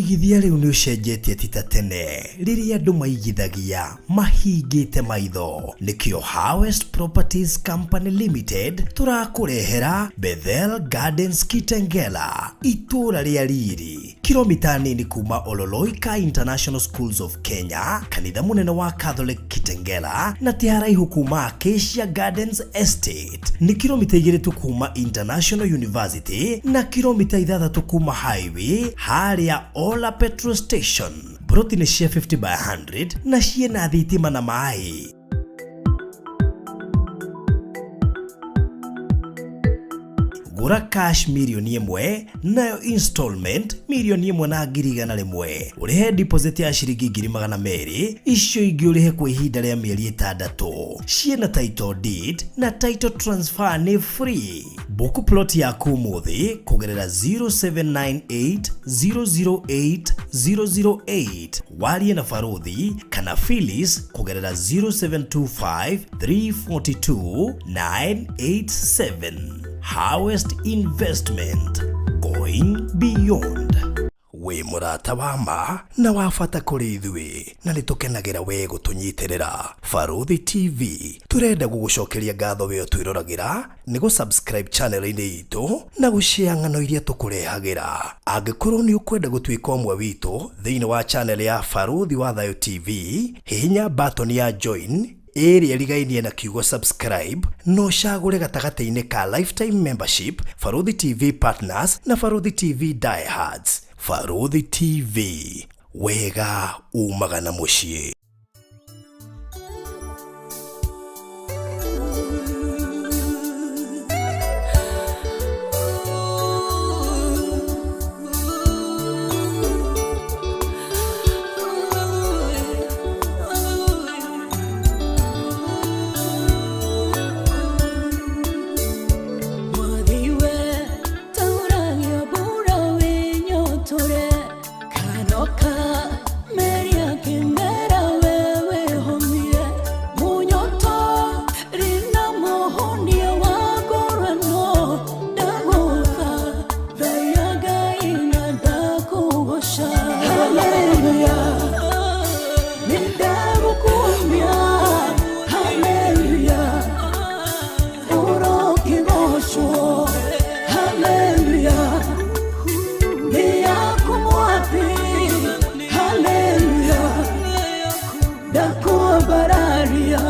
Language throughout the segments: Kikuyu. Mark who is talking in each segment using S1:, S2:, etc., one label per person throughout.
S1: Ũigithia rĩu nĩ ũcenjetie ti ta tene rĩrĩa andũ maigithagia mahingĩte maitho. Nĩkĩo Harvest Properties Company Limited tũrakũrehera Bethel Gardens Kitengela, itũũra rĩa riri, kilomita nini kuma Ololoika International Schools of Kenya, kanitha mũnene wa Catholic Kitengela, na ti haraihu kuma Acacia Gardens Estate. Nĩ kilomita 2 tu kuma International University na kilomita 6 kuma highway harĩa Ola Petrol Station. Broti nĩ cia 50 by 100 na ciĩna thitima na maĩ. Gũra cash 1 mirioni nayo installment 1,100,000, ũrĩhe deposit ya ciringi 200,000, icio ingĩ ũrĩhe kwa ihinda rĩa mĩeri 6. Ciĩna title deed na title transfer nĩ free. Book plot yaku ũmũthĩ kũgerera 0798 008 008, warie na Baruthi kana Phyllis kũgerera 0725 342 987. Harvest Investment, going beyond. Wĩ mũrata wa ma na wa bata kũrĩ ithuĩ na nĩ tũkenagĩra we gũtũnyitĩrĩra. Baruthi TV tũrenda gũgũcokeria ngatho we ũtwĩroragĩra nĩ gũ-subscribe channel-inĩ itũ na gũshare ng'ano iria tũkũrehagĩra. Angĩkorwo nĩ ũkwenda gũtuĩka ũmwe witũ thĩinĩ wa channel ya Baruthi wa Thayo TV, hihinya button ya join ĩrĩa ĩrigainie na kiugo subscribe na ũcagũre gatagatĩ-inĩ ka lifetime membership, Baruthi TV partners na Baruthi TV diehards. Baruthi TV, wega umaga na mũciĩ.
S2: Mwathiwe tauragio mbura wĩnyotore kanoka meria kĩmera we wĩhomie munyoto rina mũhonia wa ngorano ndagũtha thaia Ngai na ndakũgoca. Haleluya, nĩndagũkumia. Haleluya, ũrokĩgocwo. Haleluya, nĩ yaku mwathi. Haleluya, ndakwambararia.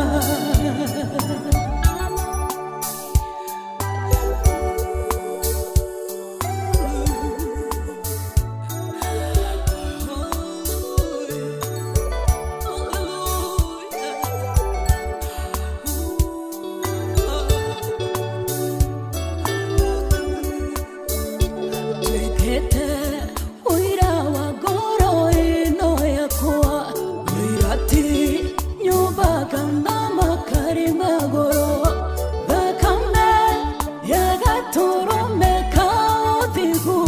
S2: Tuĩkĩte ũira wa ngoro ĩno yakwa, ũira ti nyũmba kana makari magũrũ, thakame ya gatũrũme ka ũthingu,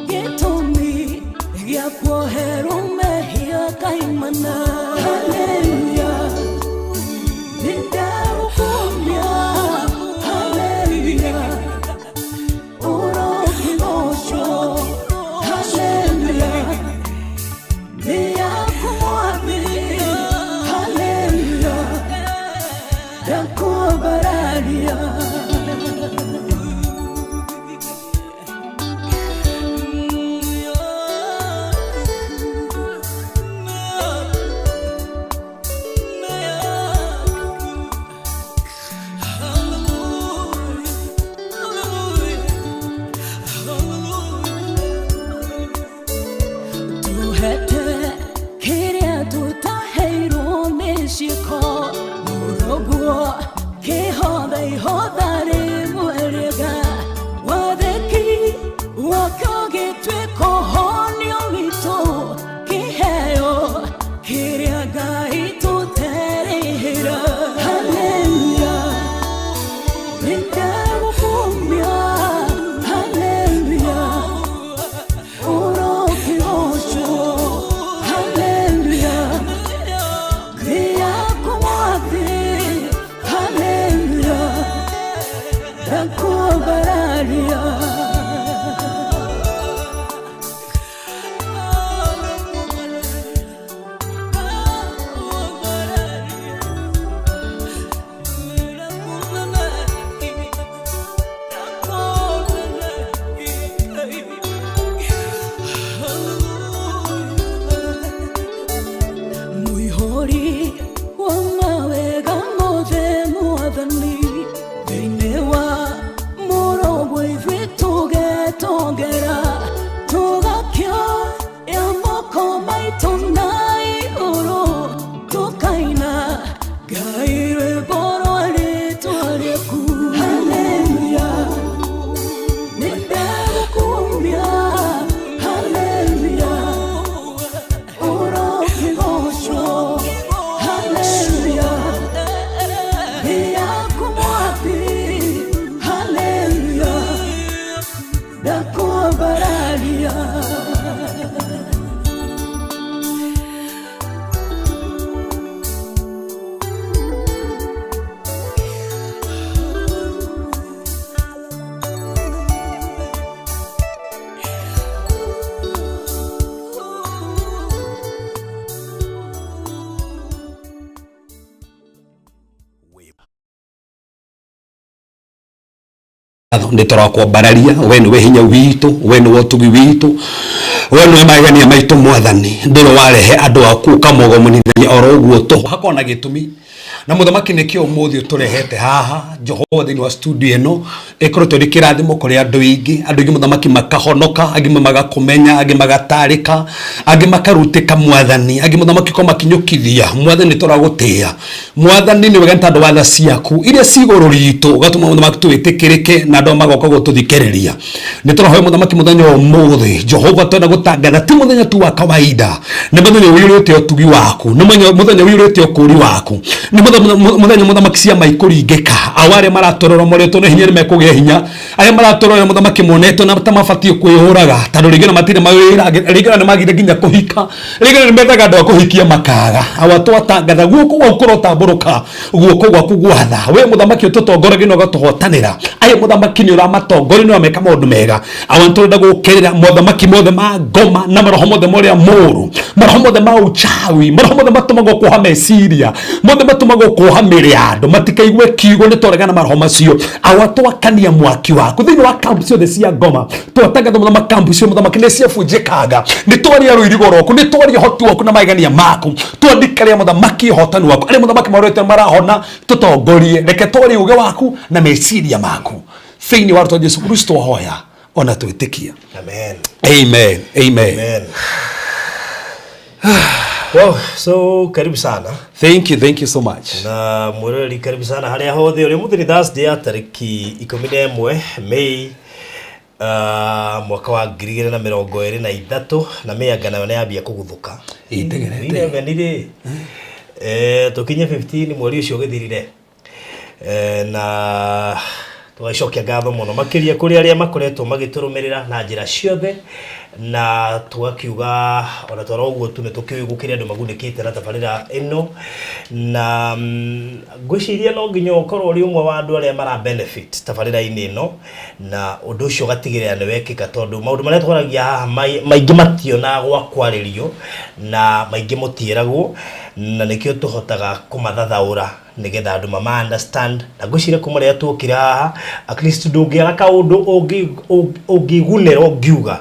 S2: gĩtũmi gĩa kuoherwo mehia kaimana. Haleluya, nĩndagũkumia. Haleluya, ũrokĩgocwo. Haleluya, nĩ yaku mwathi. Haleluya, ndakwambararia.
S3: Nĩ tũrakwambararia, we nĩwe hinya witũ, we nĩwe ũtugi witũ, we nĩwe magegania maitũ. Mwathani, ndũrĩ warehe andũ aku ũkamogomonithania oro ũguo tũhũ, hakorwo na gĩtũmi. Na mũthamaki, nĩkĩo ũmũthĩ ũtũrehete haha, Jehova, thĩinĩ wa studio ĩno ĩkoretwo ĩrĩ kĩrathimo kũrĩ andũ aingĩ. Andũ aingĩ, mũthamaki, makahonoka, angĩ magakũmenya, angĩ magatarĩka, angĩ makarutĩka, mwathani, angĩ, mũthamaki, ko makinyũkithia. Mwathani, tũragũtĩĩa. Mwathani, nĩ wega nĩ tondũ wa tha ciaku iria ci igũrũ ritũ, ũgatũma, mũthamaki, twĩtĩkĩrĩke na andũ magoka gũtũthikĩrĩria. Nĩ tũrahoya, mũthamaki, mũthenya wa ũmũthĩ, Jehova, twenda gũtangatha ti mũthenya tu wa kawaida, nĩ mũthenya ũiyũrĩte ũtugi waku, nĩ mũthenya ũiyũrĩte ũkũũri waku, nĩ mũthenya, mũthamaki, ciama ikũringĩka. Ao arĩa maratũrora moretwo na hinya nĩ mekũgĩa hinya. Arĩa maratũrora, mũthamaki, monetwo na ta mabatiĩ kwĩyũraga tondũ rĩngĩ na matirĩ mawĩra, rĩngĩ na nĩ magire nginya kũhika, rĩngĩ na nĩ methaga andũ a kũhikia makaga. Awa, twatangatha guoko gwaku kũrotambũrũka, guoko gwaku gwatha. We mũthamaki, ũtũtongoragia na ũgatũhotanĩra. Aya, mũthamaki, nĩ ũramatongoria, nĩ ũrameka maũndũ mega. Awa, nĩ tũrenda gũkĩrĩra mothamaki mothe ma ngoma na maroho mothe marĩa mũru, maroho mothe ma uchawi, maroho mothe matũmagwo kuoha meciria, mothe matũmagwo kuoha mĩrĩ ya andũ matikaigue kiugo. Nĩ twaregana maroho macio. Awa, twakania mwaki waku thĩinĩ wa kampu ciothe cia ngoma. Twatangatha, mũthamaki, kampu cio, mũthamaki, nĩ ciabunjĩkanga. Nĩ twaria rũirigo rwaku, nĩ twaria ũhoti waku na magegania maku, twandika rĩa, mũthamaki, ũhotani waku. Arĩa, mũthamaki, marorete marahona. Tũtongorie, reke twarie ũgĩ waku na meciria maku thĩinĩ wa rĩtwa Jesu Kristo hoya ona twĩtĩkia.
S1: Amen.
S3: Amen, amen.
S1: Amen. Wow, so karibu sana.
S3: Thank you, thank you so much.
S1: Na mwĩroreri, karibu sana harĩa hothe ũrĩ. Ũmũthĩ nĩ Thursday ya tarĩki 11 May, mwaka wa 2023, na mĩanga nayo nĩ yambia kũguthũka.
S3: Ĩtegerete.
S1: 11 rĩ, tũkinye 15 mweri ũcio ũgĩthirire. Na tũgacokia ngatho mũno makĩria kũrĩ arĩa makoretwo magĩtũrũmĩrĩra na njĩra ciothe, na tũgakiuga ona twara ũguo tu nĩ tũkĩũĩ gũkĩrĩ andũ magunĩkĩte na tabarĩra ĩno. Na ngwĩciria no nginya ũkorwo ũrĩ ũmwe wa andũ arĩa mara benefit tabarĩra-inĩ ĩno, na ũndũ ũcio ũgatigĩrĩra nĩ wekĩka, tondũ maũndũ marĩa twaragia haha maingĩ mationaga gwa kwarĩrio na maingĩ mũtiĩragwo, na nĩkĩo tũhotaga kũmathathaũra nĩgetha andũ mama understand. Na ngwĩciria kuma rĩrĩa tuokire haha, at least ndũngĩaga kaũndũ ũngĩgunĩra ũngiuga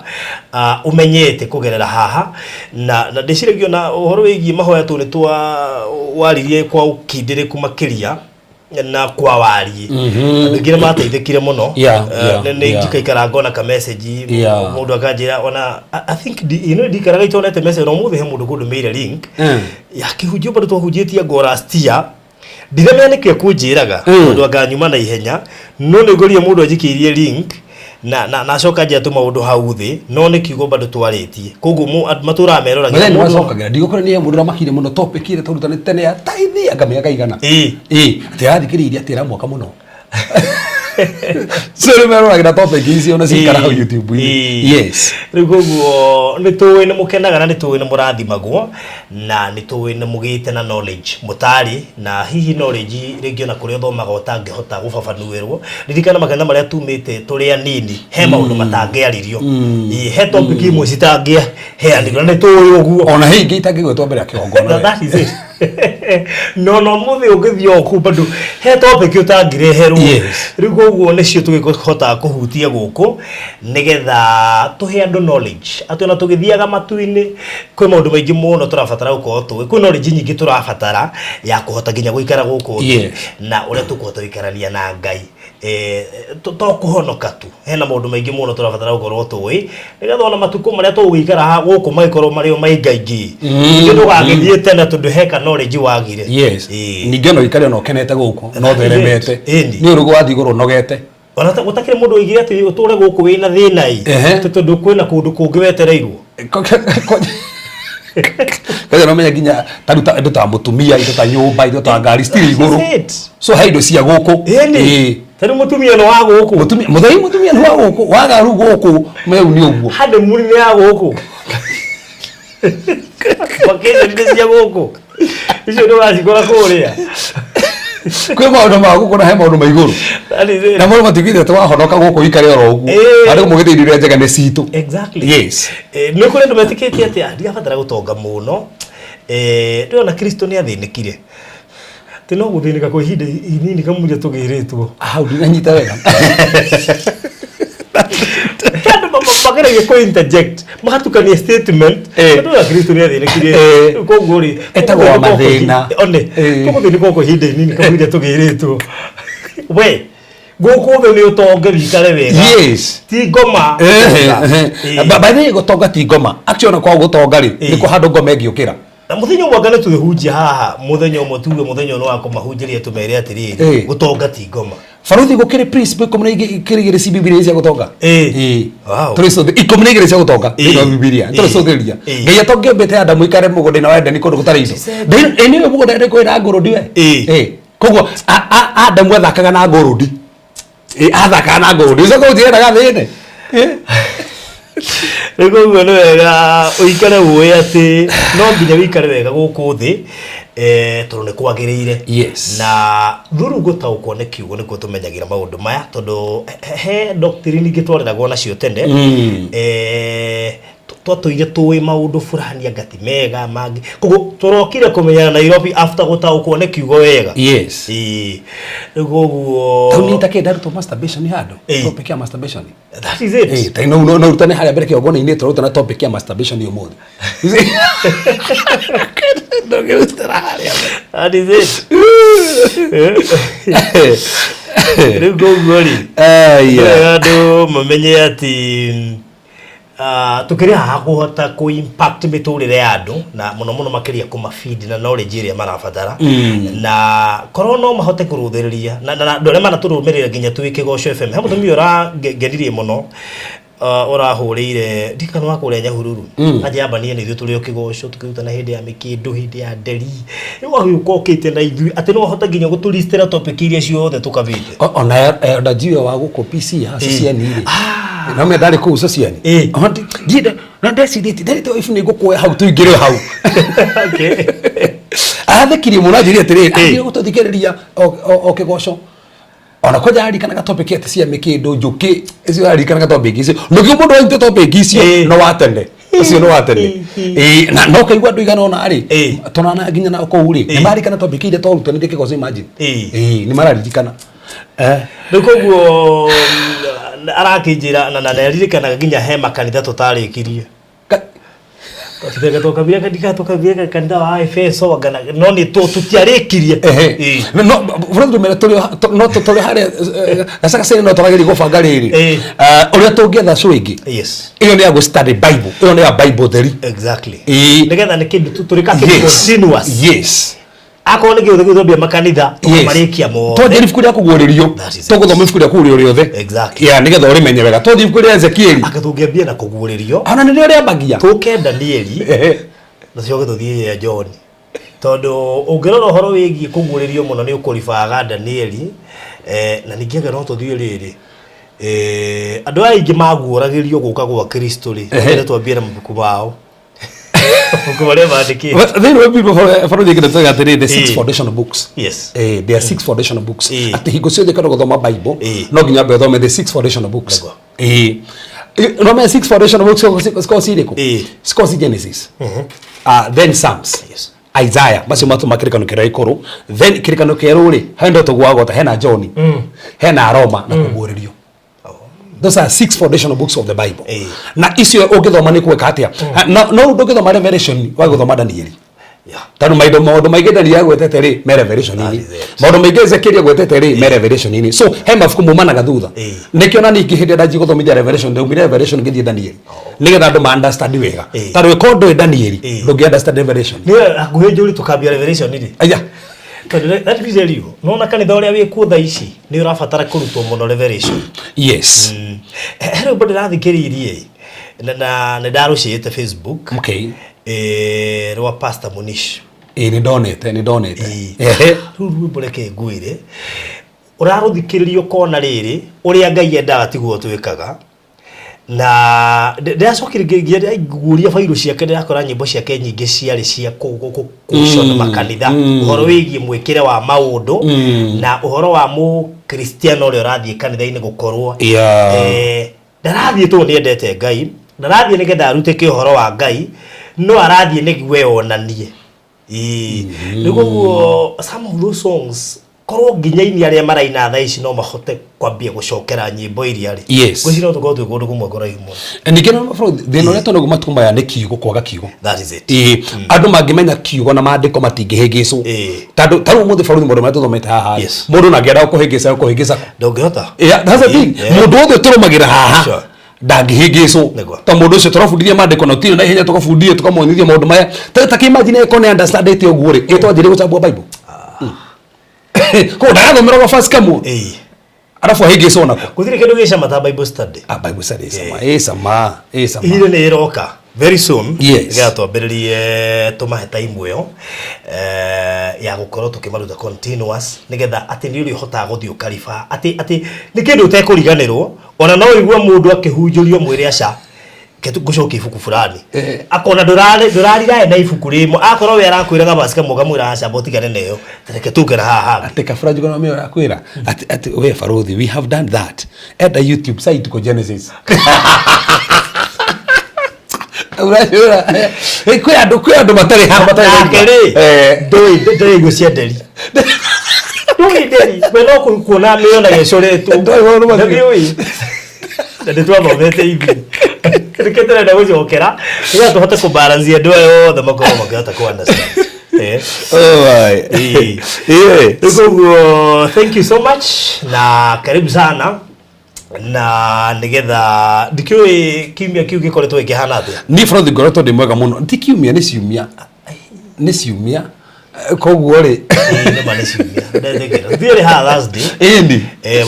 S1: ũmenyete kũgerera haha. Na ndĩciragia ona ũhoro wĩgiĩ mahoya tũ nĩ twa waririe kwa ũkindĩrĩku makĩria na kwa wariĩ, andũ aingĩ nĩ mateithĩkire mũno. Nĩ njikaikara ngona ka message, mũndũ akanjĩra ona I think ndikaraga itonete message, na ũmũthĩ he mũndũ kũndũmĩire link ya kĩhunjio bado twahunjĩtie ngo last year. Ndiramenya nĩkĩo kũnjĩraga, tondũ anga nyuma na ihenya, no nĩ ngorire mũndũ anjikĩirie link na acoka njĩra tũmaũndũ hau thĩ, no nĩ kiugo bado twarĩtie, koguo andũ matũraga meroragira.
S3: Mũthenya nĩ wacokagĩra ndigũkora nĩ mũndũ ũramakire mũno topic ĩrĩa tũrutanĩte tene ya taithi anga mĩaka igana. Ĩ atĩ arathikĩrĩirie atĩ ĩramwaka mũno, so rĩu meroragĩra topic icio na cikara hau YouTube-inĩ. Yes.
S1: Rĩu koguo nĩ tũĩ nĩ mũkenaga, na nĩ tũĩ nĩ mũrathimagwo, na nĩ tũĩ nĩ mũgĩte na knowledge mũtarĩ na hihi knowledge rĩngĩ ona kũrĩa ũthomaga ũtangĩhota gũbabanuĩrwo. Ririkana makanitha marĩa tumĩte tũrĩ anini, he maũndũ matangĩaririo. Ĩ, he topic imwe citangĩheanirwo na nĩ tũĩ ũguo.
S3: Ona he ingĩ itangĩgwetwo mbere ya kĩgongona.
S1: That is it. No mũthĩ ũngĩthiĩ o kũu bado he topic ũtangĩreherwo. Rĩu koguo nĩcio tũgĩhotaga kũhutia gũkũ nĩgetha tũhe andũ knowledge atĩ ona tũgĩthiaga matu-inĩ kwĩ maũndũ maingĩ mũno tũrabatara gũkorwo tũĩ, kwĩ knowledge nyingĩ tũrabatara ya kũhota nginya gũikara gũkũ thĩ na ũrĩa tũkũhota gũikarania na Ngai. To kũhonoka tu, hena maũndũ maingĩ mũno tũrabatara gũkorwo tũĩ nĩgetha ona matukũ marĩa tũgũikara haha gũkũ magĩkorwo marĩ o maingaingĩ. Ningĩ ndũgagĩthiĩ tene tondũ heka knowledge wagire.
S3: Ningĩ ona ũikare ona ũkenete gũkũ no
S1: That is it.
S3: theremete. Nĩ ũrĩ wathiĩ igũrũ ũnogete.
S1: Ona gũtakĩrĩ mũndũ oigire atĩ ũtũre gũkũ wĩna thĩna ĩ. Tondũ kwĩna kũndũ kũngĩ wetereirwo.
S3: Kaja no menya nginya ta rĩu ta indo ta mũtumia, indo ta nyũmba, indo ta ngari citirĩ igũrũ.
S1: That's it.
S3: So he indo cia gũkũ.
S1: Ĩni. Ta rĩu mũtumia nĩ wa gũkũ.
S3: Mũtumia, mũthei, mũtumia nĩ wa gũkũ, waga rĩu gũkũ meu nĩ ũguo.
S1: Honeymoon nĩ ya gũkũ, vacation nĩ cia gũkũ, icio ndũgacikora kũrĩa.
S3: Kwĩ maũndũ ma gũkũ na he maũndũ ma igũrũ.
S1: That is it.
S3: Na mũndũ matigire twahonoka gũkũ ikare oro ũguo. Andũ mũgĩte indo iria njega nĩ citũ.
S1: Nĩ kũrĩ andũ metĩkĩtie atĩ, "Ah, ndirabatara gũtonga mũno." Ndĩrona Kristo nĩ athĩnĩkire. Atĩ no gũthĩnĩka kwa ihinda inini kamũira tũgĩrĩtwo.
S3: Hau ndinanyita wega.
S1: Andũ mageragia kũ interject, magatukania statement. Tondũ ya Kristo nĩ athĩnĩkire. Koguo rĩ,
S3: Etagwo wa mathĩna.
S1: One, tũgũthĩnĩka kwa ihinda inini kamũira tũgĩrĩtwo. We, gũkũ thĩ nĩ ũtonge wĩikare wega.
S3: Yes.
S1: Ti ngoma.
S3: By the way, gũtonga ti ngoma. Actually ona kwa gũtonga rĩ, nĩkuo handũ ngoma ĩngĩũkĩra.
S1: Na mũthenya ũmwe anga nĩ twĩhunjia haha, mũthenya ũmwe tuge mũthenya ũyũ nĩ wa kũmahunjĩria tũmere atĩrĩrĩ, gũtonga ti ngoma.
S3: Baruthi gũkĩrĩ principle 12 ci Bibilia cia gũtonga.
S1: Wow.
S3: Tũrĩ 12 cia gũtonga thĩinĩ wa Bibilia. Tũrĩ cũthĩrĩria. Ngai atongĩombĩte Adamu ikare mũgũnda-inĩ wa Edeni kũndũ gũtarĩ indo. Anyway mũgũnda Edeni kwĩna ngũrũndi we. Koguo Adamu athakaga na ngũrũndi. Athakaga na ngũrũndi. Ũcoke ũnjĩraga thĩne.
S1: Rĩu koguo nĩ wega ũikare ũĩ atĩ no nginya ũikare wega gũkũ thĩ, tondũ nĩ kwagĩrĩire.
S3: Yes.
S1: Na through gũtaũkwo nĩ kiugo nĩkuo tũmenyagĩra maũndũ maya, tondũ he doctrine ingĩ twareragwo nacio tene. Twatũire tũĩ maũndũ fulani anga ti mega mangĩ. Koguo tũrokire kũmenyana Nairobi after gũtaũkwo nĩ kiugo wega.
S3: Yes.
S1: Rĩu koguo
S3: Tau nĩ takĩ ndarutwo masturbation handũ. Topic ya masturbation.
S1: That is it.
S3: Tai no no rutane harĩa mbere kĩgongona-inĩ tũrarutana topic ya masturbation ũmũthĩ. Ndũngĩrutĩra harĩa mbere.
S1: That is it. Rĩu koguo rĩ,
S3: Aya.
S1: andũ mamenye atĩ tũkĩrĩ haha kũhota kũ impact mĩtũrĩre ya andũ, na mũno mũno makĩria kũma feed na knowledge ĩrĩa marabatara. Na korwo no mahote kũrũthĩrĩria na andũ arĩa manatũrũmĩrĩra nginya twĩ Kĩgoco FM. He mũtumia ũrangenirie mũno, ũrahũrĩire ndikana wa kũrĩa Nyahururu. Anjamba niĩ nĩ ithuĩ tũrĩ o Kĩgoco tũkĩrutana hĩndĩ ya mĩkĩndũ, hĩndĩ ya nderi. Rĩu agĩũka okĩte na ithuĩ atĩ no ahote nginya gũtũristĩra topic iria ciothe tũkabĩte.
S3: Ona elder Jiwe wa gũkũ PC ha Sociani rĩ. No me ndarĩ kũu Sociani. Na ndecirĩtie ndarĩte ibu nĩ ngũkuoya hau tũingĩre hau. Arathekirie mũno anjĩrire atĩrĩrĩ, athiĩ gũtũthikĩrĩria o Kĩgoco. Ona kwanja aririkanaga topic ati cia mĩkĩndũ njũkĩ icio aririkanaga topic icio. Nĩkĩo mũndũ waitũ topic icio no wa tene. Ũcio no wa tene. Na no kaigua andũ igana ũna rĩ, tũnana nginya na kũu rĩ, nĩ maririkana topic iria twarutanire Kĩgoco, imagine. Nĩ mararirikana.
S1: Rĩu koguo arakĩnjĩra na nĩaririkanaga nginya he makanitha tũtarĩkirie. Tũkabire kanitha wa Efeso anga no nĩ tũtiarĩkirie.
S3: No bũrũri tũmere tũrĩ no tũrĩ harĩa gacagaca-inĩ no tũrageria gũbanga rĩrĩ. Ũrĩa tũngĩetha show ĩngĩ.
S1: Yes.
S3: Ĩyo nĩ ya gũ study Bible. Ĩyo nĩ ya Bible theri.
S1: Exactly. Nĩgetha nĩ kĩndũ tũrĩka kĩndũ continuous.
S3: Yes.
S1: Akorwo nĩ kĩndũ gĩthambia makanitha, tũkamarĩkia mothe.
S3: Twathiĩ ibuku rĩa kũguũrĩrio,
S1: That is it.
S3: tũgũthoma ibuku rĩa kũguũrĩrio rĩothe.
S1: Exactly.
S3: Yeah, nĩgetha ũrĩmenye wega. Twathiĩ ibuku rĩa Ezekieli.
S1: Anga tũngĩambia na kũguũrĩrio.
S3: Ona nĩrĩo rĩambagia.
S1: Tũke Danieli. Na tũcoke tũthiĩ ya John. Tondũ ũngĩrora ũhoro wĩgiĩ kũguũrĩrio mũno nĩ ũkũribaga Danieli. Na ningĩ anga no tũthiĩ rĩrĩ. Andũ aya aingĩ maguũragĩrio gũka gwa Kristo rĩ. Twende twambie na mabuku mao. Mabuku marĩa mandĩkĩtwo.
S3: Thĩinĩ wa Bible, bũrũri ũngĩ nĩtugaga atĩrĩrĩ, the six foundational books.
S1: Yes.
S3: There are six foundational books. Atĩ hingo ciothe ũkĩenda gũthoma Bible, no nginya wambe ũthome the six foundational books.
S1: Nĩguo.
S3: No me six foundational books cikoragwo ci irĩkũ? Cikoragwo ci Genesis. Then Psalms.
S1: Yes.
S3: Isaiah, macio matũma kĩrĩkanĩro kĩrĩa gĩkũrũ. Then kĩrĩkanĩro kĩerũ rĩ, harĩa ndo tũgwagota, hena John, hena Roma na kũguũrĩrio. Those are six foundational books of the Bible. Na icio ũngĩthoma nĩ gwĩka atĩa? No, no ndũngĩthoma Revelation wa gũthoma Danieli. Tondũ maũndũ maingĩ Danieli agwetete rĩ, me Revelation-inĩ.
S1: That is it.
S3: Maũndũ maingĩ Ezekiel agwetete rĩ, me Revelation-inĩ. So he mabuku maumanaga thutha. Nĩkĩo na ningĩ hĩndĩ ĩrĩa ndanjia gũthomithia Revelation, ndaumire Revelation ngĩthiĩ Danieli. Nĩgetha andũ ma understand wega. Tondũ ĩkorwo ndũĩ Danieli, ndũngĩ understand Revelation.
S1: Nĩ hakuhĩ njũri tũkambia Revelation rĩ.
S3: Aya.
S1: Tondũ let me tell you, nona kanitha ũrĩa wĩ kuo thaa ici nĩ ũrabatara kũrutwo mũno Revelation.
S3: Yes.
S1: He rwĩmbo ndĩrathikĩrĩirie na nĩ ndarũciĩte Facebook.
S3: Okay.
S1: Rwa Pastor Munish.
S3: Nĩ ndonete, nĩ ndonete.
S1: Rĩu rwĩmbo reke ngwĩre, ũrarũthikĩrĩria ũkona rĩrĩ, ũrĩa Ngai endaga tiguo twĩkaga. Na ndĩracokire ngĩguũria bairũ ciake, ndĩrakora nyĩmbo ciake nyingĩ ciarĩ cia kũcona makanitha, ũhoro wĩgiĩ mwĩkĩre wa maũndũ, na ũhoro wa mũkristiano ũrĩa ũrathiĩ kanitha-inĩ gũkorwo, ndarathiĩ tondũ nĩendete Ngai, ndarathiĩ nĩgetha arute kĩ ũhoro wa Ngai, no arathiĩ nĩguo eyonanie. Ĩĩ. Rĩu koguo some of those songs korwo nginya ini arĩa maraina thaa ici no mahote kwambia gũcokera nyĩmbo iria rĩ, ngwĩciria no tũkorwo twĩ kũndũ kũmwe kũraihu mũno.
S3: Ningĩ no bro, thĩna ũrĩa tũnaguo matukũ maya nĩ kiugo, kwaga kiugo.
S1: That is it.
S3: Ĩĩ, andũ mangĩmenya kiugo na maandĩko matingĩhĩngĩcwo. Tondũ ta rĩu ũmũthĩ bũrũri maũndũ marĩa tũthomete haha rĩ, mũndũ nangĩenda gũkũhĩngĩca, gũkũhĩngĩca.
S1: Ndũngĩhota.
S3: Yeah, that's the thing. Mũndũ wothe tũrũmagĩra haha ndangĩhĩngĩcwo. Ta mũndũ ũcio tũrabundithia maandĩko na ũtirĩ na ihenya, tũkabundithia tũkamuonithia maũndũ maya. Ta kĩimagine ĩkorwo nĩ understandĩte ũguo rĩ, ĩtwanjĩrĩrie gũcambua Bible. Koguo ndarathomera gabaci kamwe. Arabu ahĩngĩcwo nako.
S1: Gũtirĩ kĩndũ gĩcama ta Bible study.
S3: Ah, Bible study ĩcama, ĩcama, ĩcama.
S1: Ihinda nĩ ĩroka very soon.
S3: Yes.
S1: Nĩgetha twambĩrĩrie tũmahe time ĩyo ya gũkorwo tũkĩmaruta continuous, nĩgetha atĩ nĩ ũrĩ ũhotaga gũthiĩ ũkariba atĩ nĩ kĩndũ ũtekũriganĩrwo. Ona no ũigue mũndũ akĩhunjũrio mwĩre aca ngũcokia ibuku fulani, akona ndũrarirae na ibuku rĩmwe, akorwo we arakwĩra gabaci kamwe ũkamwĩra aca mbotigane nayo, reke tũke na haha hangĩ.
S3: Atĩ kabura njugana mĩo akwĩra atĩ we barothi, we have done that, enda YouTube site ko Genesis. Uracũra kwĩ andũ matarĩ haha matarĩ
S1: nake rĩ, ndũĩ ndũĩ cia nderi, ndũĩ nderi, we no kuona mĩona gĩcoretwo.
S3: Ndũĩ maũndũ macio.
S1: Ndũĩ na nĩ twathomete ithuĩ, nĩkĩo tũrenda gũcokera nĩgetha tũhote kũbalance andũ aya othe makorwo makĩhota kũ understand.
S3: Oh my.
S1: Rĩu koguo thank you so much na karibu sana, na nĩgetha ndikĩũĩ kiumia kĩu gĩkoretwo gĩkĩhana atĩa.
S3: Niĩ bũrũri ngoretwo ndĩ mwega mũno. Ti kiumia, nĩ ciumia, nĩ ciumia. Koguo rĩ,
S1: Ĩĩ, nĩma nĩ ciumia, ndetĩkĩra thiĩ haha Thursday.
S3: Ĩni.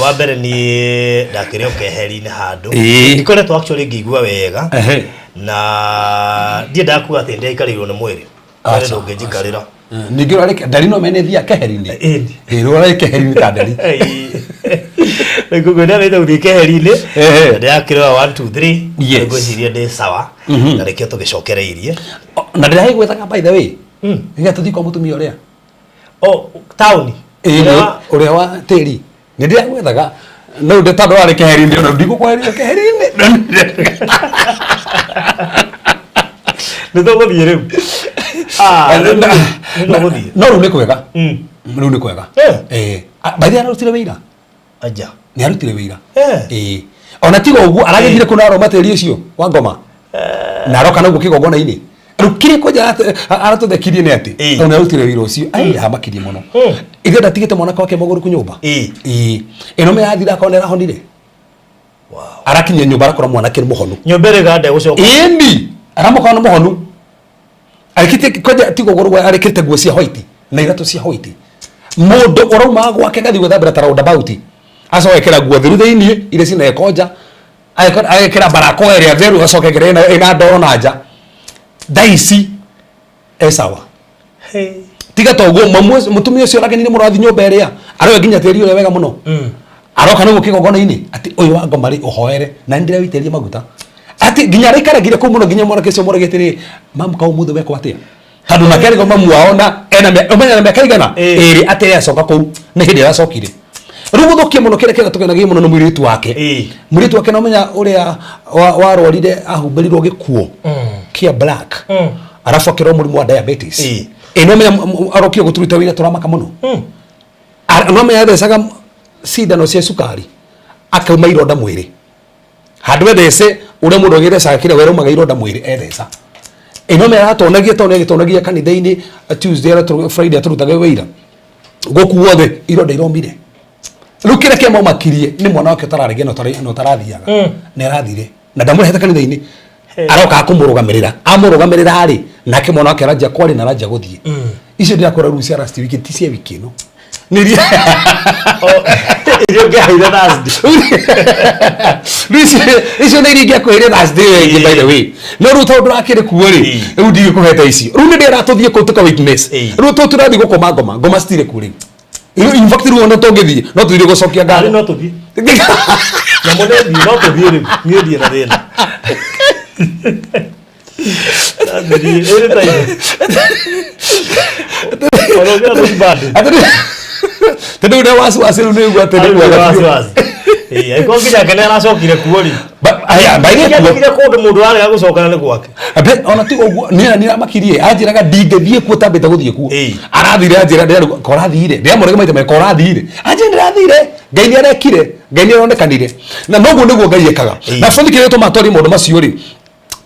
S1: Wa mbere niĩ ndakĩrĩ o keheri-inĩ handũ. Ndikoretwo actually ngĩigua wega. Na ndiendaga kuga atĩ ndĩraikarĩirwo nĩ mwĩrĩ. Mwĩrĩ
S3: Aca,
S1: ndũngĩnjikarĩra.
S3: Ningĩ ũrarĩ ndari no mene thia keheri-inĩ.
S1: Ĩni.
S3: Ĩĩ, ũrarĩ keheri-inĩ ta ndari.
S1: Rĩu koguo ndĩrarĩte gũthiĩ keheri-inĩ. Na ndĩrakĩrora 1 2 3. Ngwĩciria ndĩ sawa. Na nĩkĩo tũgĩcokereirie.
S3: Na ndĩragĩgwethaga by the way. Nĩgetha tũthiĩ kwa mũtumia ũrĩa.
S1: Oh, taũni.
S3: Ĩĩ, ũrĩa wa tĩri. Nĩ ndĩragwethaga. No ndĩ tondũ warĩ keheri-inĩ, ona ndigũkweheria keheri-inĩ.
S1: Nĩ tũgũthiĩ rĩu. Nĩ tũgũthiĩ.
S3: No rĩu nĩ kwega. Rĩu nĩ kwega. Ĩĩ. By the way, ararutire wĩira.
S1: Aja.
S3: Nĩ arutire wĩira. Ĩĩ. Ona tiga ũguo aragĩthire kũu na aroma tĩri ũcio wa ngoma. Na aroka naguo kĩgongona-inĩ. Rĩu kĩrĩa kwanja aratũthekirie nĩ atĩ tondũ nĩ arutire wĩra ũcio, ai amakirie mũno. Ithe ndatigĩte mwanake wake mũgũrũku nyũmba. Ĩĩ. Ĩno mĩrathira akorwo nĩ arahonire. Arakinyia nyũmba arakora mwanake nĩ mũhonu.
S1: Nyũmba ĩrĩ ganda gũcoka.
S3: Ĩni aramũkora nĩ mũhonu. Arĩkĩtie kwanja tiga ũguo arĩkĩrĩte nguo cia white na iratũ cia white. Mũndũ ũraumaga gwake agathiĩ gwĩthambĩra ta roundabout. Acoka ekĩra nguo theru thĩiniĩ iria cina ĩkonja. Agekĩra barakoa ĩrĩa theru acoka ekĩra ĩna ndoro na nja. Thaa ici e sawa. Tiga ta ũguo mũtumia ũcio ũrakenire mũno athiĩ nyũmba ĩrĩa aroya nginya tĩri ũrĩa wega mũno. Aroka naguo kĩgongona-inĩ atĩ ũyũ wa ngoma rĩ ũhoere na nĩ ndĩrawĩitĩrĩria maguta. Atĩ nginya araikaragire kũu mũno nginya mwanake ũcio mũragia atĩrĩ mamu ka ũmũthĩ wekwo atĩa? Tondũ nake arĩgo mamu wao na ena ũmenya na mĩaka igana ĩrĩ atĩ acoka kũu nĩ hĩndĩ aracokire. Rĩu gũthũkia mũno kĩrĩa kĩratũkenagia mũno nĩ mũirĩtu wake. Mũirĩtu wake no ũmenya ũrĩa warwarire ahumbĩrirwo gĩkuo kĩa black. Arabu akĩrwo mũrimũ wa diabetes. Ĩ no ũmenya arokire gũtũruta wĩra tũramaka mũno. No ũmenya athecaga cindano cia cukari akauma ironda mwĩrĩ. Handũ ethece ũrĩa mũndũ agĩthecaga kĩrĩa weraumaga ironda mwĩrĩ etheca. Ĩ no ũmenya aratonagia tondũ nĩagĩtonagia kanitha-inĩ Tuesday Friday atũrutaga wĩira. Gũkũ guothe ironda iromire. Rĩu kĩrĩa kĩamũmakirie nĩ mwana wake ũtararegea na ũtarathiaga. Nĩ arathire. Na ndamũrehete kanitha-inĩ. Aroka kũmũrũgamĩrĩra. Amũrũgamĩrĩra rĩ, nake mwana wake aranjia kwaria na aranjia gũthiĩ. Icio ndĩrakwĩra rĩu cia last week ti cia wiki ĩno. Nĩ iria
S1: Iria ũngĩaheire Thursday.
S3: Rĩu icio nĩ iria ingĩakũheire Thursday ĩyo ĩngĩ by the way. No rĩu tondũ ndũrakĩrĩ kuo rĩ, rĩu ndigĩkũhete icio. Rĩu nĩ ndĩra tũthiĩ kũu tũka witness. Rĩu tũrathiĩ gũkoma ngoma, ngoma citirĩ kuo rĩu. In fact rĩu ona tũngĩthiĩ no tũthiĩ gũcokia ngatho.
S1: Arĩ no tũthiĩ. Nyamũ nĩ thiĩ, no tũthiĩ rĩu. Niĩ ndirĩ na thĩna. Thiĩ, ĩrĩ ta ithe. Ona ũngĩra tũthiĩ bado.
S3: Tondũ ũrĩa wasiwasi rĩu nĩ ũguo atĩ nĩ
S1: Arĩ
S3: kwega biũ.
S1: wasiwasi. Ĩĩ, angĩkorwo nginya nake nĩ aracokire kuo rĩ.
S3: Aya, mairĩtu.
S4: Ingĩathire kũndũ mũndũ arega gũcokana nĩ gwake.
S3: Abe ona ti ũguo nĩ nĩramakirie anjĩraga ndingĩthiĩ kuo tambĩte gũthiĩ kuo
S4: Ĩĩ.
S3: arathire anjĩra ndĩra korathire ndĩramũrege maita merĩ korathire anjĩra ndĩrathire ngai nĩ arekire ngai nĩ aronekanire na noguo nĩguo ngai ekaga
S4: Ĩĩ.
S3: na bũthi kĩrĩa gĩtũmaga twarie maũndũ macio rĩ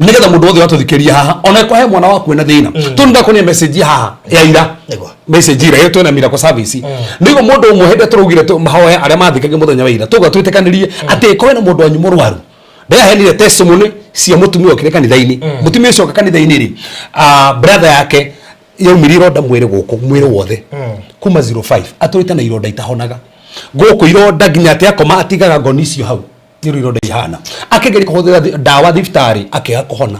S3: nĩgetha mũndũ wothe watũthikĩria haha ona kwa he mwana waku ena thĩna tondũ ndakonia message haha ya ira
S4: Nĩguo.
S3: message ira ĩyo twĩna miracle service nĩguo mũndũ ũmwe hĩndĩ tũraugire mahoya arĩa mathikagia mũthenya wa ira tũga twĩtĩkanĩrie atĩ korwo na mũndũ wanyu mũrwaru ndaheanire testimony cia mũtumia okire kanitha-inĩ mũtumia ũcio oka kanitha-inĩ rĩ ah, brother yake yaumire ironda mwĩrĩ gũkũ mwĩrĩ wothe kuma 05 atũrĩte na ironda itahonaga gũkũ ironda nginya atĩ akoma atigaga ngoni icio hau nĩ ironda ihana akĩgeria kũhũthĩra ndawa thibitarĩ akĩaga kũhona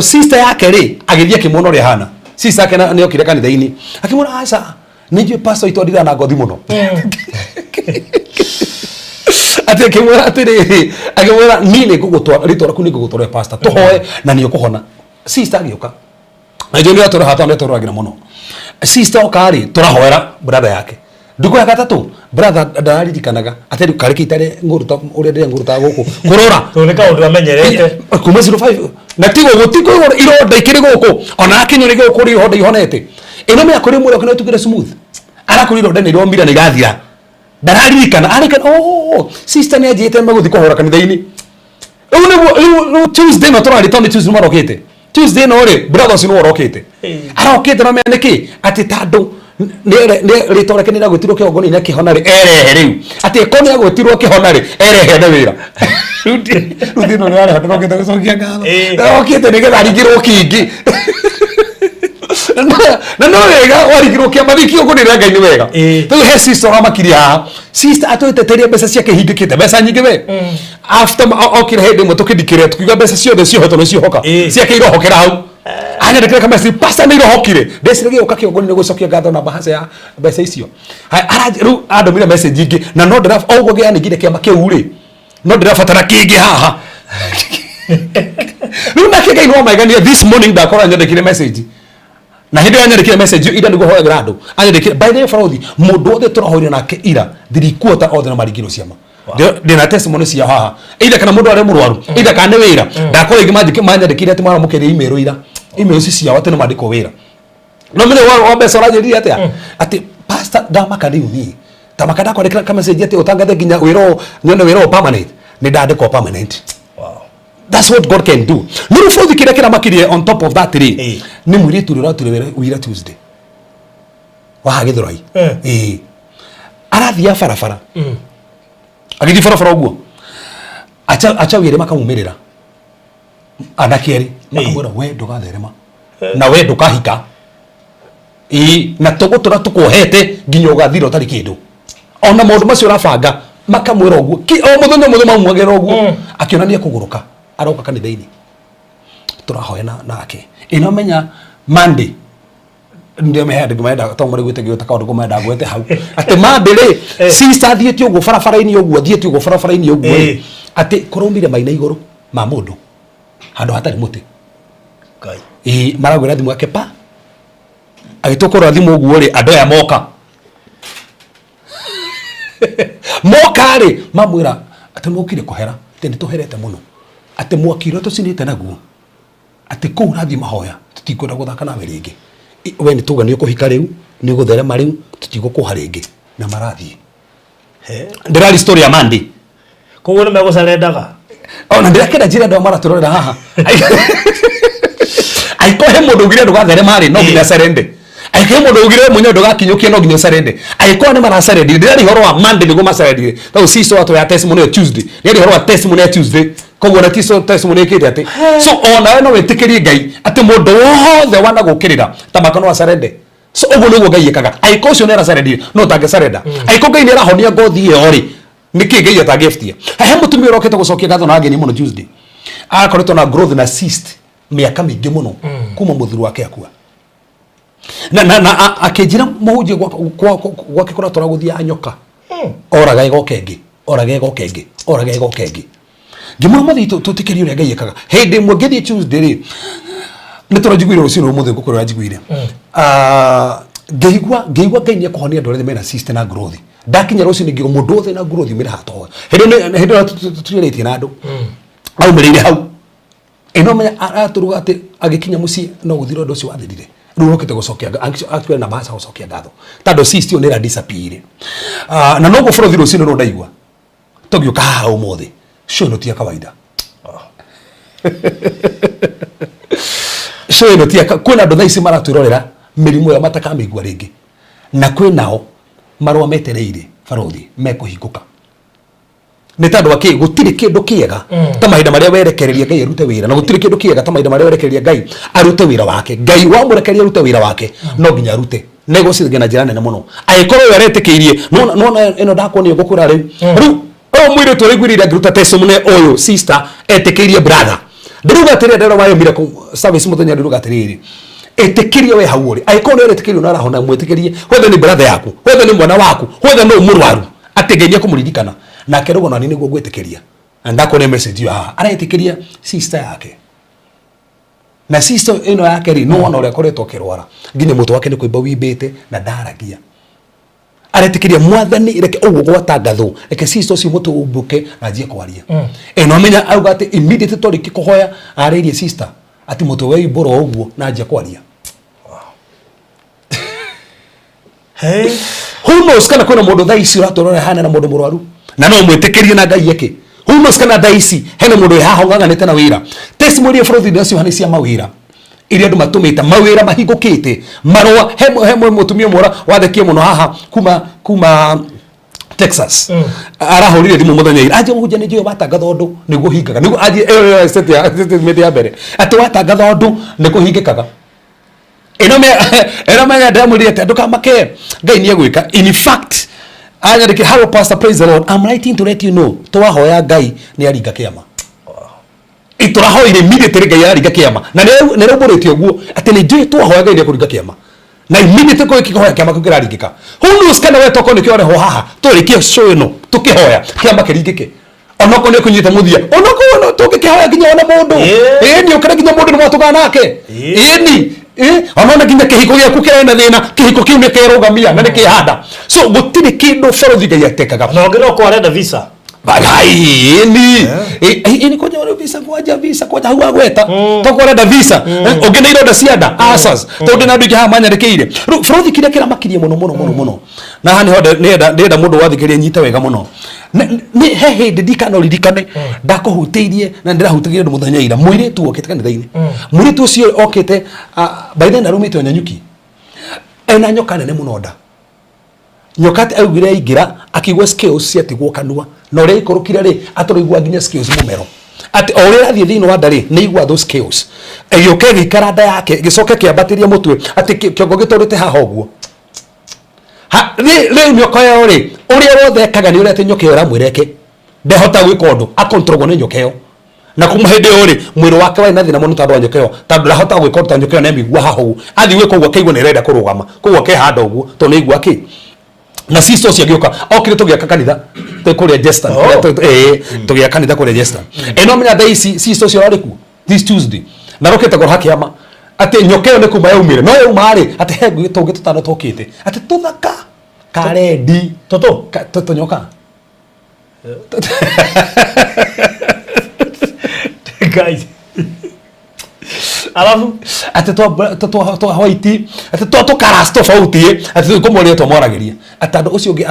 S3: sister yake rĩ agĩthiĩ akĩmuona ũrĩa ahana sister yake nĩ okire kanitha-inĩ akĩmwĩra aca nĩ njũĩ pastor witũ andiraga na ngothi mũno atĩ akĩmwĩra atĩrĩrĩ akĩmwĩra niĩ nĩ ngũgũtwara rĩtwa rĩaku nĩ ngũgũtwara pastor tũhoe na nĩ ũkũhona sister agĩũka na njũĩ nĩ atũra hata nĩ atũragĩra mũno sister oka rĩ tũrahoera brother yake ndukũ ya gatatũ brother ndararirikanaga atĩ rĩu karĩ kĩitarĩ ngũruta ũrĩa ndĩrĩa ngũrutaga gũkũ kũrora
S4: Tondũ nĩ kaũndũ amenyerete.
S3: kuma 05 na tigo gũtikũ ironda ikĩrĩ gũkũ ona akinyũ nĩ gũkũ rĩ ironda ihonete ĩno mĩaka rĩ mwĩrĩ wake nĩũtuĩkire smooth arakũrĩ ironda nĩ iromira na irathira ndararirikana arikana oh sister nĩ anjĩte megũthiĩ kũhora kanitha-inĩ rĩu nĩguo rĩu Tuesday no tũrarĩ tondũ nĩ Tuesday marokĩte Tuesday no rĩ brother ũcio nĩwe ũrokĩte arokĩte na menya nĩkĩ atĩ tandũ rĩtwa rĩake nĩragwĩtirwo kĩgongona-inĩ akĩhona rĩ erehe rĩu atĩ ko nĩagwĩtirwo akĩhona rĩ erehe na wĩra rĩu thĩna ũrĩa areha ndarokĩte gũcokia ngatho
S4: Ĩĩ.
S3: ndarokĩte nĩgetha aringĩrwo kĩngĩ na no wega warigirwo kĩama thikio kũnĩra ngai nĩ wega
S4: Ĩĩ.
S3: rĩu he sister ũramakirie haha sister atwĩteteria mbeca ciake hingĩkĩte mbeca nyingĩ we after okire hĩndĩ ĩmwe tũkĩndikĩrĩa tukiuga mbeca ciothe ciohetwo nĩ ciohoka
S4: Ĩĩ.
S3: ciake irohokera hau anyandĩkĩra kameci pastor nĩ irohokire ndeciragia gũka kĩongo-inĩ gũcokia ngatho na bahaca ya mbeca icio Haya, rĩu andũmire message ingĩ na no ndĩra o ũguo ngĩanĩngire kĩama kĩu rĩ no ndĩrabatara kĩngĩ haha rĩu nake ngai no maigania this morning ndakora nyandĩkire message na hĩndĩ ĩyo anyandĩkire message ira nĩguo hoyagĩra andũ anyandĩkire by the way barothi mũndũ wothe tũrahoire nake ira thirikuota othe na maringirwo ciama ndĩna testimony ciao haha either kana mũndũ arĩ mũrwaru either kana nĩ wĩra ndakora ingĩ manyandĩkire atĩ maramũkĩire email ira email ici ciao atĩ nĩ mandĩkwo wĩra no mene wa mbeca ũranjĩrire atĩa atĩ pastor ndamaka rĩu niĩ tamaka ndakwandĩkĩra kamessage atĩ ũtangathe nginya wĩra ũyũ nyone wĩra ũyũ permanent nĩ ndandĩkwo permanent.
S4: Wow.
S3: That's what God can do. Nĩ rĩu bũthi kĩrĩa kĩramakirie on top of that rĩ
S4: Ĩĩ.
S3: nĩ mũirĩtu ũrĩa ũratire wĩra wĩra Tuesday waha Gĩthũrai. Ĩĩ arathiaga barabara agĩthiĩ barabara ũguo acha wĩrĩ makamumĩrĩra anake erĩ makamwĩra we ndũgatherema na we ndũkahika ĩĩ na tũgũtũra tũkuohete nginya ũgathira ũtarĩ kĩndũ ona maũndũ macio ũrabanga makamwĩra ũguo o mũthenya mũthenya mamwagĩra ũguo akĩonania kũgũrũka aroka kanitha-inĩ tũrahoya nake ĩno menya Monday ndio mehenda ngomenda to muri gwite gĩũta kaũndũ ngomenda ngwete hau atĩ Monday rĩ sister athiĩte ũguo barabara-inĩ ũguo athiĩte ũguo barabara-inĩ ũguo rĩ
S4: Ĩĩ.
S3: atĩ kũraumire maina igũrũ ma mũndũ handũ hatarĩ mũtĩ.
S4: Ngai.
S3: Ĩĩ maragwĩra thimũ yake pa agĩtũkũra thimũ ũguo rĩ andũ aya moka moka rĩ mamwĩra atĩ mokire kũhera atĩ nĩ tũherete mũno atĩ mwaki ũrĩa tũcinĩte naguo atĩ kũu ũrathiĩ mahoya tũtikwenda gũthaka nawe rĩngĩ we nĩ tuga nĩ ũkũhika rĩu nĩ ũgũtherema rĩu tũtigũkũha rĩngĩ na marathiĩ
S4: He.
S3: ndĩrari story ya Monday.
S4: Koguo nĩ megũcarendaga.
S3: Ona ndĩrakenda njĩra andũ aya maratũrorera haha aiko he mũndũ ugire ndũgatherema rĩ no nginya acerende aiko he mũndũ ugire mũnyo ndũgakinyũkie no nginya ũcerende aiko nĩ maracerendire ndĩrari ũhoro wa Monday nĩguo macerendire tondũ sister watu ya testimony ya Tuesday ndĩrari ũhoro wa testimony ya Tuesday koguo na tiso testimony ĩkĩte atĩ so onawe no wĩtĩkĩrie Ngai atĩ mũndũ wothe wanagũkĩrĩra ta maka no acerende so ũguo nĩguo Ngai ĩkaga aiko ũcio nĩ aracerendire no ũtangĩcerenda aiko Ngai nĩ arahonia ngothi ĩyo rĩ nĩkĩ Ngai atangĩbutia he mũtumia ũrokĩte gũcokia ngatho na angeni mũno Tuesday arakoretwo na growth na cyst mĩaka mĩingĩ mũno kuma mũthuri wake akua na akĩnjĩra mũhunjia gwake kũratwara gũthiaga nyoka oraga ĩgoka ĩngĩ oraga ĩgoka ĩngĩ oraga ĩgoka ĩngĩ ngĩmwĩra mũthii tũtĩkĩrie ũrĩa Ngai ekaga hĩndĩ ĩmwe ngĩthiĩ Tuesday rĩ nĩ tũranjiguire rũcinĩ rũmũthĩ ngũkũ ũrĩa njiguire. Ah, Ngĩigua ngĩigua Ngai nĩekũhonia andũ arĩa mena cyst na growth. Ndakinya rũcinĩ ngĩigua mũndũ wothe na growth umĩre haha tũhoe. Hĩndĩ ĩyo hĩndĩ ĩyo tũtiarĩtie na andũ. Aumĩrĩire hau. Ĩno menya aratũruga atĩ agĩkinya mũciĩ no gũthira ũndũ ũcio wathirire. Rĩu okĩte gũcokia actually na bahasha gũcokia ngatho. Tondũ cyst ĩyo nĩ ĩra disappear. Ah, na noguo bũrũri rũcinĩ rũrũ ndaigua. Tũgĩũka haha ũmũthĩ. Show ĩno ti ya kawaida. Show ĩno ti ya kwĩna andũ thaa ici maratwĩrorera mĩrimũ ĩyo matakamĩigua rĩngĩ. Na kwĩ nao marũa metereire barothi mekũhingũka. Nĩ tondũ wa kĩ? Gũtirĩ kĩndũ kĩega ta mahinda marĩa werekereria Ngai arute wĩra, na gũtirĩ kĩndũ kĩega ta mahinda marĩa werekereria Ngai arute wĩra wake. Ngai wamũrekereria arute wĩra wake, no nginya arute. Na egũcithia na njĩra nene mũno. Angĩkorwo ũyũ aretĩkĩirie, nĩwona nĩwona ĩno ndakuonia ngũkwĩra rĩu. Rĩu ũyũ mũirĩtu ũraiguire angĩruta testimony ũyũ sister etĩkĩirie brother. Ndĩrauga atĩrĩrĩ, ndĩrauga wayo miracle service mũthenya ndĩrauga atĩrĩrĩ, ĩtĩkĩria we hau ũrĩ. Angĩkorwo nĩ ũretĩkĩrio na arahona, mwĩtĩkĩrie. Whether nĩ brother yaku, whether nĩ mwana waku, whether nĩ mũrwaru, atĩ Ngai nĩekũmũririkana. Nake rũgano nani nĩguo ngwĩtĩkĩria. Na ndakuonia message ĩyo haha. Aretĩkĩria sister yake. Na sister ĩno yake rĩ, nĩwona ũrĩa akoretwo akĩrwara. Nginya mũtwe wake nĩ kũimba wimbĩte na ndaragia. Aretĩkĩria mwathani reke ũguo gwatangathwo, reke sister ũcio mũtwe umbũke na anjie kwaria. Ĩ no menya auga atĩ immediately twarĩkia kũhoya arĩirie sister atĩ mũtwe weimbũra o ũguo na anjia kwaria.
S4: Hey.
S3: Who knows kana kwĩna mũndũ thaa ici ũratũrora hana na mũndũ mũrwaru na no mwĩtĩkĩrie na Ngai eke. Who knows kana thaa ici hena mũndũ wĩ haha ũng'ang'anĩte na wĩra. Testimony ya bũrũri thĩinĩ ũcio nĩ cia mawĩra iria andũ matũmĩte mawĩra mahingũkĩte marũa. He he mũtumia ũmwe wathekie mũno haha kuma kuma Texas. Arahũrire thimũ mũthenya ira anjia mũhunjia nĩ njũĩ watangatha ũndũ nĩguo hingaga nĩguo anjie ĩyo ĩyo state ya statement ya mbere atĩ watangatha ũndũ nĩ kũhingĩkaga. Ĩno me ĩno menya ndamwĩrire atĩ ndũkamake Ngai nĩ egwĩka. In fact anyandĩkĩre, hello pastor, praise the Lord, I'm writing to let you know twahoya Ngai nĩ aringa kĩama. Tũrahoire immediately Ngai araringa kĩama na nĩ raumbũrĩte ũguo atĩ nĩ njũĩ twahoya Ngai nĩ ekũringa kĩama na immediately kũrĩ kĩhoya kĩama kĩu kĩraringĩka. Who knows kana we toko nĩkĩo warehwo haha tũrĩkie show ĩno tũkĩhoya kĩama kĩringĩke onokorwo nĩ ũkũnyita mũthia onokorwo no tũngĩkĩhoya nginya ona mũndũ ĩni ũkĩre nginya mũndũ nĩ mwatũgana nake ĩni ona nginya kĩhiko gĩaku kĩrĩ na thĩna kĩhiko kĩu nĩ kĩrũgamia na nĩ kĩhanda. So gũtirĩ kĩndũ bũrũri Ngai atekaga.
S4: Na ũngĩ no korwo arenda visa.
S3: Ĩni ĩni kwanja wale visa kwanja visa kwanja hau agweta to kwarenda visa ũngĩ nĩ ironda cia nda asas tondũ na andũ aingĩ haha manyandĩkĩire. Rĩu bũrũri kĩrĩa kĩramakirie mũno mũno mũno mũno na haha nĩho nĩenda nĩenda mũndũ wathikĩrĩria nyite wega mũno. Nĩ he hĩndĩ ndikana ũririkane ndakũhutĩirie na ndĩrahutĩirie andũ mũthenya ira mũirĩtu okĩte kanitha-inĩ. Mũirĩtu ũcio okĩte by then arumĩte o Nyanyuki ena nyoka nene mũno nda. Nyoka atĩ augire aingĩra akĩigua scales ciatigwo kanua na ũrĩa aikũrũkire rĩ atũraigua nginya scales mũmero atĩ o ũrĩa athiĩ thĩinĩ wa nda rĩ nĩ aigua those scales ĩgĩũka ĩgĩikara nda yake ĩgĩcoka ĩkĩambatĩria mũtwe atĩ kĩongo gĩtũrĩte haha ũguo. Rĩu nyoka ĩyo rĩ ũrĩa wothe ekaga nĩ ũrĩa atĩ nyoka ĩyo ĩramwĩra eke ndehota gwĩka ũndũ akontrolwo nĩ nyoka ĩyo. Na kuma hĩndĩ ĩyo rĩ mwĩrĩ wake warĩ na thĩna mũno tondũ wa nyoka ĩyo tondũ ndahota gwĩka ũndũ tondũ nyoka ĩyo nĩamĩigua haha ũguo athiĩ gwĩka ũguo akaigua nĩ ĩrenda kũrũgama koguo akehanda ũguo tondũ nĩ aigua kĩ. Na sister ũcio agĩũka okire tũgĩaka kanitha twĩ kũrĩa Jestan. Tũgĩaka kanitha kũrĩa Jestan. Ĩno menya thaa ici sister ũcio arĩ kuo this Tuesday na rokĩte kũreha kĩama atĩ nyoka ĩyo nĩ kuma yaumire no yauma rĩ atĩ he ngui tũngĩ tũtano tũkĩte atĩ tũthaka karendi
S4: Tũtũ?
S3: Tũnyoka.
S4: Guys. Alafu
S3: atĩ twa white atĩ twa tũkaras tofauti atĩ tũkũmũria twamwaragĩria atĩ andũ ũcio ũngĩ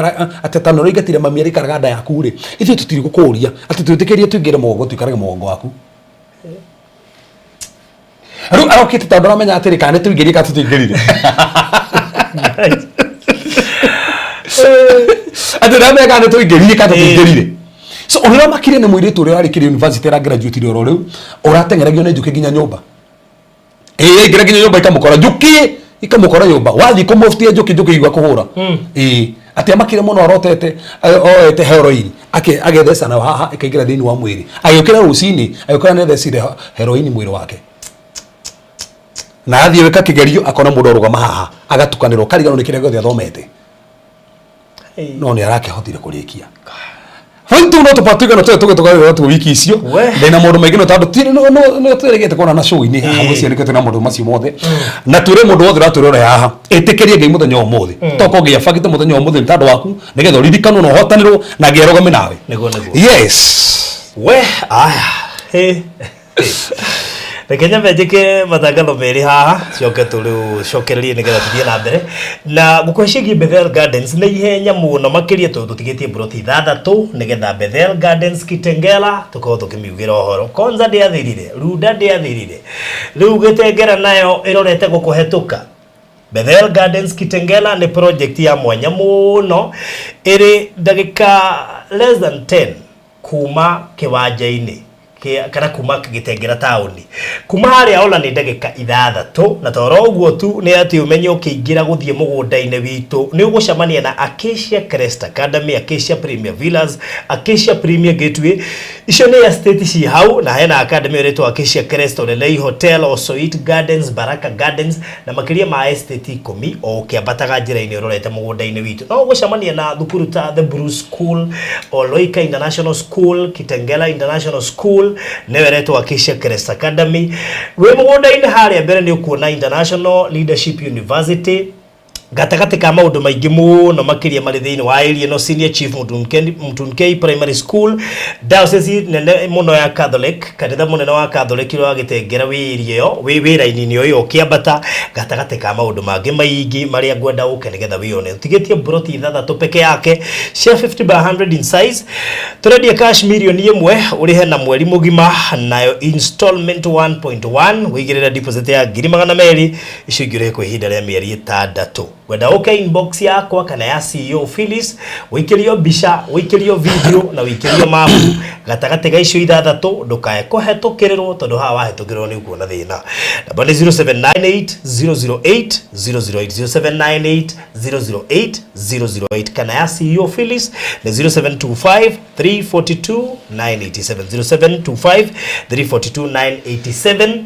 S3: atĩ tondũ nĩũraingatire mami araikaraga nda yaku rĩ ithuĩ tũtirĩ gũkũria atĩ twĩtĩkĩrie tũingĩre mũgongo tũikarage mũgongo waku. Rĩu arokĩte tondũ aramenya atĩrĩ kana nĩ tũingĩrie kana tũtingĩrire atĩ ndamenya kana nĩ tũingĩrire kana tũtingĩrire. So ũrĩa ũramakire nĩ mũirĩtu ũrĩa warĩkirie university ara graduate oro rĩu ũrateng'eragio nĩ njũkĩ nginya nyũmba. Ĩĩ aingĩra nginya nyũmba ikamũkora njũkĩ ikamũkora nyũmba wathiĩ kũmũbutia njũkĩ njũkĩ igua kũhũra. Ĩĩ atĩ amakire mũno arotete oete heroin agetheca nayo haha ĩkaingĩra thĩinĩ wa mwĩrĩ agĩũkĩra rũcinĩ agĩũkĩra nĩ athecire heroin mwĩrĩ wake na athiĩ gwĩka kĩgerio akona mũndũ arũgama haha agatukanĩrwo kariganĩrwo nĩ kĩrĩa gĩothe athomete no nĩ arakĩhotire kũrĩkia. Rĩu tu no tũpatuigana tũrĩa tũgĩtũgarũra tu wiki icio.
S4: We.
S3: Ndĩna maũndũ maingĩ no tondũ ti no no no twĩrĩgĩte kuona na show-inĩ haha gwĩciria nĩkĩo twĩna maũndũ macio mothe. Na twĩre mũndũ wothe ũratwĩrora haha ĩtĩkĩrie Ngai mũthenya wa ũmũthĩ. Tokorwo Ngai abangĩte mũthenya wa ũmũthĩ nĩ tondũ waku nĩgetha ũririkanwo na ũhotanĩrwo na Ngai arũgame nawe.
S4: Nĩguo, nĩguo.
S3: Yes.
S4: We aya he reke nyambe njĩke matangatho merĩ haha coke tũrĩu cokererie nĩgetha tũthiĩ na mbere na ngũkũhe ciĩgiĩ Bethel Gardens nĩ ihenya mũno makĩria tondũ tũtigĩtie mburoti ithathatũ nĩgetha Bethel Gardens Kitengela tũkorwo tũkĩmiugĩra ũhoro. Konza ndĩathirire, Runda ndĩathirire, rĩu Gĩtengera nayo ĩrorete gũkũhetũka. Bethel Gardens Kitengela nĩ project ya mwanya mũno, ĩrĩ ndagĩka less than 10 kuma kĩwanja-inĩ kana kuma Gĩtengera taũni, kuma harĩa ona nĩ ndagĩka ithathatũ. Na toro ũguo tu nĩ atĩ ũmenye ũkĩingĩra gũthiĩ mũgũnda-inĩ witũ nĩ ũgũcemania na Acacia Crest Academy, Acacia Premier Villas, Acacia Premier Gateway. Icio nĩ estate ci hau, na hena academy ĩretwo Acacia Crest, Olelei Hotel, Osoit Gardens, Baraka Gardens na makĩria ma estate 10 o ũkĩambataga njĩra-inĩ ũrorete mũgũnda-inĩ witũ. No ũgũcemania na thukuru ta The Blue School, Oloika International School, Kitengela International School, nĩyo ĩretwo Acacia Crest Academy. Wĩ mũgũnda-inĩ harĩa mbere nĩ ũkuona International Leadership University, gatagatĩ ka maũndũ maingĩ mũno makĩria marĩ thĩinĩ wa area ĩno, Senior Chief Mutunkei Primary School, diocese nene mũno ya Catholic, kanitha mũnene wa Catholic wa Gĩtengera wĩ area ĩyo, wĩ wĩra-inĩ ũyũ ũkĩambata, gatagatĩ ka maũndũ mangĩ maingĩ marĩa ngwenda ũke nĩgetha wĩone. Ũtigĩtie mburoti ithathatũ peke yake cia 50 by 100 in size. Tũrendia cash 1 million ũrĩhe na mweri mũgima, nayo installment 1.1, wĩigĩrĩre deposit ya 200,000, icio ingĩ ũrĩhe kwa ihinda rĩa mĩeri 6. Wenda ũke inbox yakwa kana ya CEO Phyllis, wĩikĩrio mbica, wĩikĩrio video na wĩikĩrio mapu gatagatĩ ga icio ithathatũ. Ndũkae kũhetũkĩrĩrwo tondũ haha wahetũkĩrĩrwo nĩ ũkuona thĩna. Namba nĩ 0798 008 008, 0798 008 008, kana ya CEO Phyllis nĩ 0725 342 987, 0725 342 987.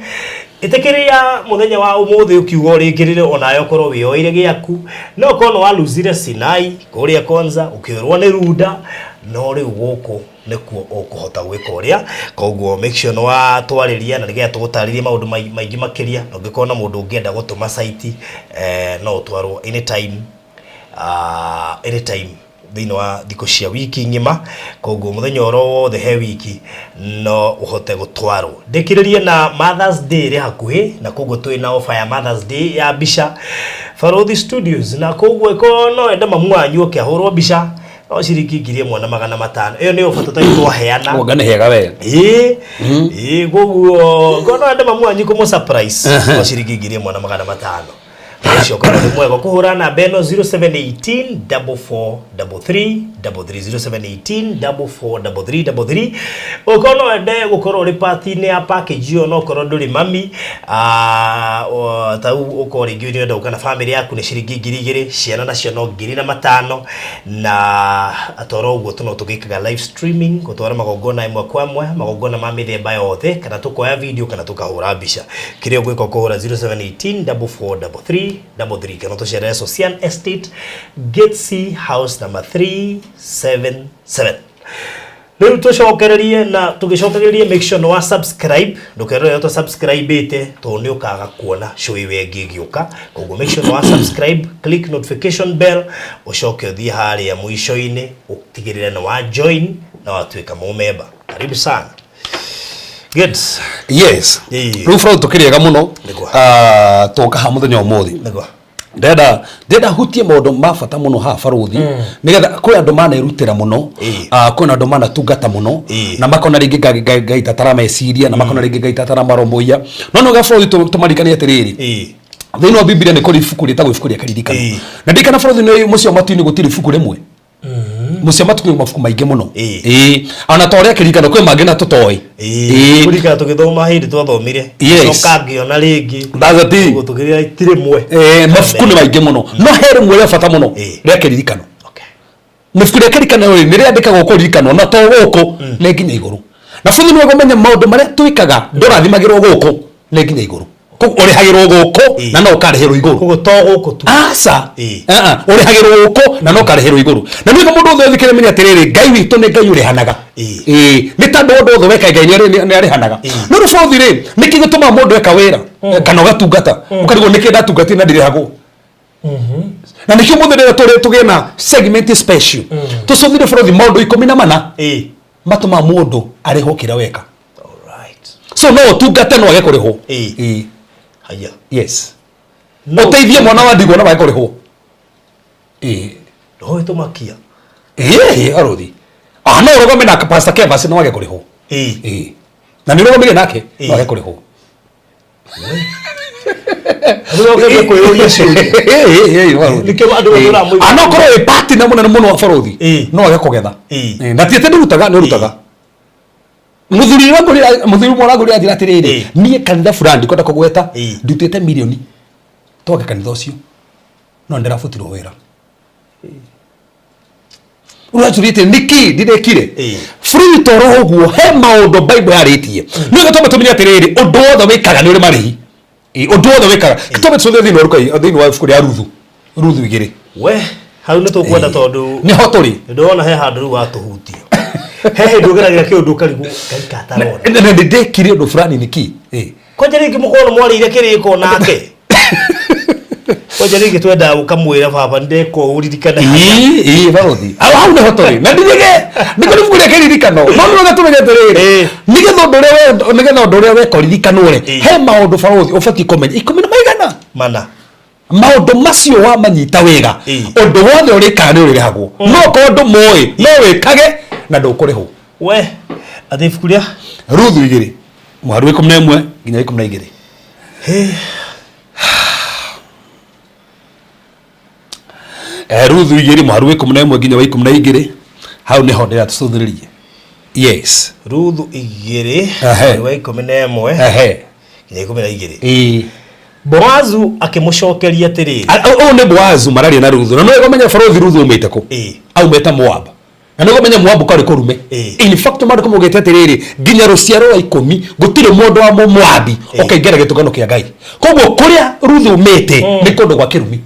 S4: Ĩtĩkĩria mũthenya wa ũmũthĩ ũkiuga ũrĩkĩrĩre onawe ũkorwo wĩyoeire gĩaku, no korwo nĩ waluzire Sinai kũrĩa Konza, ũkĩũrwo nĩ Runda, no rĩu gũkũ nĩkuo ũkũhota gwĩka ũrĩa. Koguo make sure nĩ watwarĩria na nĩgetha tũgũtarĩrie maũndũ maingĩ makĩria. Na ũngĩkorwo na mũndũ ũngĩenda gũtũma site, no ũtwarwo anytime, anytime thĩinĩ wa thikũ cia wiki ng'ima. Koguo mũthenya oro wothe he wiki no ũhote gũtwarwo. Ndĩkĩrĩrie na Mothers Day ĩrĩ hakuhĩ, na koguo twĩ na offer ya Mothers Day ya mbica Barothi Studios, na koguo ĩkorwo no ende mamu wanyu oke ahũrwo mbica no ciringi 1500. Ĩyo nĩ offer tũtarĩ twaheana.
S3: Wonga nĩ hega we.
S4: Ĩĩ, koguo korwo no ende mamu wanyu kũmũ surprise no ciringi 1500. Ũcio ũkorwo nĩ mwega kũhũra namba ĩno 0718 44 33 33, 0718 44 33 33. Ũkorwo no wende gũkorwo ũrĩ part-inĩ ya package ĩyo, no ũkorwo ndũrĩ mami, ta rĩu ũkorwo rĩngĩ nĩ ũrenda gũka na family yaku nĩ ciringi 2000, ciana nacio no 05,000. Na atoro ũguo tũno tũgĩkaga live streaming, gũtwara magongona ĩmwe kwa ĩmwe, magongona ma mĩthemba yothe, kana tũkoya video kana tũkahũra mbica. Kĩrĩa ũgwĩka ũkũhũra 0718 44 33 33 kana tũcerere Socian Estate, Gate C, house number 377. Rĩu tũcokererie na tũgĩcokererie, make sure nĩ wa subscribe, ndũkerore ũta subscribe ĩte tondũ nĩ ũkaga kuona show ĩyo ĩngĩ ĩgĩũka. Koguo make sure nĩ wa subscribe, click notification bell, ũcoke ũthiĩ harĩa mũico-inĩ ũtigĩrĩre nĩ wa join na watuĩka mũmemba. Karibu sana. Good.
S3: Yes.
S4: Ĩĩ.
S3: Rĩu bro tũkĩrĩega mũno.
S4: Nĩguo.
S3: Ah, tũka haha mũthenya wa ũmũthĩ
S4: Nĩguo.
S3: Ndĩrenda hutie maũndũ ma bata mũno haha barothi, nĩgetha kwĩ andũ manerutĩra mũno, kwĩna andũ manatungata mũno, na makona rĩngĩ Ngai tatarameciria, na makona rĩngĩ Ngai tataramarũmbũiya, no nĩ barothi tũmarikanie atĩrĩrĩ, thĩinĩ wa Biblia nĩ kũrĩ ibuku rĩtagwo ibuku rĩa kĩririkano. Na ndirikana barothi nĩ mũciĩ wa matu-inĩ gũtirĩ ibuku rĩmwe, mũciĩ wa matu-inĩ mabuku maingĩ mũno. Ĩĩ, ona ta ũrĩa kĩririkano kwĩ mangĩ na tũtoĩ.
S4: Kũririkana tũgĩthoma hĩndĩ twathomire, coka ngĩona rĩngĩ.
S3: That's the thing.
S4: Ũguo tũkĩrĩa ti rĩmwe.
S3: Mabuku nĩ maingĩ mũno, no he rĩmwe rĩa bata mũno, rĩa kĩririkano. Na ibuku rĩa kĩririkano rĩ nĩ rĩandĩkagwo kũririkanwo, na to gũkũ, nĩ nginya igũrũ. Na bũthi nĩ ũkũmenya maũndũ marĩa twĩkaga ndũrathimagĩrwo gũkũ, nĩ nginya igũrũ. Ũrĩhagĩrwo gũkũ
S4: Ĩĩ.
S3: na no ũkarĩhĩrwo igũrũ.
S4: Koguo to gũkũ tu.
S3: Aca.
S4: Ĩĩ.
S3: Ũrĩhagĩrwo gũkũ na no ũkarĩhĩrwo igũrũ. Na nĩguo mũndũ wothe ũthikĩrĩria menye atĩrĩrĩ, Ngai witũ nĩ Ngai ũrĩhanaga.
S4: Ĩĩ.
S3: Ĩĩ, nĩ tondũ ũndũ wothe weka Ngai nĩ arĩhanaga.
S4: Ĩĩ.
S3: No rĩu bũthi rĩ, nĩkĩ gĩtũmaga mũndũ eka wĩra kana ũgatungata ũkarigwo nĩkĩ ndatungatire na ndirĩhagwo? Na nĩkĩo mũthĩ rĩrĩa tũrĩ tũgĩe na segment special, tũcũthire bũrũri maũndũ 14 matũmaga mũndũ arĩhwo kĩrĩa weka.
S4: Alright.
S3: So no ũtungate no wage kũrĩhwo.
S4: Ĩĩ.
S3: Ĩĩ.
S4: Haya.
S3: Yes.
S4: No.
S3: Ũteithie mwana wa ndigwa no wage kũrĩhwo. Ĩĩ.
S4: Roho ĩtũmakia.
S3: Ĩĩ, arũthi. Ah, no ũrũgame na Pastor Kevas no wage kũrĩhwo.
S4: Ĩĩ.
S3: Ĩĩ. Na nĩ ũrũgamire nake
S4: Ĩĩ.
S3: no wage kũrĩhwo.
S4: Rĩu ũkĩambia kwĩyũria ciũria.
S3: Ĩĩ, ĩĩ, ĩĩ,
S4: Nĩkĩo andũ
S3: Ĩĩ.
S4: matũraga
S3: Ah, no korwo wĩ partner mũnene mũno wa bũrũri
S4: Ĩĩ.
S3: no wage kũgetha.
S4: Ĩĩ.
S3: Ĩĩ, na ti atĩ ndũrutaga, nĩ ũrutaga. Mũthuri ũrangũrĩra, mũthuri ũmwe ũrangũrĩra anjĩra atĩrĩrĩ,
S4: Ĩĩ.
S3: niĩ kanitha fulani ndikwenda kũgweta,
S4: Ĩĩ.
S3: ndutĩte mirioni twake kanitha ũcio, no nĩndĩrabutirwo wĩra. Ũranjũria atĩ nĩkĩ ndĩrekire?
S4: Ĩĩ.
S3: Bũrũri toro ũguo he maũndũ Bible yarĩtie. Nĩ gĩtũma tũmenye atĩrĩrĩ, ũndũ wothe wĩkaga nĩ ũrĩ marĩhi. Ĩĩ, ũndũ wothe wĩkaga. Gĩtũma tũcũthie thĩinĩ wa Luka, thĩinĩ wa ibuku rĩa Ruthu, Ruthu 2.
S4: We, hau nĩ tũkwenda tondũ
S3: Nĩho tũrĩ.
S4: ndĩrona he handũ rĩu watũhutia. He hĩndĩ ũgeragĩra kĩũndũ ũkarigwo Ngai katarona.
S3: Na nĩndekire ũndũ fulani nĩkĩ? Ĩĩ.
S4: Kwanja rĩngĩ mũkorwo mwarĩire kĩrĩko nake. Kwanja rĩngĩ twendaga ũkamwĩra baba ndeka ũũ ririkana harĩa.
S3: Ĩĩ, ĩĩ, barothi. Hau hau nĩho tũrĩ. Na ndirige, nĩkĩo ibuku rĩa kĩririkano. No nĩ wega tũmenye atĩrĩrĩ,
S4: Ĩĩ.
S3: nĩgetha ũndũ ũrĩa nĩgetha ũndũ ũrĩa weka ũririkanwo rĩ,
S4: Ĩĩ.
S3: he maũndũ barothi ũbatiĩ kũmenya ikũmi na maigana.
S4: Mana.
S3: Maũndũ macio wamanyita wega,
S4: Ĩĩ.
S3: ũndũ wothe ũrĩkaga nĩ ũrĩrĩhagwo. No korwo ndũmoĩ, no wĩkage na ndũkũrĩhwo.
S4: We, atĩ ibuku rĩa
S3: Ruthu 2, mũhari wa 11 nginya 12. Ruthu 2 mũhari wa 11 nginya wa 12, hau nĩho ndĩrenda tũcũthĩrĩrie. Yes.
S4: Ruthu 2
S3: Ehe.
S4: wa 11
S3: Ehe.
S4: nginya 12.
S3: Ĩĩ.
S4: Boazu akĩmũcokeria atĩrĩrĩ.
S3: Ũyũ nĩ Boazu mararia na Ruthu. Na nĩwe ũmenye bũrũri Ruthu aumĩte kũ?
S4: Ĩĩ.
S3: Aumĩte Moab. Na nĩguo ũmenye Moabu karĩ kũrume.
S4: Ĩĩ.
S3: In fact maandĩko maugĩte atĩrĩrĩ, nginya rũciaro rwa 10 gũtirĩ mũndũ wa Mũmoabi
S4: Ĩĩ.
S3: ũkaingĩra gĩtũngano kĩa Ngai. Koguo kũrĩa Ruthu aumĩte nĩ kũndũ gwa kĩrumi.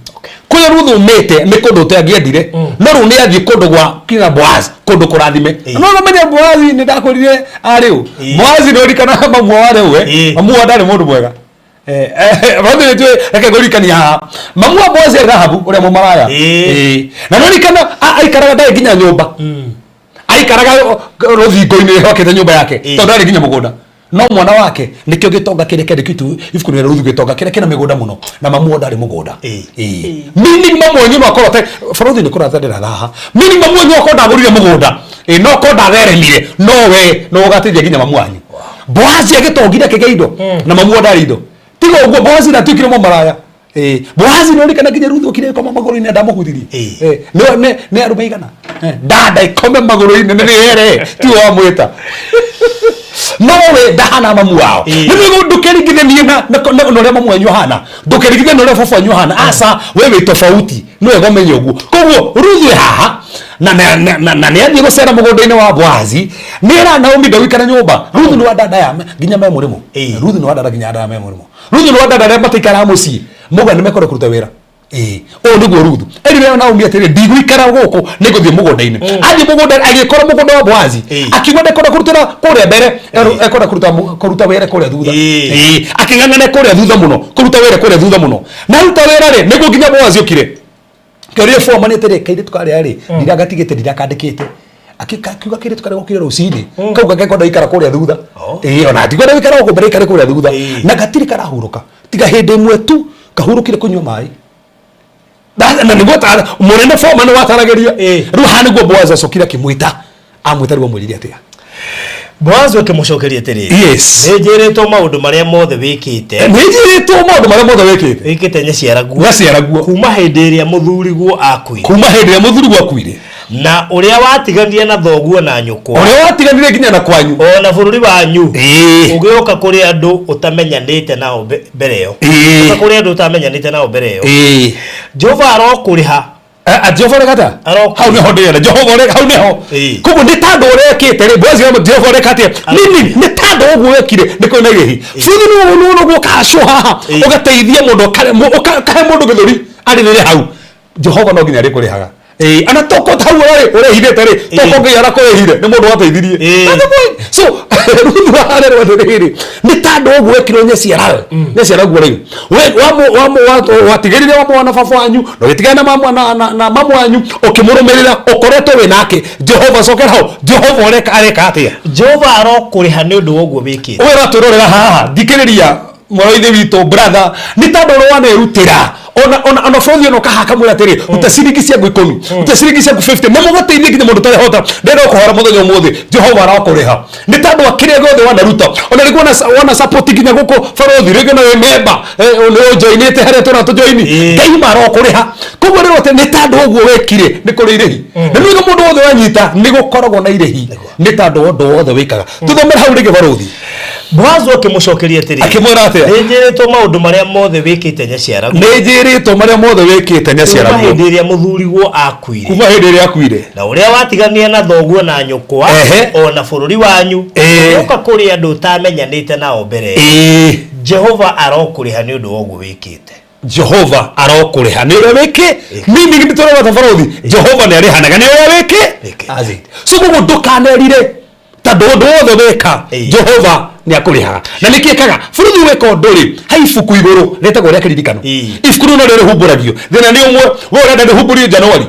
S3: Kũrĩa Ruthu aumĩte nĩ kũndũ ũtangĩendire. No rĩu nĩ athiĩ kũndũ gwa kina Boaz, kũndũ kũrathime.
S4: Ĩĩ.
S3: No ũmenye Boaz nĩ ndakwĩrire arĩ ũ.
S4: Ĩĩ.
S3: Boaz nĩ ũririkanaga mamu wao arĩ ũ, eh?
S4: Ĩĩ.
S3: Mamu wao ndarĩ mũndũ mwega. Bathi nĩ tuĩ reke ngũririkanie haha. Mamu wa Boaz arĩ Rahabu ũrĩa mũmaraya.
S4: Ĩĩ.
S3: Ĩĩ. Na nĩ ũririkana aikaraga ndarĩ nginya nyũmba. Aikaraga rũthingo-inĩ hakĩte nyũmba yake
S4: Ĩĩ.
S3: tondũ ndarĩ nginya mũgũnda. No mwana wake nĩkĩo gĩtonga kĩrĩa kĩandĩkĩtwo ibuku rĩa Ruthu, gĩtonga kĩrĩa kĩna mĩgũnda mũno, na mamu wao ndarĩ mũgũnda.
S4: Ĩĩ.
S3: Ĩĩ. Meaning mamu wanyu no akorwo bũrũri nĩ kũratha ndĩratha haha. Meaning mamu wanyu akorwo ndagũrire mũgũnda. Ĩĩ, no akorwo ndatheremire, no we no ũgateithia nginya mamu wanyu. Boazi agĩtongire akĩgĩa indo na mamu wao ndarĩ indo. Tiga ũguo Boazi ndatuĩkire mũmaraya. Ĩĩ, Boazi nĩ ũririkana nginya Ruthu okire gũkoma magũrũ-inĩ na ndamũhutirie.
S4: Ĩĩ.
S3: Ĩĩ, nĩ arũme aigana? Ndanda ikome magũrũ-inĩ nĩ rĩere tiwe wamwĩta. No we ndahana mamu wao.
S4: Ĩĩ.
S3: Nĩ nĩguo ndũkeringithanie na ũrĩa mamu wanyu ahana, ndũkeringithanie na ũrĩa baba wanyu ahana. Aca, we wĩ tofauti, nĩ wega ũmenye ũguo. Koguo Ruthu e haha na nĩ athiĩ gũcera mũgũnda-inĩ wa Boazi, nĩ era Naomi ndagũikara nyũmba. Ruthu nĩ wa dada ya nginya me mũrĩmo.
S4: Ĩĩ.
S3: Ruthu nĩ wa dada nginya dada me mũrĩmo. Ruthu nĩ wa dada arĩa mataikaraga mũciĩ, mauga nĩ mekwenda kũruta wĩra. Ĩĩ, ũyũ nĩguo Ruthu. Erire Naomi atĩrĩ, ndigũikara gũkũ, nĩngũthiĩ mũgũnda-inĩ. Athiĩ mũgũnda agĩkora mũgũnda wa Boazi.
S4: Ĩĩ.
S3: Akiuga ndekwenda kũrutĩra kũrĩa mbere, ekwenda kũruta wĩra kũrĩa thutha.
S4: Ĩĩ.
S3: Ĩĩ, akĩng'ang'ana kũrĩa thutha mũno, kũruta wĩra kũrĩa thutha mũno. Na aruta wĩra rĩ, nĩguo nginya Boazi okire. Kĩoria foreman atĩrĩ, kairĩtu karĩa rĩ, ndiragatigĩte, ndirakandĩkĩte. Akiuga kairĩtu karĩa gokire rũcinĩ, kau gakekwenda gũikara kũrĩa thutha.
S4: Oh.
S3: Ĩĩ, ona ndikwenda gũikara gũkũ mbere, ikare kũrĩa thutha.
S4: Ĩĩ.
S3: Na gatirĩ karahurũka. Tiga hĩndĩ ĩmwe tu kahurũkire kũnyua maĩ. Na nĩguo mũnene foreman wataragĩria.
S4: Ĩĩ.
S3: Rĩu haha nĩguo Boaz acokire akĩmwĩta. Amwĩta rĩu amwĩrire atĩa?
S4: Boazu akĩmũcokeria atĩrĩrĩ.
S3: Yes.
S4: Nĩ njĩrĩtwo maũndũ marĩa mothe wĩkĩte.
S3: Nĩ njĩrĩtwo maũndũ marĩa mothe wĩkĩte.
S4: Wĩkĩte nyaciaraguo.
S3: Nyaciaraguo.
S4: Kuma hĩndĩ ĩrĩa mũthuriguo akuire.
S3: Kuma hĩndĩ ĩrĩa mũthuriguo akuire.
S4: Na ũrĩa watiganire na thoguo na nyũkwa.
S3: Ũrĩa watiganire nginya na kwanyu.
S4: Ona bũrũri wanyu.
S3: Ĩĩ.
S4: Ũgĩũka kũrĩ andũ ũtamenyanĩte nao mbere ĩyo.
S3: Ĩĩ.
S4: Ũgĩũka kũrĩ andũ ũtamenyanĩte nao mbere ĩyo.
S3: Ĩĩ.
S4: Jehova arokũrĩha.
S3: Jehova ũreka atĩa?
S4: Arokũrĩha.
S3: Hau nĩho ndĩrenda Jehova ũreka hau nĩho.
S4: Ĩĩ.
S3: Koguo nĩ tandũ ũrekĩte rĩ Boazi arauga Jehova ũreka atĩa? Nini nĩ tandũ ũguo wekire nĩ kũrĩ na irĩhi. Bũrũri nĩ ũũ nĩ ũguo ũkacwo haha
S4: Ĩĩ.
S3: ũgateithia mũndũ ũkahe mũndũ gĩthũri arĩrĩre hau. Jehova no nginya arĩkũrĩhaga. Ĩĩ ana toko hau ũrarĩ ũrehithĩte rĩ toko Ngai arakũrĩhire nĩ mũndũ wateithirie.
S4: Ĩĩ.
S3: That's the point. So Ruthu arerwo atĩrĩrĩ nĩ tandũ ũguo wekirwo nyaciarawe nyaciaraguo rĩ we watigĩrire wa mwana baba wanyu na ũgĩtigana na mama na mamu wanyu ũkĩmũrũmĩrĩra ũkoretwo wĩ nake Jehova cokera hau Jehova ũreka areka atĩa
S4: Jehova arokũrĩha nĩ ũndũ wa ũguo wĩkĩte.
S3: we ũratwĩrorera haha thikĩrĩria mwana wa ithe witũ brother nĩ tondũ ũrĩa wanerutĩra ona ona ona bũrũri ona ũkaha kamwĩra atĩrĩ ruta ciringi ciaku ikũmi ruta ciringi ciaku 50 na mũgũteithie nginya mũndũ ũtarehota ndĩrenda gũkũhora mũthenya ũmũthĩ Jehova arokũrĩha nĩ tondũ wa kĩrĩa gĩothe wanaruta ona rĩngĩ wana support nginya gũkũ barothi rĩngĩ na wĩ member nĩ ũjoinĩte harĩa tũra tũjoini
S4: Ĩĩ.
S3: Ngai marokũrĩha koguo rĩrwo atĩ nĩ tondũ ũguo wekire nĩ kũrĩ irĩhi na nĩ mũndũ wothe wanyita nĩ gũkoragwo na irĩhi nĩ tondũ wa ũndũ wothe wĩkaga tũthomere hau rĩngĩ barothi
S4: Boazu akĩmũcokeria atĩrĩ
S3: Akĩmwĩra atĩa?
S4: nĩ njĩrĩtwo maũndũ marĩa mothe wĩkĩte nyaciaraguo
S3: nĩ njĩrĩtwo marĩa mothe wĩkĩte
S4: kuma
S3: nyaciaraguo
S4: hĩndĩ ĩrĩa mũthuriguo akuire
S3: kuma hĩndĩ ĩrĩa akuire
S4: na ũrĩa watiganire na thoguo na nyũkwa
S3: Ehe.
S4: o na bũrũri wanyu
S3: Ĩĩ.
S4: ũka kũrĩ andũ ũtamenyanĩte nao mbere
S3: ĩĩ
S4: Jehova arokũrĩha nĩ ũndũ wa ũguo wĩkĩte
S3: Jehova arokũrĩha nĩ ũrĩa wĩkĩ mimi nĩ tũrona barothi Jehova nĩ arĩhanaga nĩ ũrĩa wĩkĩ
S4: Wĩkĩte.
S3: That's it. So koguo ndũkanerire tondũ ũndũ wothe weka
S4: Ĩĩ.
S3: Jehova nĩ akũrĩhaga na nĩ kĩkaga bũrũri weka ũndũ rĩ he ibuku igũrũ rĩtagwo rĩa kĩririkano
S4: Ĩĩ.
S3: ibuku rĩu norĩo rĩhumbũragio thĩna nĩ ũmwe we ũrenda rĩhumbũrio Januari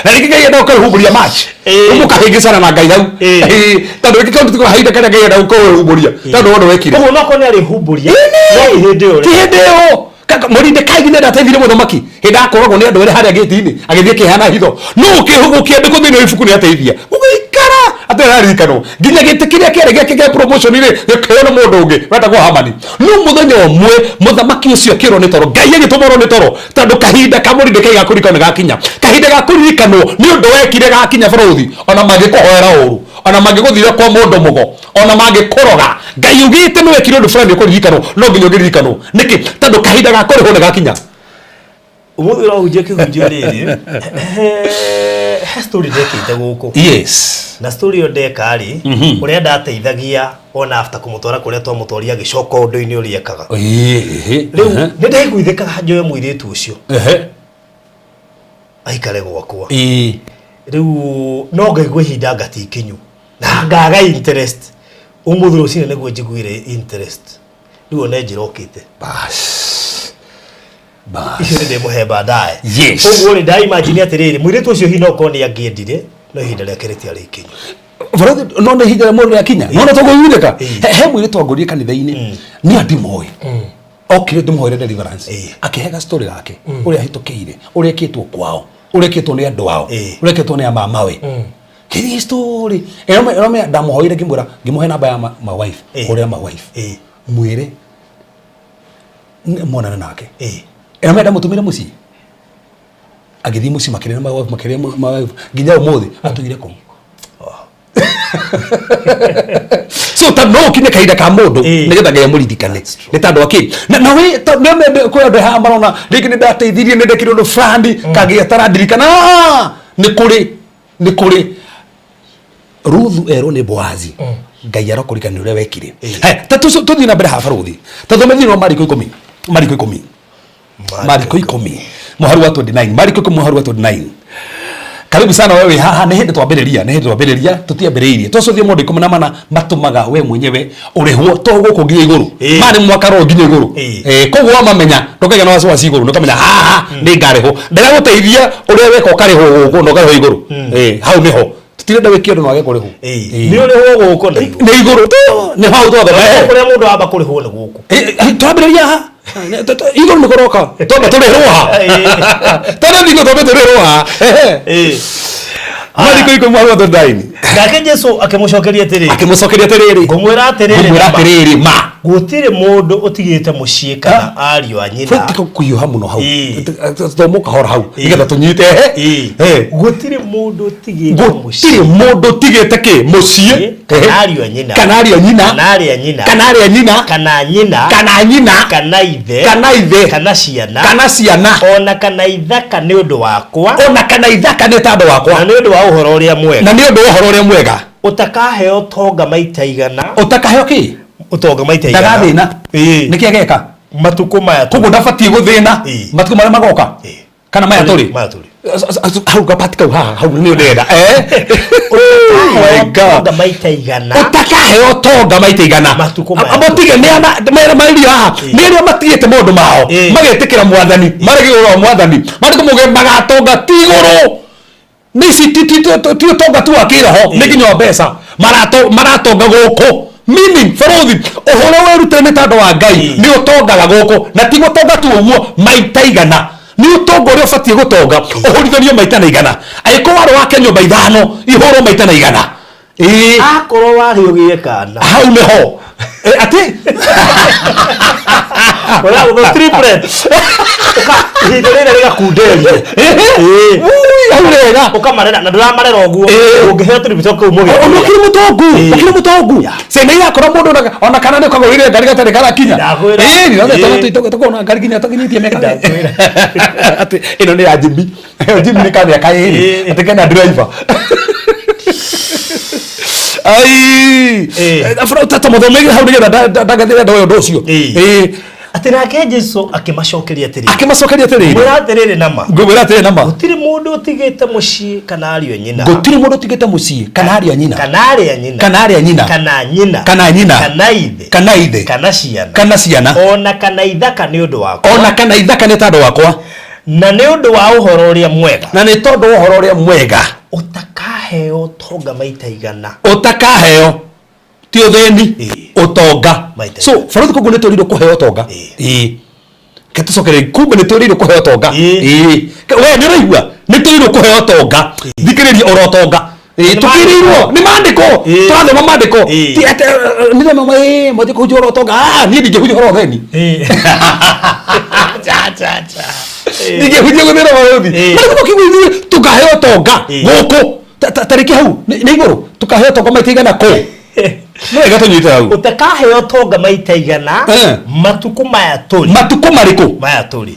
S3: na rĩngĩ Ngai enda ũkarĩhumbũria March
S4: Ĩĩ.
S3: ũmũkahĩngĩcana na Ngai hau
S4: Ĩĩ.
S3: Ĩĩ, tondũ rĩngĩ kaũndũ kahinda karĩa Ngai enda ũkũhumbũria tondũ wona wekire
S4: ũguo no korwo nĩ arĩhumbũria no ti hĩndĩ ĩyo
S3: ti hĩndĩ ĩyo Moridekai nginya ndateithirie mũthamaki hĩndĩ akoragwo nĩ andũ erĩ harĩa gĩti-inĩ agĩthiĩ kĩhana hitho no ũkĩandĩkwo thĩinĩ wa ibuku nĩ ateithia ũgĩikara atĩ araririkanwo nginya gĩtĩ kĩrĩa kĩarĩ gĩake kĩa promotion rĩ gĩkĩheo nĩ mũndũ ũngĩ wetagwo Hamani no mũthenya ũmwe mũthamaki ũcio akĩrwo nĩ toro Ngai agĩtũma orwo nĩ toro tondũ kahinda ka Moridekai ga kũririkanwo nĩ gakinya kahinda ga kũririkanwo nĩ ũndũ wekire gakinya bũrũri ona mangĩkũhoera ũru ona mangĩgũthire kwa mũndũ mũgo ona mangĩkũroga Ngai ugĩte nĩ wekire ũndũ fulani ũkũririkanwo no nginya ũngĩririkanwo nĩkĩ tondũ kahinda ga kũrĩhwo nĩ gakinya
S4: Ũmũthĩ ũrahunjia kĩhunjio rĩrĩ he story ndekĩte gũkũ
S3: yes
S4: na story ĩyo ndeka rĩ ũrĩa ndateithagia ona after kũmũtwara kũrĩa twamũtwaria agĩcoka ũndũ-inĩ ũrĩa ekaga rĩu nĩ ndaiguithĩkaga njoe mũirĩtu ũcio aikare gwakwa rĩu no ngaigua ihinda ngatikinyu na ngaga interest ũmũthĩ rũcinĩ nĩguo njiguire interest rĩu one njĩra ũkĩte
S3: bas bas
S4: icio nĩ ndĩmũhe baadaye
S3: Yes.
S4: ũguo rĩ ndaimagine atĩrĩrĩ mũirĩtu ũcio hihi no korwo nĩ angĩendire no ihinda rĩake rĩtiarĩ ikinyu
S3: Barothi no nĩ ihinda rĩa mũndũ rĩakinya no no tũkũiguithĩka
S4: Ĩĩ.
S3: he mũirĩtu wangũrire kanitha-inĩ nĩ andimoĩ okire ndĩmũhoere deliverance
S4: Ĩĩ.
S3: akĩhe ga story gake ũrĩa ahĩtũkĩire ũrĩa ekĩtwo kwao ũrĩa ekĩtwo nĩ andũ ao
S4: Ĩĩ.
S3: ũrĩa ekĩtwo nĩ amamawe kĩrĩ story ĩrome ndamũhoire ngĩmwĩra ngĩmũhe namba ya my wife
S4: Ĩĩ.
S3: ũrĩa my wife
S4: Ĩĩ.
S3: mwĩre monane nake
S4: Ĩĩ.
S3: ĩrome ndamũtũmire mũciĩ agĩthiĩ mũciĩ makĩrĩa na my wife makĩrĩa my wife nginya ũmũthĩ atũire kũu so ta no ũkinye kahinda ka mũndũ
S4: Ĩĩ.
S3: nĩgetha ngai amũririkane nĩ tondũ akĩ na we kwĩ andũ haha marona rĩngĩ nĩ ndateithirie nĩ ndekire ũndũ fulani kagĩa tarandirikana Ah! nĩ kũrĩ nĩ kũrĩ Ruthu erwo nĩ Boazi Ngai arokũririkana ũrĩa wekire
S4: Ĩĩ.
S3: He, ta tũthiĩ na mbere haha barũthi ta thome thĩinĩ wa Mariko ikũmi Mariko ikũmi Mariko ikũmi mũhari wa 29 Mariko ikũmi mũhari wa 29 karibu sana wewe haha nĩ hĩndĩ twambĩrĩria nĩ hĩndĩ twambĩrĩria tũtiambĩrĩirie twacothie mũndũ ikũmi na mana matũmaga we mwenyewe ũrĩhwo to gũkũ nginya igũrũ
S4: Ĩĩ.
S3: ma nĩ mwaka roho nginya igũrũ
S4: Ĩĩ.
S3: Eh, koguo wamamenya ndũkaiga na wasiwasi igũrũ nĩũkamenya haha nĩ ngarĩhwo ndĩragũteithia ũrĩa weka ũkarĩhwo gũkũ na ũkarĩhwo igũrũ Eh, hau nĩho tũtirenda wĩke ũndũ na wage kũrĩhwo
S4: Ĩĩ. nĩ ũrĩhwo gũkũ na igũrũ
S3: nĩ igũrũ nĩ hau twathoma
S4: kũrĩa mũndũ amba kũrĩhwo nĩ gũkũ
S3: twambĩrĩria ha igũrũ nĩ kũroka twamba tũrĩhwo ha
S4: Ĩĩ.
S3: tondũ thingo twambe tũrĩhwo ha
S4: Ĩĩ.
S3: Mariko 10 mũhari wa 39.
S4: Nake Jesu akĩmũcokeria atĩrĩ,
S3: Akĩmũcokeria atĩrĩrĩ,
S4: ngũmwĩra atĩrĩrĩ,
S3: ngũmwĩra
S4: na ma,
S3: atĩrĩrĩ ma.
S4: Gũtirĩ mũndũ ũtigĩte mũciĩ kana ariũ a nyina.
S3: Tiga kũhiũha mũno hau.
S4: Ĩĩ.
S3: Thoma kahora hau nĩgetha tũnyite.
S4: Ĩĩ.
S3: Ehe.
S4: Gũtirĩ mũndũ ũtigĩte
S3: Gũtirĩ
S4: mũciĩ
S3: mũndũ ũtigĩte kĩ mũciĩ,
S4: kana ariũ a nyina,
S3: kana ariũ a nyina,
S4: kana arĩ a nyina,
S3: kana arĩ a nyina,
S4: kana nyina,
S3: kana nyina,
S4: kana ithe,
S3: kana ithe,
S4: kana ciana,
S3: kana ciana,
S4: ona kana ithaka nĩ ũndũ wakwa,
S3: ona kana ithaka nĩ tandũ
S4: na
S3: wakwa,
S4: nĩ ũndũ wa ũhoro ũrĩa mwega,
S3: na nĩ ũndũ wa ũhoro ũrĩa mwega,
S4: ũtakaheo ũtonga maita 100.
S3: Ũtakaheo kĩ?
S4: Ũtonga maita 100.
S3: Ndagathĩna.
S4: Ĩĩ.
S3: Nĩkĩ ageka?
S4: Matukũ maya
S3: Koguo ndabatiĩ gũthĩna
S4: Ĩĩ.
S3: matukũ marĩa magoka,
S4: Ĩĩ.
S3: kana maya tũrĩ.
S4: Maya tũrĩ.
S3: Hau gapati kau haha hau nĩ ndĩrenda. Oh my
S4: Ũtakaheo
S3: God.
S4: ũtonga maita 100.
S3: Ũtakaheo ũtonga maita 100.
S4: Matukũ maya.
S3: Mũtige nĩ mairio haha,
S4: Ĩĩ.
S3: nĩ arĩa matigĩte maũndũ mao,
S4: Ĩĩ.
S3: magetĩkĩra mwathani, marĩ igũrũ wa mwathani, marĩ kũmũge magatonga ti igũrũ. Nĩ ici ti ũtonga tu wa kĩroho, nĩ nginya wa mbeca. Maratonga gũkũ, meaning bũrũthi ũhoro werutĩra nĩ tandũ wa Ngai,
S4: Ĩĩ.
S3: nĩ ũtongaga gũkũ, na ti gũtonga tu ũguo maita 100, nĩ ũtonga ũrĩa ũbatiĩ gũtonga ũhũrithanio maita na 100. Angĩkorwo warĩ wake nyũmba 5, ihũrwo maita na 100. Ĩĩ.
S4: Akorwo warĩ ũgĩe kana,
S3: Hau nĩho. Atĩ
S4: ũragũthwo triplet. Ihinda rĩrĩa rĩgakunderio. Ĩĩ.
S3: Ui, hau rega.
S4: Ũkamarera na ndũramarera ũguo.
S3: Ĩĩ.
S4: Ũngĩheo tũribito kũu
S3: Ona
S4: mũgĩkũyũ.
S3: ũkĩrĩ mũtongu.
S4: Ĩĩ.
S3: Ũkĩrĩ mũtongu, ciana irakora mũndũ ona kana nĩ ũkagũrĩire ngari gatarĩ karakinya.
S4: Ndakwĩra.
S3: Ĩĩ, nĩ
S4: Ĩĩ.
S3: tũkona ngari nginya tũkinyĩtie mĩaka.
S4: Ndakwĩra.
S3: Atĩ ĩno nĩ ya Jimmy. Jimmy nĩ ka mĩaka 2,
S4: Ĩĩ.
S3: atĩ kena driver. Ai.
S4: Ĩĩ.
S3: Afro tata mũthomei hau nĩgetha ndagathĩre ndoyo ũndũ ũcio.
S4: Ĩĩ.
S3: Ĩĩ.
S4: Atĩ nake Jesu akĩmacokeria atĩrĩ,
S3: Akĩmacokeria atĩrĩrĩ,
S4: mwĩra atĩrĩrĩ na ma,
S3: ngũmwĩra atĩrĩ na ma,
S4: gũtirĩ mũndũ ũtigĩte mũciĩ kana ariũ a nyina,
S3: gũtirĩ mũndũ ũtigĩte mũciĩ kana ariũ a nyina,
S4: kana arĩ a nyina,
S3: kana arĩ a nyina,
S4: kana nyina,
S3: kana nyina,
S4: kana ithe,
S3: kana ithe,
S4: kana ciana,
S3: kana ciana,
S4: ona kana ithaka nĩ ũndũ wakwa,
S3: ona kana ithaka nĩ tandũ wakwa,
S4: na nĩ ũndũ wa ũhoro ũrĩa mwega,
S3: na nĩ tondũ wa ũhoro ũrĩa mwega,
S4: ũtakaheo ũtonga maita 100.
S3: Ũtakaheo ti ũthĩni.
S4: Ĩĩ.
S3: Ũtonga.
S4: Maita
S3: So
S4: 100.
S3: bũrũri, koguo nĩ twĩrĩirwo kũheo ũtonga.
S4: Ĩĩ.
S3: Ĩĩ, ke tũcokere, kumbe nĩ twĩrĩirwo kũheo ũtonga.
S4: Ĩĩ.
S3: Ĩĩ, we nĩ ũraigua nĩ twĩrĩirwo kũheo ũtonga? Thikĩrĩria ũrotonga. Ĩĩ,
S4: Nĩ
S3: tũkĩrĩirwo nĩ maandĩko.
S4: Ĩĩ.
S3: Tũrathoma maandĩko.
S4: Ĩĩ.
S3: Ti atĩ nĩ thoma ĩĩ mwathiĩ kũhunjia ũhoro wa ũtonga. Ah, niĩ ndingĩhunjia ũhoro wa ũthĩni. Ndingĩhunjia gũthĩna barũthi.
S4: Ĩĩ.
S3: Marĩkũ makiuga ithuĩ tũkaheo ũtonga
S4: Ĩĩ.
S3: gũkũ. Tarĩki hau nĩ igũrũ, tũkaheo ũtonga maita 100 kũ? Nĩ wega tũnyite hau.
S4: Ũtakaheo ũtonga maita 100
S3: Eh.
S4: matukũ maya tũrĩ.
S3: Matukũ marĩkũ?
S4: Maya tũrĩ.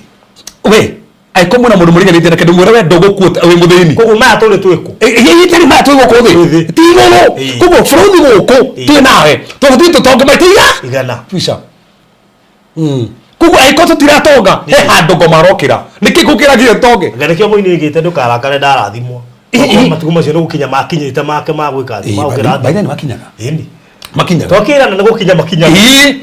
S3: We angĩkorwo mwĩna mũndũ mũriganĩtie na kĩndũ, mwĩre we ndũgũkua wĩ mũthĩni.
S4: Koguo maya tũrĩ twĩkũ?
S3: Itarĩ maya twĩ gũkũ thĩ.
S4: Twĩ thĩ.
S3: Ti igũrũ.
S4: Ĩĩ.
S3: Koguo bũrũri gũkũ
S4: Ĩĩ.
S3: twĩ nawe tũbatiĩ tũtonge maita
S4: 100.
S3: Pisha. Koguo angĩkorwo tũtiratonga, he handũ ngoma arokĩra, nĩkĩ gũkĩragia tonge?
S4: Nga nĩkĩo mũini oigĩte ndũkarakare ndarathimwo.
S3: Ĩĩ,
S4: Okorwo
S3: ĩĩ.
S4: matukũ macio nĩ gũkinya makinyĩte make ma gwĩka atĩ, ma gũkĩra
S3: Baitha nĩ makinyaga.
S4: Ĩni.
S3: Makinyaga.
S4: Twakĩrana nĩ gũkinya makinyaga.
S3: Ĩĩ.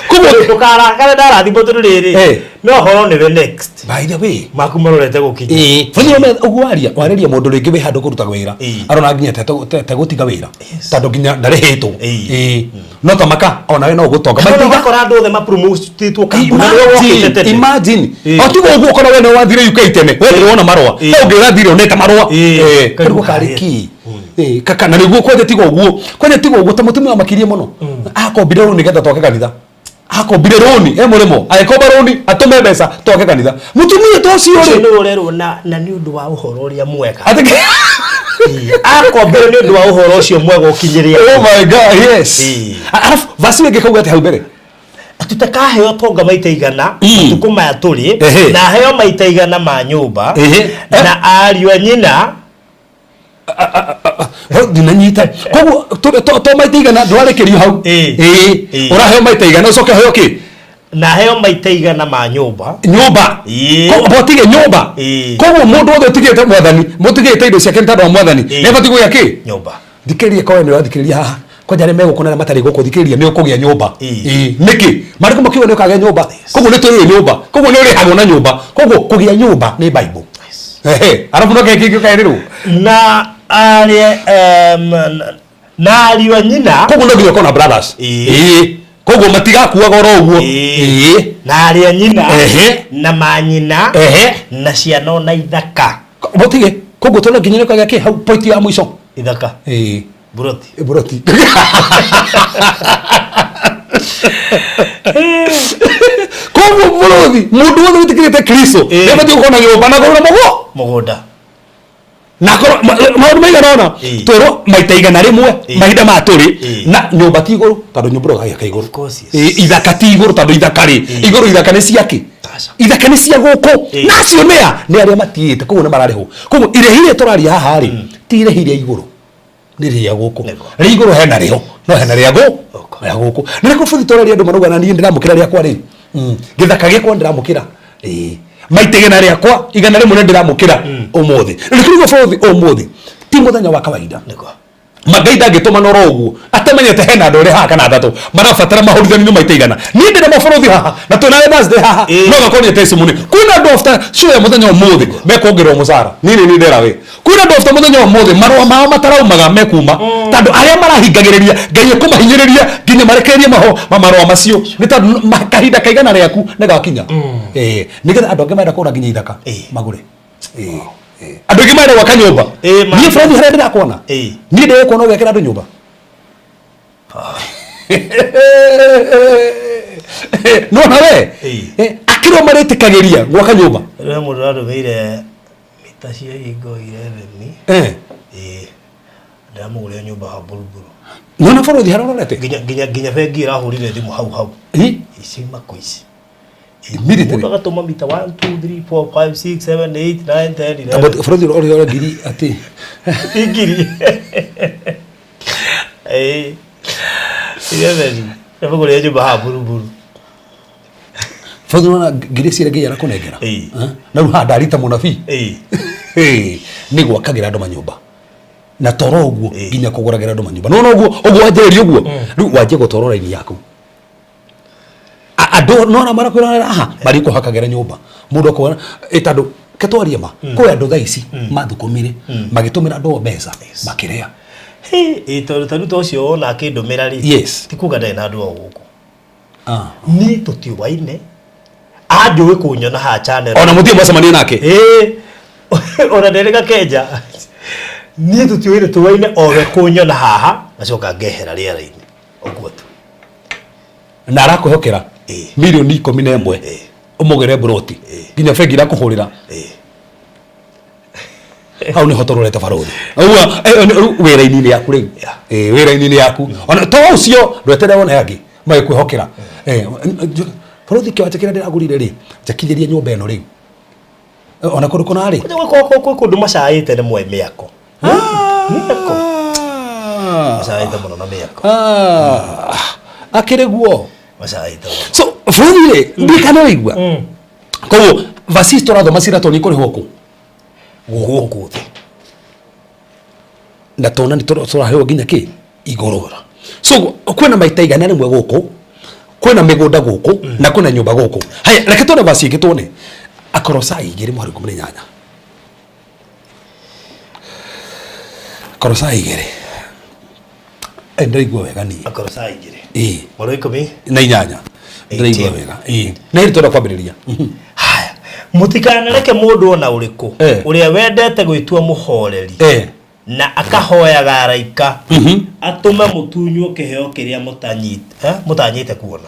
S3: Koguo
S4: Ndũkarakare ndarathimwo tondũ rĩrĩ,
S3: Eh.
S4: no ũhoro nĩwe next.
S3: By the way,
S4: Maku marorete gũkinya.
S3: ĩĩ, bũrũri ũguo waria warĩria mũndũ rĩngĩ wĩ handũ kũruta wĩra,
S4: Ĩĩ.
S3: arona nginya tegũtiga wĩra,
S4: Yes.
S3: tondũ nginya ndarĩhĩtwo.
S4: Ĩĩ.
S3: Ĩĩ, no tamaka onawe no ũgũtonga
S4: Kana
S3: maita
S4: ũgakora andũ othe mapromotĩtwo kambuni na wewe wokĩte
S3: Imagine,
S4: tene.
S3: imagine.
S4: Ĩĩ.
S3: O tiga ũguo ũkorwo we nĩ wathire UK tene, we ndũrona marũa.
S4: Ĩĩ.
S3: No ũngĩrathire onete marũa.
S4: Ĩĩ.
S3: Ĩĩ,
S4: Karigwo
S3: karigwo karĩ
S4: karĩ.
S3: kĩ? Ĩĩ, kaka na nĩguo kwanja tiga ũguo, kwanja tiga ũguo ta mũtumia wamakirie mũno. Akombire rũni nĩgetha twake kanitha. Akombire rũni e mũrĩmo, agĩkomba rũni atũme mbeca twake kanitha. Mũtumia ta ũcio
S4: Ũcio
S3: rĩ.
S4: nĩwe ũrerwo na nĩ ũndũ wa ũhoro ũrĩa mwega.
S3: Atĩ
S4: Akombire nĩ ũndũ wa ũhoro ũcio mwega ũkinyĩre
S3: Oh
S4: andũ.
S3: my God, yes.
S4: Ĩĩ.
S3: Alafu verse ĩyo ĩngĩ kauga atĩ hau mbere.
S4: Tũtakaheo ũtonga maita 100 matukũ maya tũrĩ,
S3: Ehe.
S4: na aheo maita 100 ma nyũmba,
S3: Ehe.
S4: na ariũ a nyina.
S3: Ndinanyita, koguo to maita 100 ndwarĩkĩrio hau.
S4: Ĩĩ.
S3: Ĩĩ.
S4: Ĩĩ.
S3: Ũraheo maita 100 ũcoke ũheo kĩ?
S4: Na aheo maita 100 ma nyũmba.
S3: Nyũmba.
S4: Ĩĩ.
S3: Koguo botige nyũmba.
S4: Ĩĩ.
S3: Koguo mũndũ wothe ũtigĩte mwathani, mũtigĩte indo ciake nĩ tondũ wa mwathani,
S4: Ĩĩ.
S3: nĩ abatiĩ kũgĩa kĩ?
S4: Nyũmba.
S3: Thikĩrĩria, korwo nĩ ũrathikĩrĩria haha, kwanja arĩa megũkũ na arĩa matarĩ gũkũ, thikĩrĩria, nĩ ũkũgĩa nyũmba.
S4: Ĩĩ.
S3: Ĩĩ. Nĩkĩ marĩkũ makiuga nĩ ũkagĩa nyũmba? Koguo nĩ twĩrĩirwo nyũmba, koguo nĩ ũrĩhagwo na nyũmba, koguo kũgĩa nyũmba nĩ Bible. Ehe, arabu no kĩngĩ ũkaĩrĩrwo.
S4: Na arĩa na ariũ a nyina.
S3: Koguo no nginya ũkorwo na brothers.
S4: Ĩĩ.
S3: Ĩĩ. Koguo matigakuaga oro ũguo.
S4: Ĩĩ.
S3: Ĩĩ.
S4: Na arĩa nyina
S3: Ehe.
S4: na manyina
S3: Ehe.
S4: na ciana ona ithaka.
S3: Mũtige. Koguo tũno nginya nĩkagĩa kĩ hau point ya mũico.
S4: Ithaka.
S3: Ĩĩ.
S4: Buroti.
S3: Buroti. Koguo bũrũthi mũndũ wothe wĩtĩkĩrĩte Kristo
S4: Ĩĩ.
S3: nĩabatiĩ gũkorwo na nyũmba na kũgũra mũgũ
S4: Mũgũnda.
S3: na korwo maũndũ maigana ũna
S4: Ĩĩ.
S3: twerwo maita 100
S4: Ĩĩ.
S3: mahinda maya tũrĩ
S4: Ĩĩ.
S3: na nyũmba ti igũrũ tondũ nyũmba ũgagĩaka igũrũ.
S4: Of course, yes.
S3: Ĩĩ, ithaka ti igũrũ tondũ ithaka rĩ
S4: Ĩĩ.
S3: igũrũ ithaka nĩ ciakĩ
S4: Aca.
S3: ithaka nĩ cia gũkũ
S4: Ĩĩ.
S3: na acio nĩa nĩ arĩa matiĩte koguo nĩ mararĩhwo koguo irĩhi rĩrĩ tũraria haha rĩ ti irĩhi rĩa igũrũ nĩ rĩa gũkũ.
S4: Nĩguo.
S3: Rĩa igũrũ hena rĩo no hena rĩa gũ
S4: Gũkũ.
S3: rĩa gũkũ na nĩkĩo bũthi tũraria andũ marauga na niĩ ndĩramũkĩra rĩakwa rĩ gĩthaka gĩakwa ndĩramũkĩra. Ĩĩ. Maita 100 rĩakwa 100 nĩ ndĩramũkĩra ũmũthĩ. Na nĩkĩo rĩu bũthi ũmũthĩ ti mũthenya wa kawaida.
S4: Nĩguo.
S3: Ngai ndangĩtũma noro ũguo atamenyete hena andũ erĩ haha kana atatũ marabatara mahũrithanio maita 100. Niĩ ndĩna mabũrũthi haha na twĩna Wednesday haha
S4: Ĩĩ.
S3: no gakorwo nĩ testimony. Kwĩna andũ after show ya mũthenya ũmũthĩ mekuongererwo mũcara. Niĩ nĩ niĩ ndera we. Kwĩna andũ after mũthenya ũmũthĩ marũa mao mataraumaga mekuma tondũ arĩa marahingagĩrĩria Ngai ekũmahinyĩrĩria nginya marekererie marũa macio nĩ tondũ kahinda ka 100 rĩaku nĩ gakinya. Ĩĩ, nĩgetha andũ angĩ marenda kũgũra nginya ithaka
S4: Ĩĩ.
S3: magũre. Ĩĩ. Andũ aingĩ marenda gwaka nyũmba.
S4: Ĩĩ,
S3: Niĩ bũrũri harĩa ndĩrakuona.
S4: Ĩĩ.
S3: Niĩ ndĩrekuona ũgĩakĩra andũ nyũmba. No na we
S4: Ĩĩ.
S3: Akĩrwo marĩtĩkagĩria gwaka nyũmba.
S4: Rĩu mũndũ arandũmĩire mita cia hingo 11.
S3: Eh.
S4: Ĩĩ. Ndĩramũgũrĩra nyũmba hau Buruburu.
S3: Nĩwona bũrũri harĩa ũrorete?
S4: Nginya nginya nginya bengi ĩrahũrire thimũ hau hau.
S3: Ĩ?
S4: Ici mako ici.
S3: Immediately.
S4: Mũndũ agatũma mita 1 2 3 4 5 6 7 8 9 10
S3: Tamba
S4: 11.
S3: bũrũri ũrĩa ngiri atĩ.
S4: Ngiri. Ĩĩ. 11. Ndĩramũgũrĩra nyũmba haha Buruburu.
S3: Bũrũri ũrona ngiri ici Ngai arakũnengera.
S4: Ĩĩ.
S3: Eh? Na rĩu haha ndarita mũnabii.
S4: Ĩĩ.
S3: Ĩĩ. Nĩ gwakagĩra andũ manyũmba. Na toro ũguo
S4: Ĩĩ.
S3: nginya kũgũragĩra andũ manyũmba. Nĩwona ũguo ũguo wanjĩrĩria ũguo. Rĩu wanjie gũtwarwo raini yaku. Andũ nona marakwĩrorera haha marĩ kũhakagĩra nyũmba mũndũ akona ĩ tondũ ke twarie ma kwĩ andũ thaa ici mathũkũmire magĩtũmĩra andũ mbeca makĩrĩa.
S4: Ĩĩ tondũ ta rĩu ta ũcio wona akĩndũmĩra rĩ.
S3: Yes.
S4: Ti kuga ndarĩ na andũ ao gũkũ.
S3: Ah.
S4: Niĩ tũtiũaine. Anjũĩ kũnyona haha channel.
S3: Ona mũthiĩ mwacemania nake.
S4: Ĩĩ. Ona nderĩ gakenja. Niĩ tũtiũaine tũaine o we kũnyona haha ngacoka ngehera rĩera-inĩ. Ũguo tu.
S3: Na arakwĩhokera
S4: Ĩĩ.
S3: mirioni 11
S4: Ĩĩ.
S3: ũmũgĩre mburoti nginya bengi irakũhũrĩra.
S4: Ĩĩ.
S3: Hau nĩho tũrorete barũthi. Ũguo rĩu wĩra-inĩ yaku rĩu.
S4: Yeah.
S3: Ĩĩ wĩra-inĩ yaku. Ona to ũcio ndweterere wone angĩ magĩkwĩhokera. Barũthi kĩwanja kĩrĩa ndĩragũrire rĩ njakithĩrie nyũmba ĩno rĩu. Ona kũndũ kũna rĩ.
S4: Kwĩ kũndũ macaĩte nĩ mwe mĩako. Mĩako. Macaĩte mũno na mĩako.
S3: Akĩrĩ guo.
S4: Macaĩte mũno.
S3: So bũrũri rĩ ndikana ũigua. Koguo vacis tũrathoma ciratwo nĩ kũrĩhwo kũ?
S4: Gũkũ thĩ.
S3: Na tona nĩ tũraheo nginya kĩ igũrũ. So kwĩna maita 100 gũkũ kwĩna mĩgũnda gũkũ na kwĩna nyũmba gũkũ. Haya reke tuone vaci ĩngĩ tuone. Akorosai 2:18. Akorosai 2. Ndĩraigua wega niĩ.
S4: Akorosai 2.
S3: Ĩĩ.
S4: Mũhari wa 18.
S3: Na inyanya. Ndĩraigua wega. Ĩĩ. Na hĩndĩ twenda kwambĩrĩria.
S4: Haya. Mũtikanareke mũndũ ona ũrĩkũ ũrĩa wendete gwĩtua mũhoreri na akahoyaga araika atũme mũtunywo kĩheo kĩrĩa mũtanyĩte kuona.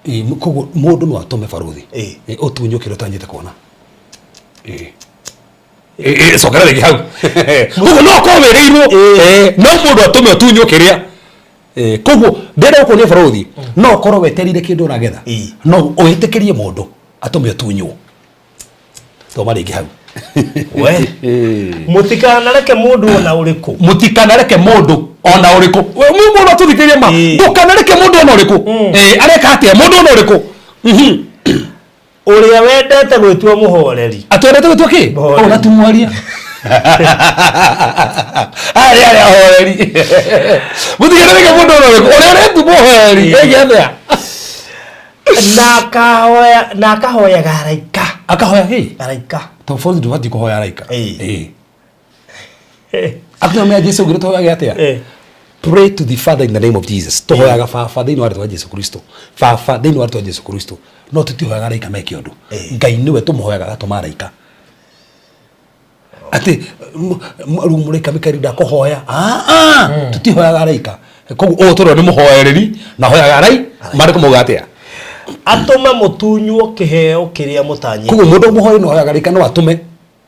S3: Ĩĩ, koguo mũndũ no atũme barũthi.
S4: Ĩĩ.
S3: Ĩĩ, ũtunywo kĩrĩa ũtanyĩte kuona. Ĩĩ. Ĩĩ, cokera rĩngĩ hau. Koguo no ũkorwo wĩrĩirwo no mũndũ atũme ũtunywo kĩrĩa. Koguo ndĩrenda gũkuonia barũthi no ũkorwo wetereire kĩndũ ũragetha no wĩtĩkĩrie mũndũ atũme ũtunywo. Thoma rĩngĩ hau.
S4: We. Mũtikanareke mũndũ ona ũrĩkũ.
S3: Mũtikanareke mũndũ ona ũrĩkũ. We mũndũ atũthikĩrĩrie ma. Ndũkanareke mũndũ ona ũrĩkũ. Areka atĩa mũndũ ona ũrĩkũ?
S4: Ũrĩa wendete gwĩtua mũhoreri.
S3: Atwendete gwĩtua kĩ?
S4: Mũhoreri.
S3: Ona tumwaria. Arĩa arĩa ahoreri. Mũtikanareke mũndũ ona ũrĩkũ. Ũrĩa ũretua mũhoreri. Ege atĩa?
S4: Na akahoyaga araika.
S3: Akahoya kĩ?
S4: Araika.
S3: To bũrũri ndũbatiĩ kũhoya araika.
S4: Ĩĩ.
S3: Ĩĩ. Akĩromea Jesu ngire tũhoyage atĩa? Pray to the Father in the name of Jesus. Tũhoyaga baba thĩinĩ wa rĩtwa Jesu Kristo, baba thĩinĩ wa rĩtwa Jesu Kristo, no tũtihoyaga araika meke ũndũ. Ngai nĩwe tũmũhoyaga agatũma araika atĩ rĩu mũraika Mikaeli ndakũhoya. Ah, ah, tũtihoyaga araika. Koguo ũũ tũrona nĩ mũhoereri na hoyaga arai marĩkũ mauga atĩa?
S4: Atũme mũtunywo kĩheo kĩrĩa mũtanyĩte.
S3: Koguo mũndũ mũhoi no hoyaga araika no atũme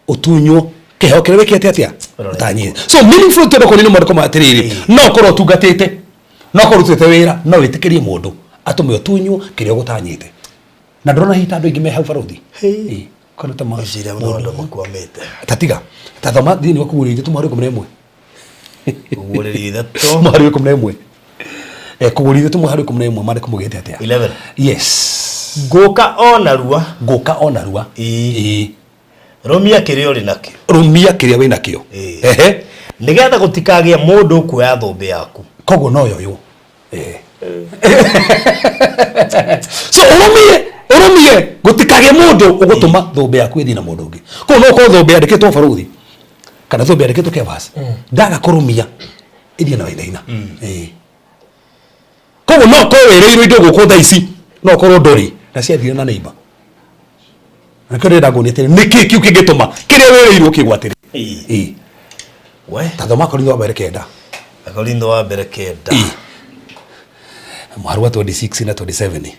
S3: ũtunywo kĩheo kĩrĩa wĩkĩte atĩa?
S4: Rora.
S3: Ũtanyĩte. So meaningful tondũ kũrĩ nĩ mwandĩko ma atĩrĩrĩ, no ũkorwo ũtungatĩte, no ũkorwo ũrutĩte wĩra, no wĩtĩkĩrie mũndũ atũme ũtunywo kĩrĩa ũgũtanyĩte. Na ndũrona hihi ta andũ aingĩ me hau barothi?
S4: Hey.
S3: Ĩĩ, kono ta
S4: Ngwĩciria mũno andũ makwamĩte.
S3: Tatiga tathoma thĩinĩ wa Kũguũrĩrio ithatũ mũhari wa 11.
S4: Kũguũrĩrio ithatũ.
S3: Mũhari wa 11. Kũguũrĩrio ithatũ mũhari wa 11, maandĩko maugĩte atĩa?
S4: 11.
S3: Yes.
S4: Ngũka o narua.
S3: Ngũka o narua.
S4: Ĩĩ.
S3: Ĩĩ.
S4: Rũmia kĩrĩa ũrĩ nakĩo.
S3: Rũmia kĩrĩa wĩ nakĩo.
S4: Ĩĩ.
S3: Ehe.
S4: Nĩgetha gũtikagĩe mũndũ ũkuoya thũmbĩ yaku.
S3: Koguo no yoywo. So ũrũmie, ũrũmie gũtikagĩe mũndũ ũgũtũma thũmbĩ yaku ĩthiĩ na mũndũ ũngĩ. Koguo no ũkorwo thũmbĩ yandĩkĩtwo barothi kana thũmbĩ yandĩkĩtwo Kevas, ndaga kũrũmia ĩthiĩ na Wainaina. Ĩĩ. Koguo no ũkorwo wĩrĩirwo indo gũkũ thaa ici, no ũkorwo ndũrĩ na ciathire na neighbor. Na nĩkĩo ndĩrenda nguonie atĩrĩ, nĩkĩ kĩu kĩngĩtũma kĩrĩa wĩrĩirwo kĩgwatĩre?
S4: Ĩĩ.
S3: Ĩĩ.
S4: We.
S3: Ta thoma Korintho wa mbere 9.
S4: Akorintho wa mbere 9.
S3: Ĩĩ. Mũhari wa 26 na 27.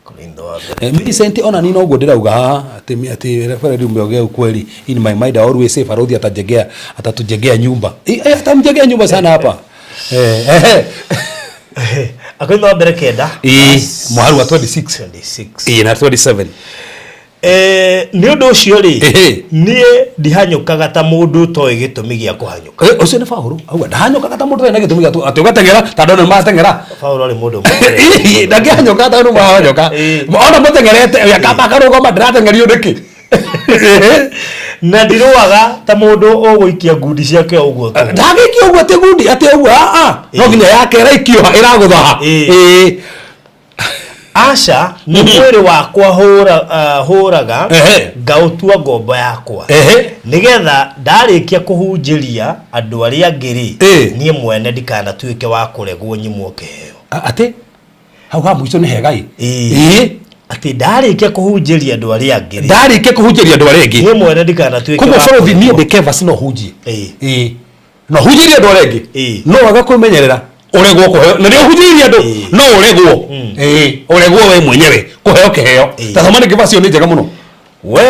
S4: Korintho wa mbere.
S3: Millicent ona ni noguo ndĩrauga haha atĩ atĩ referee umeongea ukweli. In my mind I always say Farodhi atajengea atatujengea nyumba. Atamjengea nyumba sana hapa.
S4: Akorintho wa mbere 9.
S3: Ĩĩ, mũhari wa 26.
S4: 26.
S3: Ĩĩ, na 27.
S4: Nĩ ũndũ ũcio rĩ,
S3: Ehe.
S4: niĩ ndihanyũkaga ta mũndũ ũtoĩ gĩtũmi gĩa kũhanyũka.
S3: Ũcio nĩ Paũlũ auga ndahanyũkaga ta mũndũ ũtarĩ na gĩtũmi gĩa atĩ ũgateng'era ta andũ nĩ mateng'era.
S4: Paũlũ arĩ mũndũ
S3: Ĩĩ, ndangĩhanyũka ta andũ mahanyũka. Ona mũteng'erete akamba akarũgama, ndĩrateng'erio nĩkĩ?
S4: Na ndirũaga ta mũndũ ũgũikia ngundi ciake o ũguo tũhũ.
S3: Ndagĩikia ũguo atĩ ngundi atĩ ũguo, aa no nginya yake ĩraikio ĩragũtha ha.
S4: Ĩĩ.
S3: Ĩĩ.
S4: Aca, nĩ mwĩrĩ wakwa hũraga ngaũtua ngombo yakwa, nĩgetha ndarĩkia kũhunjĩria andũ arĩa angĩ rĩ, niĩ mwene ndikanatuĩke wa kũregwo nyimwo kĩheo.
S3: Atĩ hau ha mũico nĩ hega ĩ.
S4: Ĩĩ.
S3: Ĩĩ.
S4: Atĩ ndarĩkia kũhunjĩria andũ arĩa angĩ rĩ,
S3: ndarĩkia kũhunjĩria andũ arĩa angĩ
S4: niĩ mwene ndikanatuĩke
S3: koguo
S4: wa
S3: bũrũthi niĩ
S4: kũregwo.
S3: ndĩ Kevas no hunjie.
S4: Ĩĩ.
S3: Ĩĩ. No hunjĩrie andũ arĩa angĩ,
S4: Ĩĩ.
S3: no waga kwĩmenyerera ũregwo kũheo na nĩ ũhunjĩirie andũ,
S4: Ĩĩ.
S3: no ũregwo. Ĩĩ, ũregwo we mwenyewe kũheo kĩheo.
S4: Ĩĩ.
S3: Ta thoma rĩngĩ verse ĩyo nĩ njega mũno.
S4: We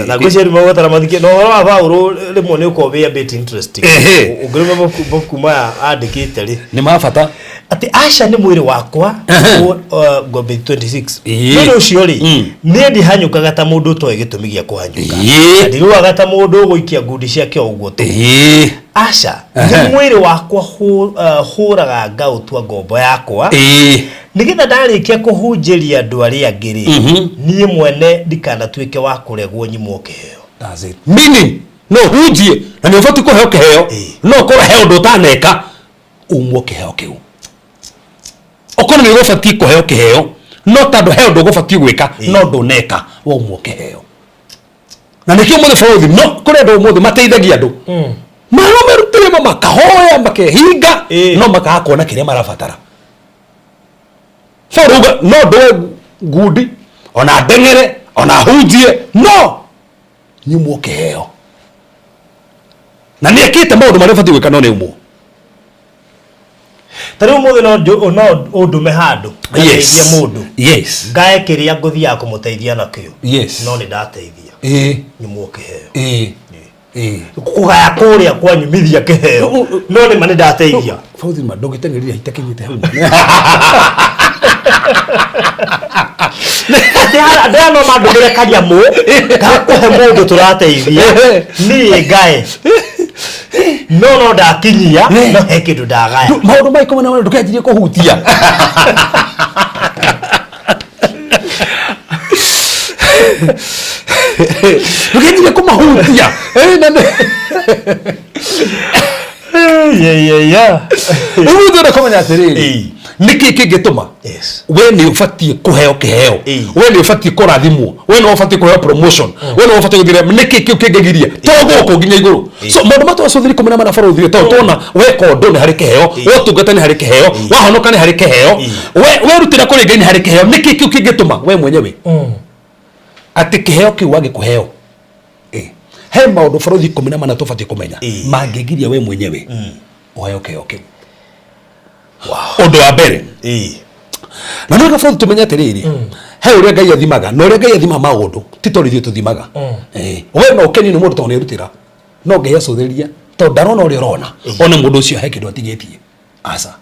S4: na ngwĩciria magũbatara mathikie na ũhoro wa Paũlũ rĩmwe nĩ ũkorwo wĩ a bit interesting.
S3: Ehe.
S4: Ũngĩrũma mabuku maya andĩkĩte rĩ,
S3: Nĩ ma bata.
S4: Atĩ aca nĩ mwĩrĩ wakwa.
S3: Ehe.
S4: Ngombe 26.
S3: Ĩĩ.
S4: Nĩ ũndũ ũcio rĩ, niĩ ndihanyũkaga ta mũndũ ũtoĩ gĩtũmi gĩa kũhanyũka.
S3: Ĩĩ.
S4: Na ndirũaga ta mũndũ ũgũikia ngundi ciake o ũguo tũhũ.
S3: Ĩĩ.
S4: Aca, nĩ
S3: Ehe.
S4: mwĩrĩ wakwa hũraga ngaũtua ngombo yakwa,
S3: Ĩĩ.
S4: nĩgetha ndarĩkia kũhunjĩria andũ arĩa angĩ rĩ, niĩ mwene ndikanatuĩke wa kũregwo nyimwo kĩheo.
S3: That's it. Meaning no hunjie na nĩ ũbatiĩ kũheo kĩheo,
S4: Ĩĩ.
S3: no ũkorwo he ũndũ ũtaneka umwo kĩheo kĩu. Okorwo nĩ ũgũbatiĩ kũheo kĩheo, no tondũ he ũndũ ũgũbatiĩ gwĩka no ndũneka, waumwo kĩheo. Na nĩkĩo ũmũthĩ bũrũri no kũrĩ andũ ũmũthĩ mateithagia andũ marũmerutĩre ma makahoya makehinga, no makaga kuona kĩrĩa marabatara. So ruga no ndũe ngundi ona ndeng'ere ona hunjie no nyumwo kĩheo, na nĩ ekĩte maũndũ marĩa ũbatiĩ gwĩka no nĩ umwo.
S4: Ta rĩu ũmũthĩ no ũndũme handũ ngateithie mũndũ,
S3: Yes.
S4: ngae kĩrĩa ngũthiaga kũmũteithia nakĩo,
S3: Yes.
S4: no nĩ ndateithia,
S3: Ĩĩ.
S4: nyumwo kĩheo.
S3: Ĩĩ. Ĩĩ.
S4: Kũgaya kũrĩa kwanyumithia kĩheo, no nĩ ma nĩ ndateithia.
S3: Bauthi ma ndũngĩteng'erire itakinyĩte hau.
S4: Atĩ andũ aya no mandũmĩre kanyamũ gakũhe mũndũ tũrateithia, niĩ ngae no ndakinyia, no he kĩndũ ndagaya.
S3: Maũndũ ma 14 ndũkanjirie kũhutia. Ndũkanjirie kũmahutia.
S4: Yeah.
S3: Rĩu ndĩrenda kũmenya atĩrĩrĩ,
S4: Ĩĩ.
S3: Nĩkĩ kĩngĩtũma?
S4: Yes.
S3: We nĩ ũbatiĩ kũheo kĩheo.
S4: Ĩĩ.
S3: We nĩ ũbatiĩ kũrathimwo, we nĩ ũbatiĩ kũheo promotion, we nĩ ũbatiĩ gũthire. Nĩkĩ kĩu kĩngĩgiria to gũkũ nginya igũrũ? So maũndũ matwacũthire 14 barũthi to tuona weka ũndũ nĩ harĩ kĩheo, wotungata nĩ harĩ kĩheo, wahonoka nĩ harĩ kĩheo, werutĩra kũrĩ Ngai nĩ harĩ kĩheo. Nĩkĩ kĩu kĩngĩtũma we mwenyewe atĩ kĩheo kĩu wage kũheo? Ĩ, he maũndũ barũthi 14 tũbatiĩ kũmenya
S4: Ĩĩ.
S3: mangĩgiria we mwenyewe ũheo kĩheo kĩu. Ũndũ wa mbere,
S4: Ĩĩ.
S3: na nĩ gabaũ tũmenye atĩrĩrĩ, he ũrĩa Ngai athimaga, na ũrĩa Ngai athimaga maũndũ ti tondũ ithuĩ tũthimaga. Eh, we no ũkenio nĩ mũndũ tondũ nĩ erutĩra, no Ngai acũthĩrĩria tondũ ndarona ũrĩa ũrona, one mũndũ ũcio he kĩndũ atigĩtie. Aca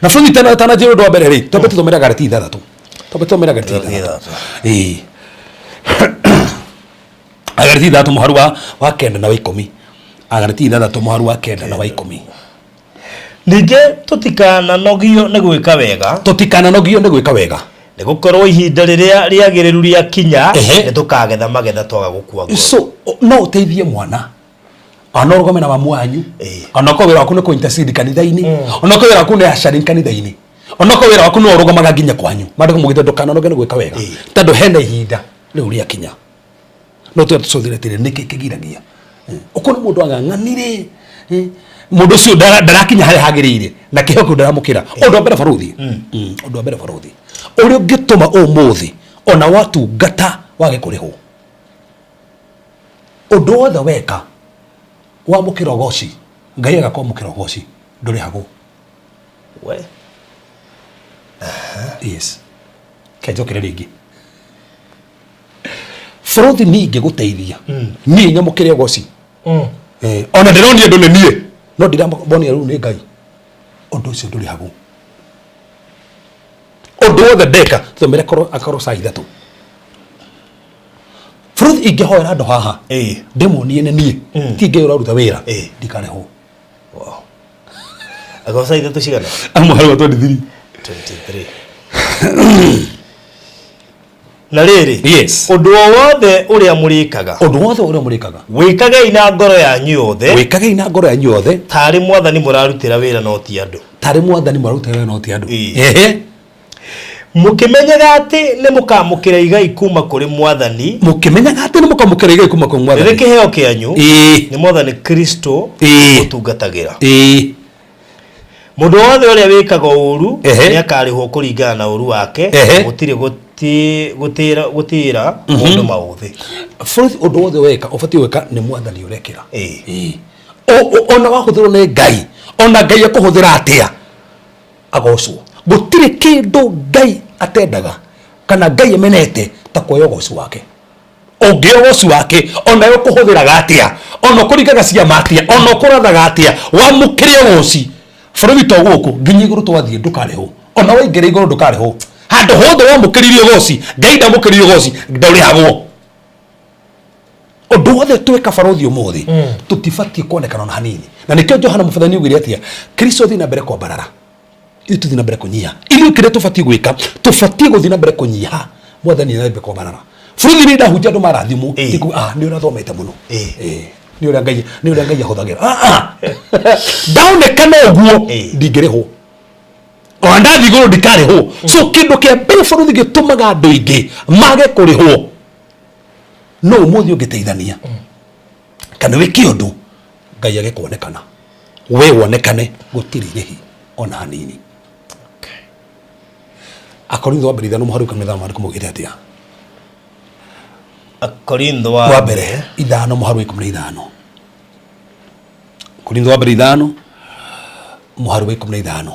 S3: na bũrũri tana tana njĩra. Ũndũ wa mbere rĩ, twambe tũthomere Galati 6, twambe tũthomere Galati 6. Ĩĩ, Agalati 6 mũharu wa 9 na wa 10. Agalati 6 mũharu wa 9 na wa 10.
S4: Ningĩ tũtikananogio nĩ gwĩka wega,
S3: Tũtikananogio nĩ gwĩka wega,
S4: nĩ gũkorwo ihinda rĩrĩa rĩagĩrĩru rĩakinya, nĩ tũkagetha magetha twaga gũkua ngoro.
S3: So no ũteithie mwana, ona ũrũgame na mamu wanyu, ona okorwo wĩra waku nĩ kũ intercede kanitha-inĩ, ona okorwo wĩra waku nĩ ushering kanitha-inĩ, ona okorwo wĩra waku nĩ ũrũgamaga nginya kwanyu, maandĩko maugĩte ndũkananoge nĩ gwĩka wega, tondũ hena ihinda rĩu rĩakinya. No tũrĩa tũcũthĩre atĩrĩ, nĩkĩ kĩgiragia? Ũkona mũndũ ang'ang'anire, mũndũ ũcio ndarakinya harĩa hagĩrĩire na kĩheo kĩu ndaramũkĩra. Ũndũ wa mbere barũthi, ũndũ wa mbere barũthi ũrĩa ũngĩtũma ũmũthĩ ona watungata wage kũrĩhwo, ũndũ wothe weka wamũkĩra ũgoci, Ngai agakwamũkĩra ũgoci, ndũrĩhagwo.
S4: We.
S3: Yes, kenjokere rĩngĩ bũrũthi, niĩ ingĩgũteithia niĩ nyamũkĩre ũgoci. Eh, ona ndĩronio andũ nĩ niĩ, no ndiramonia rĩu nĩ Ngai, ũndũ ũcio ndũrĩhagwo. Ũndũ wothe ndeka, thomere akorwo saa 3 bũrũthi, ingĩhoera andũ haha, ndĩmonie nĩ niĩ, ti Ngai ũraruta wĩra, ndikarĩhwo.
S4: Wow. Agoca 3 cigana?
S3: Amũhari wa 23.
S4: 23. Na rĩrĩ, ũndũ o wothe ũrĩa mũrĩkaga,
S3: Ũndũ wothe ũrĩa mũrĩkaga,
S4: wĩkagei na ngoro yanyu yothe,
S3: wĩkagei na ngoro yanyu yothe,
S4: tarĩ Mwathani mũrarutĩra wĩra no ti andũ,
S3: tarĩ Mwathani mũrarutĩra wĩra no ti andũ.
S4: Mũkĩmenyaga atĩ nĩ mũkamũkĩra igai kuma kũrĩ Mwathani,
S3: Mũkĩmenyaga atĩ nĩ mũkamũkĩra igai kuma kũrĩ
S4: rĩrĩ
S3: Mwathani
S4: kĩheo kĩanyu, nĩ Mwathani Kristo mũtungatagĩra. Mũndũ wothe ũrĩa wĩkaga ũũru nĩ akarĩhwo kũringana na ũũru wake. Gũtirĩ gũtĩĩra mũndũ maũthĩ.
S3: Bũrũri, ũndũ wothe weka ũbatiĩ gwĩka nĩ Mwathani ũrekĩra. Ona wahũthĩrwo nĩ Ngai, ona Ngai akũhũthĩra atĩa, agocwo. Gũtirĩ kĩndũ Ngai atendaga kana Ngai amenete ta kuoya ũgoci wake. Ũngĩoya ũgoci wake, ona we ũkũhũthĩraga atĩa, ona ũkũringaga ciama atĩa, ona ũkũrathaga atĩa, wamũkĩre ũgoci bũrũri to gũkũ nginya igũrũ twathiĩ ndũkarĩhwo. Ona waingĩra igũrũ ndũkarĩhwo. Handũ hothe wamũkĩririe ũgoci, Ngai ndamũkĩririe ũgoci, ndũrĩhagwo. Ũndũ wothe tweka barũthi ũmũthĩ, tũtibatiĩ kuonekana ona hanini. Na nĩkĩo Johana Mũbathani augire atĩa? Kristo athiĩ na mbere kwambarara, ithuĩ tũthiĩ na mbere kũnyiha. Ithuĩ kĩrĩa tũbatiĩ gwĩka, tũbatiĩ gũthiĩ na mbere kũnyiha, Mwathani na mbere kwambarara. Bũrũri nĩ ndahunjia andũ marathimwo, ti kuga, "Ah, nĩ ũrathomete mũno." Ĩĩ, nĩ ũrĩa Ngai ahũthagĩra. Ah, ah. Ndaonekana ũguo, ndingĩrĩhwo. Ona ndathiĩ igũrũ ndikarĩhwo. So kĩndũ kĩa mbere bũrũri gĩtũmaga andũ aingĩ mage kũrĩhwo, no ũmũthĩ ũngĩteithania kana wĩke ũndũ Ngai age kuonekana, we wonekane, gũtirĩ irĩhi ona hanini. Akorintho wa mbere 5 mũhari 15, maandĩko maugĩte atĩa?
S4: Akorintho
S3: wa mbere 5 mũhari wa 15. Korintho wa mbere 5 mũhari wa 15.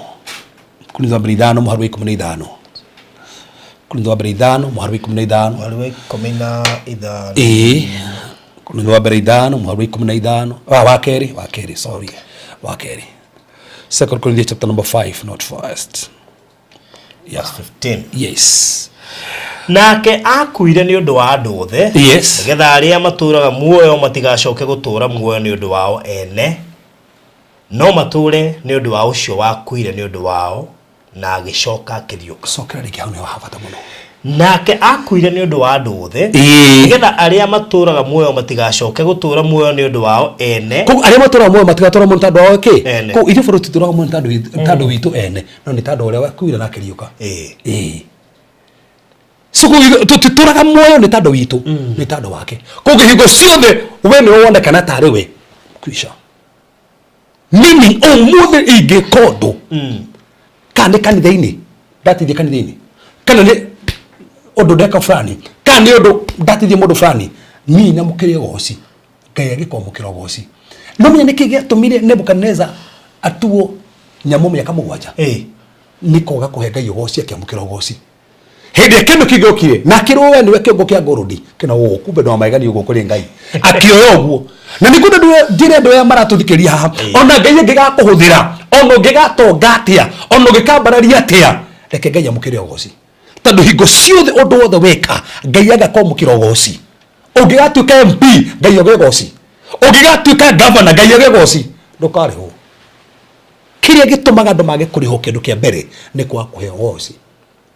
S3: Korintho wa mbere 5 mũhari wa 15. Korintho wa mbere 5 mũhari wa 15.
S4: Mũhari wa 15.
S3: Ĩĩ, Korintho wa mbere 5 mũhari wa 15, wa kerĩ, sorry, wa kerĩ. Second Corinthians chapter number 5, not first, yeah.
S4: 15.
S3: Yes.
S4: Nake akuire nĩ ũndũ wa andũ othe, nĩgetha arĩa matũũraga muoyo matigacoke gũtũũra muoyo nĩ ũndũ wao ene, no matũũre nĩ ũndũ wa ũcio wakuire nĩ ũndũ wao Na agĩcoka akĩriũka.
S3: Cokera rĩngĩ hau, nĩho habata mũno.
S4: Nake akuire nĩ ũndũ wa andũ othe, nĩgetha arĩa matũũraga muoyo matigacoke gũtũũra muoyo nĩ ũndũ wao ene.
S3: Koguo arĩa matũraga muoyo matigatũra muoyo nĩ tondũ wao kĩ?
S4: Ene.
S3: Koguo ithuĩ bũrũri tũtũraga muoyo nĩ tondũ witũ ene, no nĩ tondũ ũrĩa wakuire na akĩriũka. Ĩĩ. So koguo tũtitũraga muoyo nĩ tondũ witũ, nĩ tondũ wake. Koguo hingo ciothe we nĩwe wonekana tarĩ we kwisha, meaning ũmũthĩ ingĩka ũndũ, kana nĩ kanitha-inĩ ndatithie kanitha-inĩ, kana nĩ ũndũ ndeka fulani, kana nĩ ũndũ ndatithie mũndũ fulani, niĩ nyamũkĩre ũgoci, Ngai agĩkwamũkĩra ũgoci. No menya nĩkĩ gĩatũmire Nebukadneza atuo nyamũ mĩaka 7? Nĩ kwaga kũhe Ngai ũgoci. Akĩamũkĩra ũgoci hĩndĩ ĩrĩa kĩndũ kĩngĩ gĩokire na akĩrwo we nĩwe kĩongo kĩa ngũrũndi kĩna ũũ, kumbe ndwa maegani ũguo kũrĩ Ngai akĩoya ũguo. Na nĩ kwenda njĩre andũ aya maratũthikĩria haha, ona Ngai angĩgakũhũthĩra, ona ũngĩgatonga atĩa, ona ũngĩkambararia atĩa, reke Ngai amũkĩre ũgoci, tondũ hingo ciothe ũndũ wothe weka Ngai agakwamũkĩra ũgoci. Ũngĩgatuĩka MP, Ngai oge ũgoci. Ũngĩgatuĩka governor, Ngai oge ũgoci. Ndũkarĩhwo. Kĩrĩa gĩtũmaga andũ mage kũrĩhwo, kĩndũ kĩa mbere nĩ kwaga kũhe ũgoci.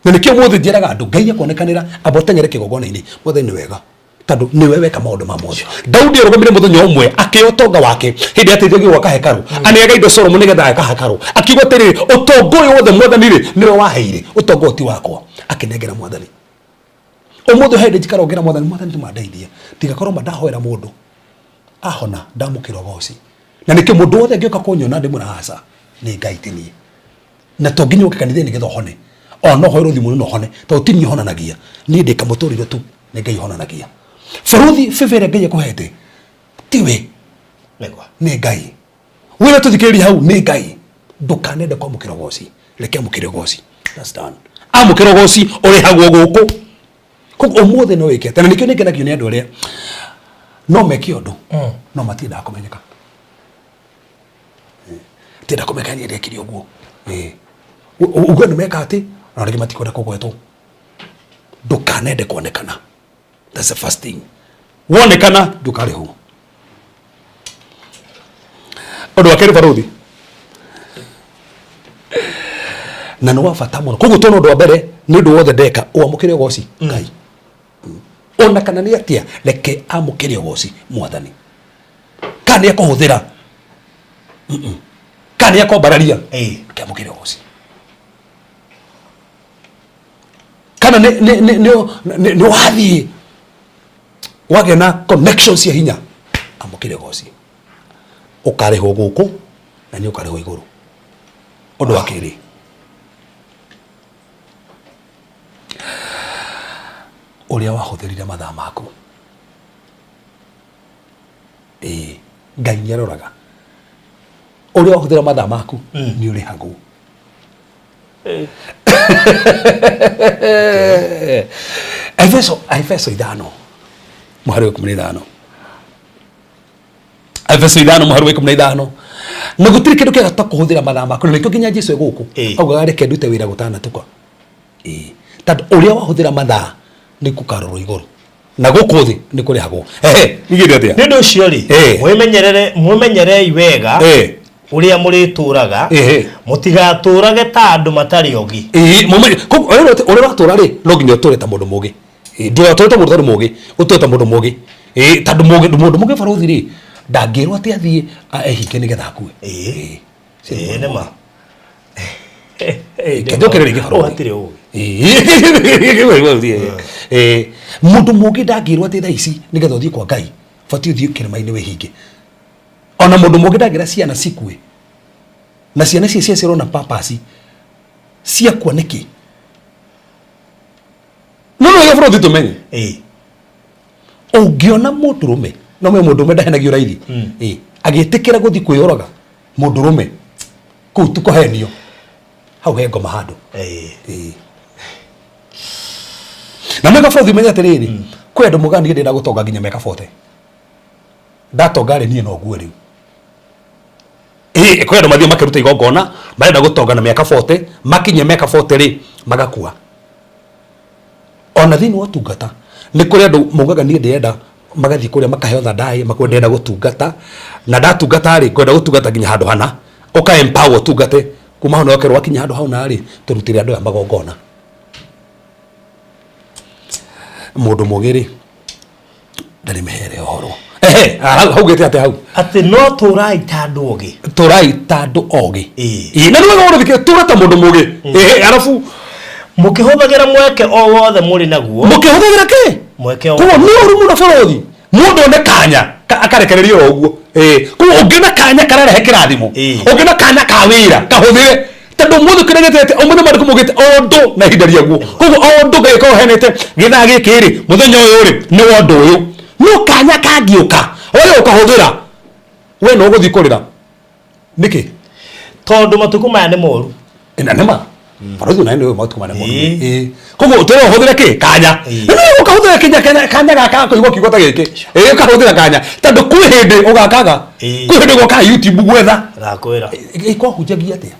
S3: Na nĩkĩo mũthĩ njĩraga andũ, Ngai akuonekanĩra, amba ũteng'ere kĩgongona-inĩ. Mwathani nĩ wega, tondũ nĩwe weka maũndũ ma mothe. Daudi arũgamire mũthenya ũmwe akĩoya ũtonga wake hĩndĩ ateithagia gwaka hekarũ, aneaga indo Solomon nĩgetha aka hekarũ, akiuga atĩrĩrĩ, "Ũtonga ũyũ wothe, Mwathani rĩ, nĩwe waheire, ũtonga ũyũ ti wakwa." Akĩnengera Mwathani. Ũmũthĩ hĩndĩ njikara ngĩra Mwathani, "Mwathani, tũmandeithie ndigakorwo ma ndahoera mũndũ ahona ndamũkĩra ũgoci." Na nĩkĩo mũndũ wothe angĩũka kũnyona ndĩmwĩra, "Aca, nĩ Ngai, ti niĩ." Na to nginya ũke kanitha-inĩ nĩgetha ũhone, ona no ũhoerwo thimũ-inĩ na ũhone, tondũ ti niĩ honanagia, niĩ ndĩ kamũtũrĩre tu, nĩ Ngai ũhonanagia. Barũthi, favor ĩrĩa Ngai akũhete tiwe.
S4: Nĩguo.
S3: Nĩ Ngai wĩra tũthikĩrĩria hau, nĩ Ngai. Ndũkanende kwamũkĩra ũgoci, reke amũkĩre ũgoci. That's done. Amũkĩra ũgoci, ũrĩhagwo gũkũ. Koguo ũmũthĩ no wĩke atĩa? Na nĩkĩo nĩngenagio nĩ andũ arĩa no meke ũndũ no matiendaga kũmenyeka. Tienda kũmenya niĩ ndekire ũguo. Ũguo andũ meka atĩ na rĩngĩ matikwenda kũgwetwo. Ndũkanende kuonekana, that's the first thing. Wonekana, ndũkarĩhwo. Ũndũ wa kerĩ, barũthi, na nĩ wa bata mũno, koguo tondũ ũndũ wa mbere nĩ ũndũ wothe ndeka ũamũkĩre ũgoci Ngai. Ona kana nĩ atĩa, reke amũkĩre ũgoci Mwathani. Kana nĩ ekũhũthĩra, kana nĩ ekwambararia, reke amũkĩre ũgoci. Kana nĩ wathiĩ wagĩa na connection cia hinya, amũkĩre ũgoci. Ũkarĩhwo gũkũ na nĩ ũkarĩhwo igũrũ. Ũndũ wa kerĩ, ũrĩa wahũthĩrire mathaa maku. Ĩĩ, Ngai nĩ aroraga ũrĩa wahũthĩra mathaa maku, nĩ ũrĩhagwo. Efeso 5 mũhari wa 15, Efeso 5 mũhari wa 15. Na gũtirĩ kĩndũ kĩega ta kũhũthĩra mathaa maku, na nĩkĩo nginya Jesu e gũkũ augaga, "Reke ndute wĩra gũtanatuka." Ĩĩ, tondũ ũrĩa wahũthĩra mathaa nĩ kũkarorwo igũrũ, na gũkũ thĩ nĩ kũrĩhagwo. Ehe, igĩrĩ atĩa?
S4: Nĩ ũndũ ũcio rĩ, mwĩmenyerere, mwĩmenyerei wega ũrĩa mũrĩtũũraga, mũtigatũũrage ta andũ matarĩ ogi.
S3: Ĩĩ, koguo ũrĩa ũratũra rĩ, no nginya ũtũre ta mũndũ mũgĩ. Ĩĩ, ndũgatũre ta mũndũ ũtarĩ mũgĩ, ũtũre ta mũndũ mũgĩ. Ĩĩ, tondũ mũndũ mũgĩ, barũthi rĩ, ndangĩrwo atĩ athiĩ ehinge nĩgetha akue.
S4: Ĩĩ, ĩĩ, nĩ ma.
S3: Njoke rĩngĩ, barũthi.
S4: Hatirĩ ũgĩ.
S3: Ĩĩ, mũndũ mũgĩ ndangĩrwo atĩ thaa ici nĩgetha ũthiĩ kwa Ngai batiĩ ũthiĩ kĩrĩma-inĩ wĩhinge. Ona mũndũ mũgĩ ndangĩra ciana cikue, na ciana cia ciaciarwo na papasi ciakua nĩkĩ? No no bũrũthi tũmenye, ũngĩona mũndũrũme, no me mũndũrũme ndahenagio raithi. Ĩĩ, agĩtĩkĩra gũthiĩ kwĩyũraga, mũndũrũme kũu tu kũhenio hau he ngoma handũ. Ĩĩ. Na mega bũrũthi, menya atĩrĩrĩ, kwĩ andũ muga, "Niĩ ndĩrenda gũtonga nginya mĩaka 40, ndatonga rĩ, niĩ no ngue rĩu." Ĩĩ, kwĩ andũ mathiĩ makĩruta igongona, marenda gũtonga na mĩaka 40, makinyia mĩaka 40 rĩ, magakua. Ona thĩinĩ wa ũtungata nĩ kũrĩ andũ maugaga, "Niĩ ndĩrenda," magathiĩ kũrĩa makaheo thandai, makuga, "Ndĩrenda gũtungata, na ndatungata rĩ, ngwenda gũtungata nginya handũ hana." Ũka empower ũtungate. Kuma hau nĩwakerwo wakinya handũ hau narĩ tũrutĩre andũ aya magongona. Mũndũ mũgĩ rĩ ndarĩ mĩhere ũhoro. Ehe, haugĩte atĩ hau
S4: Atĩ no tũrai ta andũ ogĩ.
S3: Tũrai ta andũ ogĩ.
S4: Ĩĩ.
S3: Ĩĩ, na nĩ wega mũno thikĩrĩria, tũra ta mũndũ mũgĩ. Ehe, arabu
S4: Mũkĩhũthagĩra mweke o wothe mũrĩ naguo.
S3: Mũkĩhũthagĩra kĩ?
S4: Mweke o
S3: Koguo nĩ ũru mũno bũrũri mũndũ one kanya akarekererio o ũguo. Ĩĩ, koguo ũngĩona kanya kararehe kĩrathimo, ũngĩona kanya ka wĩra, kahũthĩre, tondũ ũmũthĩ kĩrĩa gĩtete ũmũthĩ maandĩko maugĩte o ũndũ na ihinda rĩaguo. Koguo o ũndũ Ngai akorwo ũheanĩte gĩthaa gĩkĩ rĩ, mũthenya ũyũ rĩ, nĩ wa ũndũ ũyũ, no kanya kangĩũka wage gũkahũthĩra, we no ũgũthiĩ kũrĩra nĩkĩ?
S4: Tondũ matukũ maya nĩ moru.
S3: Na nĩma barothi nayo nĩũĩ matukũ maya nĩ moru. Ĩĩ. Koguo tũrĩa ũhũthĩre kĩ kanya, na nĩ ũkahũthĩra kinya kanya gaka kũigua kiugo ta gĩkĩ. Ĩĩ, ũkahũthĩra kanya tondũ kwĩ hĩndĩ ũgakaga, kwĩ hĩndĩ ũgoka YouTube gwetha.
S4: Ndakwĩra.
S3: Ĩ, kwahunjagia atĩa?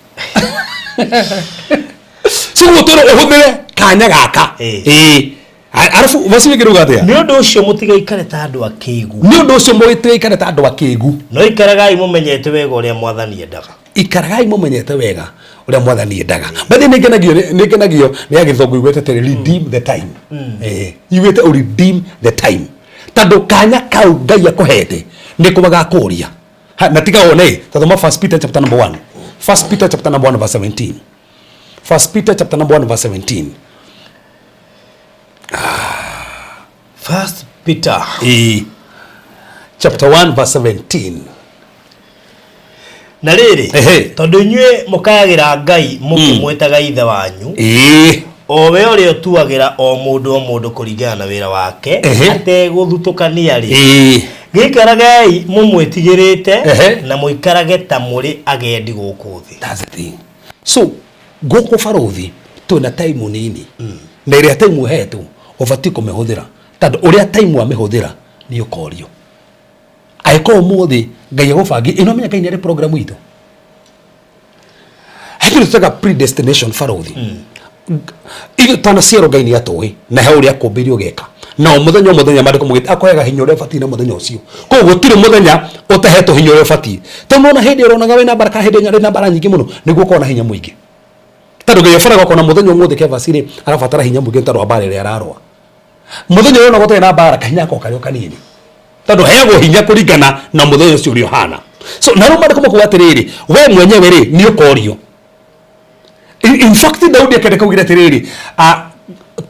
S3: So guo tũrĩa ũhũthĩre kanya gaka. Ĩĩ. Arabu vaci ĩngĩ rauga atĩa?
S4: Nĩ ũndũ ũcio mũtigaikare ta andũ akĩgu.
S3: Nĩ ũndũ ũcio mũtigaikare ta andũ akĩgu.
S4: No ikaragai mũmenyete wega ũrĩa Mwathani endaga.
S3: Ikaragai mũmenyete wega ũrĩa Mwathani endaga. Bathi nĩ ngenagio nĩ ya gĩthũngũ yugĩte atĩrĩ, "Redeem the time." Yugĩte ũ redeem the time, tondũ kanya kau Ngai akũhete nĩ kũ gakũria. Na tiga wone tathoma First Peter chapter number 1, First Peter chapter number 1 verse 17, First Peter chapter number 1 verse 17.
S4: First Peter.
S3: Chapter 1 verse 17.
S4: Na rĩrĩ, tondũ inyuĩ mũkayagĩra Ngai mũkĩmwĩtaga Ithe wanyu, o we ũrĩa ũtuagĩra o mũndũ o mũndũ kũringana na wĩra wake ategũthutũkania rĩ, gĩikaragei mũmwĩtigĩrĩte na mũikarage ta mũrĩ agendi gũkũ thĩ.
S3: That's the thing. So gũkũ barũthi twĩna time nini, na ĩrĩa time ũhetwo ũbatiĩ kũmĩhũthĩra, tondũ ũrĩa time wamĩhũthĩra nĩ ũkorio. Angĩkorwo ũmũthĩ Ngai agũbangi ĩno, menya Ngai nĩ arĩ program itũ, he kĩndũ tũtaga predestination. Barũthi, ithuĩ tanaciarwo Ngai nĩ atũĩ na he ũrĩa akũmbĩire ũgeka, na o mũthenya o mũthenya maandĩko maugĩte akũheaga hinya ũrĩa ũbatiĩ na mũthenya ũcio. Koguo gũtirĩ mũthenya ũtahetwo hinya ũrĩa ũbatiĩ, tondũ ona hĩndĩ ũronaga wĩna mbara kana hĩndĩ ĩrĩa na mbara nyingĩ mũno, nĩguo ũkorwo na hinya mũingĩ, tondũ Ngai abaraga ũkona mũthenya ũmũthĩ Kevasi rĩ arabatara hinya mũingĩ tondũ wa mbara ĩrĩa ararũa. Mũthenya ũrĩa ũronaga ũtarĩ na mbara, kahinya gako karĩ o kanini, tondũ heagwo hinya kũringana na mũthenya ũcio ũrĩa ũhana. So na rĩu maandĩko makuga atĩrĩrĩ, we mwenyewe rĩ nĩ ũkorio. In fact, Daudi akĩenda kaugire atĩrĩrĩ,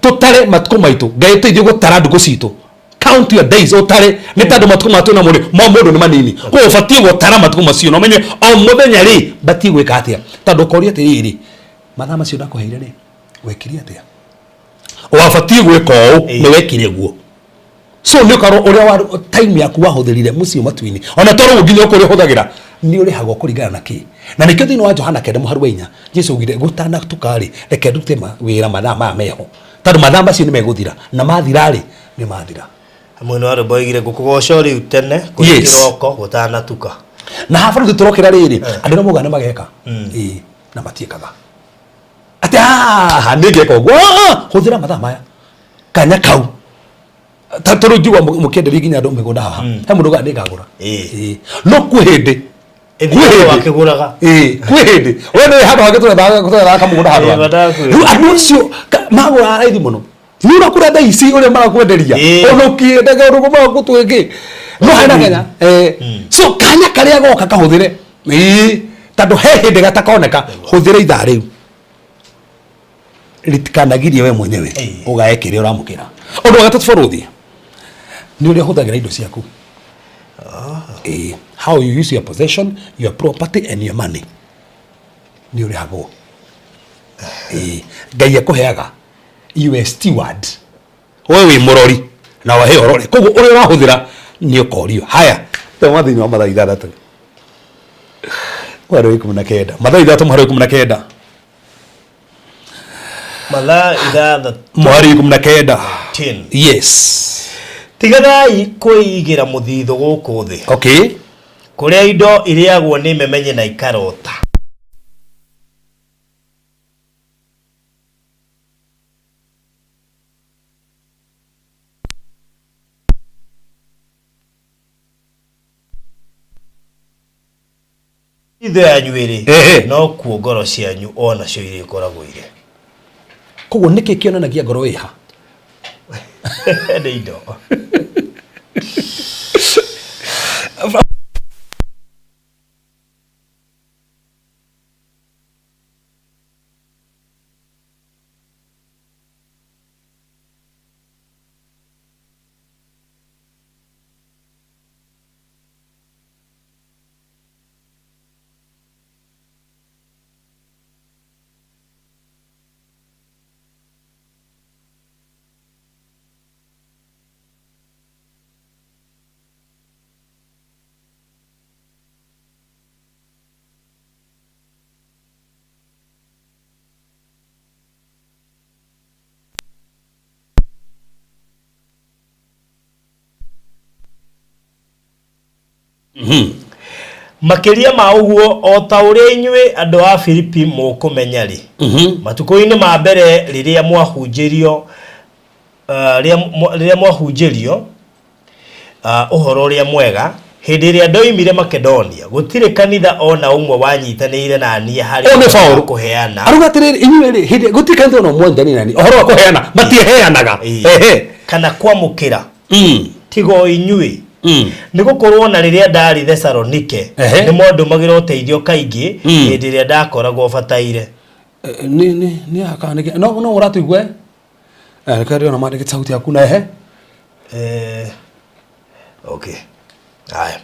S3: tũtare matukũ maitũ, Ngai ũteithie gũtara ndukũ citũ. Count your days, ũtare, nĩ tondũ matukũ ma twĩna mũndũ ma mũndũ nĩ manini. Koguo ũbatiĩ gũtara matukũ macio na ũmenye o mũthenya rĩ batiĩ gwĩka atĩa, tondũ ũkorio atĩrĩrĩ, mathaa macio ndakũheire rĩ, wekire atĩa? Wabatiĩ gwĩka ũũ, nĩ wekire guo. So nĩ ũkarwo ũrĩa wa time yaku wahũthĩrire mũciĩ matu-inĩ, ona to rĩu nginya ũkũrĩa ũhũthagĩra nĩ ũrĩhagwo kũringana na kĩ. Na nĩkĩo thĩinĩ wa Johana 9 mũhari wa 4 Jesu augire, gũtanatuka rĩ, reke ndute wĩra mathaa maya meho, tondũ mathaa macio nĩ megũthira, na mathira rĩ, nĩ mathira.
S4: Mwena wa rwĩmbo oigire ngũkũgoca rĩu tene kũrĩ kĩroko gũtanatuka.
S3: Na haha bũrũri tũrokĩra rĩrĩ, andũ arĩa maugaga nĩ mageka, ĩĩ, na matiĩkaga atĩ haha nĩ ngeka ũguo. Hũthĩra mathaa maya, kanya kau. Ta rĩu njigua mũkĩenderia nginya andũ mĩgũnda haha, he mũndũ ugaga nĩ ngagũra. Ĩĩ. No kwĩ hĩndĩ
S4: Ĩthiĩ
S3: kwĩ hĩndĩ
S4: wakĩgũraga.
S3: Ĩĩ, kwĩ hĩndĩ we nĩ handũ hangĩ tũrethaga kamũgũnda handũ
S4: Ĩĩ,
S3: hangĩ.
S4: mandakwĩra.
S3: Rĩu andũ acio magũraga raithi mũno, nĩ ũrakũra thaa ici ũrĩa marakwenderia, ona ũkĩendaga ũndũ magũtwĩkĩ no hena kanya. So kanya karĩa goka kahũthĩre. Ĩĩ, tondũ he hĩndĩ gatakoneka. Hũthĩra ithaa rĩu, ritikanagirie we mwenyewe ũgae kĩrĩa ũramũkĩra. Ũndũ wa gatatũ bũrũthi nĩ ũrĩa ũhũthagĩra indo ciaku. How you use your possession, your property and your money, nĩ ũrĩhagwo. Ngai akũheaga, you are steward, we wĩ mũrori na wahe ũrore, koguo ũrĩa ũrahũthĩra nĩ ũkorio. Haya, thoma thĩinĩ wa Mathayo 6 mũhari wa 19, Mathayo 6 mũhari wa 19.
S4: Mathaa 6
S3: Mũhari 19.
S4: 10.
S3: Yes.
S4: Tiganai kwĩigĩra mũthithũ gũkũ thĩ, kũrĩa indo irĩagwo nĩ memenyi na ikarota. Itho yanyu ĩrĩ
S3: Ehe.
S4: no kuo ngoro cianyu onacio irĩkoragwo irĩ.
S3: Koguo nĩkĩ kĩonanagia ngoro ĩha?
S4: Nĩ indo. Makĩria ma ũguo, o ta ũrĩa inyuĩ andũ a Filipi mũkũmenya-rĩ, matukũ-inĩ ma mbere rĩrĩa mwahunjĩrio rĩrĩa mwahunjĩrio ũhoro ũrĩa mwega, hĩndĩ ĩrĩa ndoimire Makedonia, gũtirĩ kanitha o na ũmwe wanyitanĩire na niĩ harĩ
S3: Ũyũ nĩ
S4: ũhoro wa
S3: Paũlũ.
S4: kũheana.
S3: Arauga atĩrĩrĩ, inyuĩ rĩ, hĩndĩ gũtirĩ kanitha o na ũmwe wanyitanĩire na niĩ ũhoro wa kũheana, matieheanaga.
S4: Ĩĩ.
S3: Ehe.
S4: Kana kwamũkĩra, tiga o inyuĩ. Nĩ gũkorwo na rĩrĩa ndaarĩ Thesalonike,
S3: Ehe.
S4: nĩ mwandũmagĩra ũteithio kaingĩ hĩndĩ ĩrĩa ndakoragwo bataire.
S3: Nĩ nĩ nĩ aka nĩ no no ũratũigua eh reke ndĩrona mandĩkĩte sauti yaku na ehe.
S4: Okay. Haya.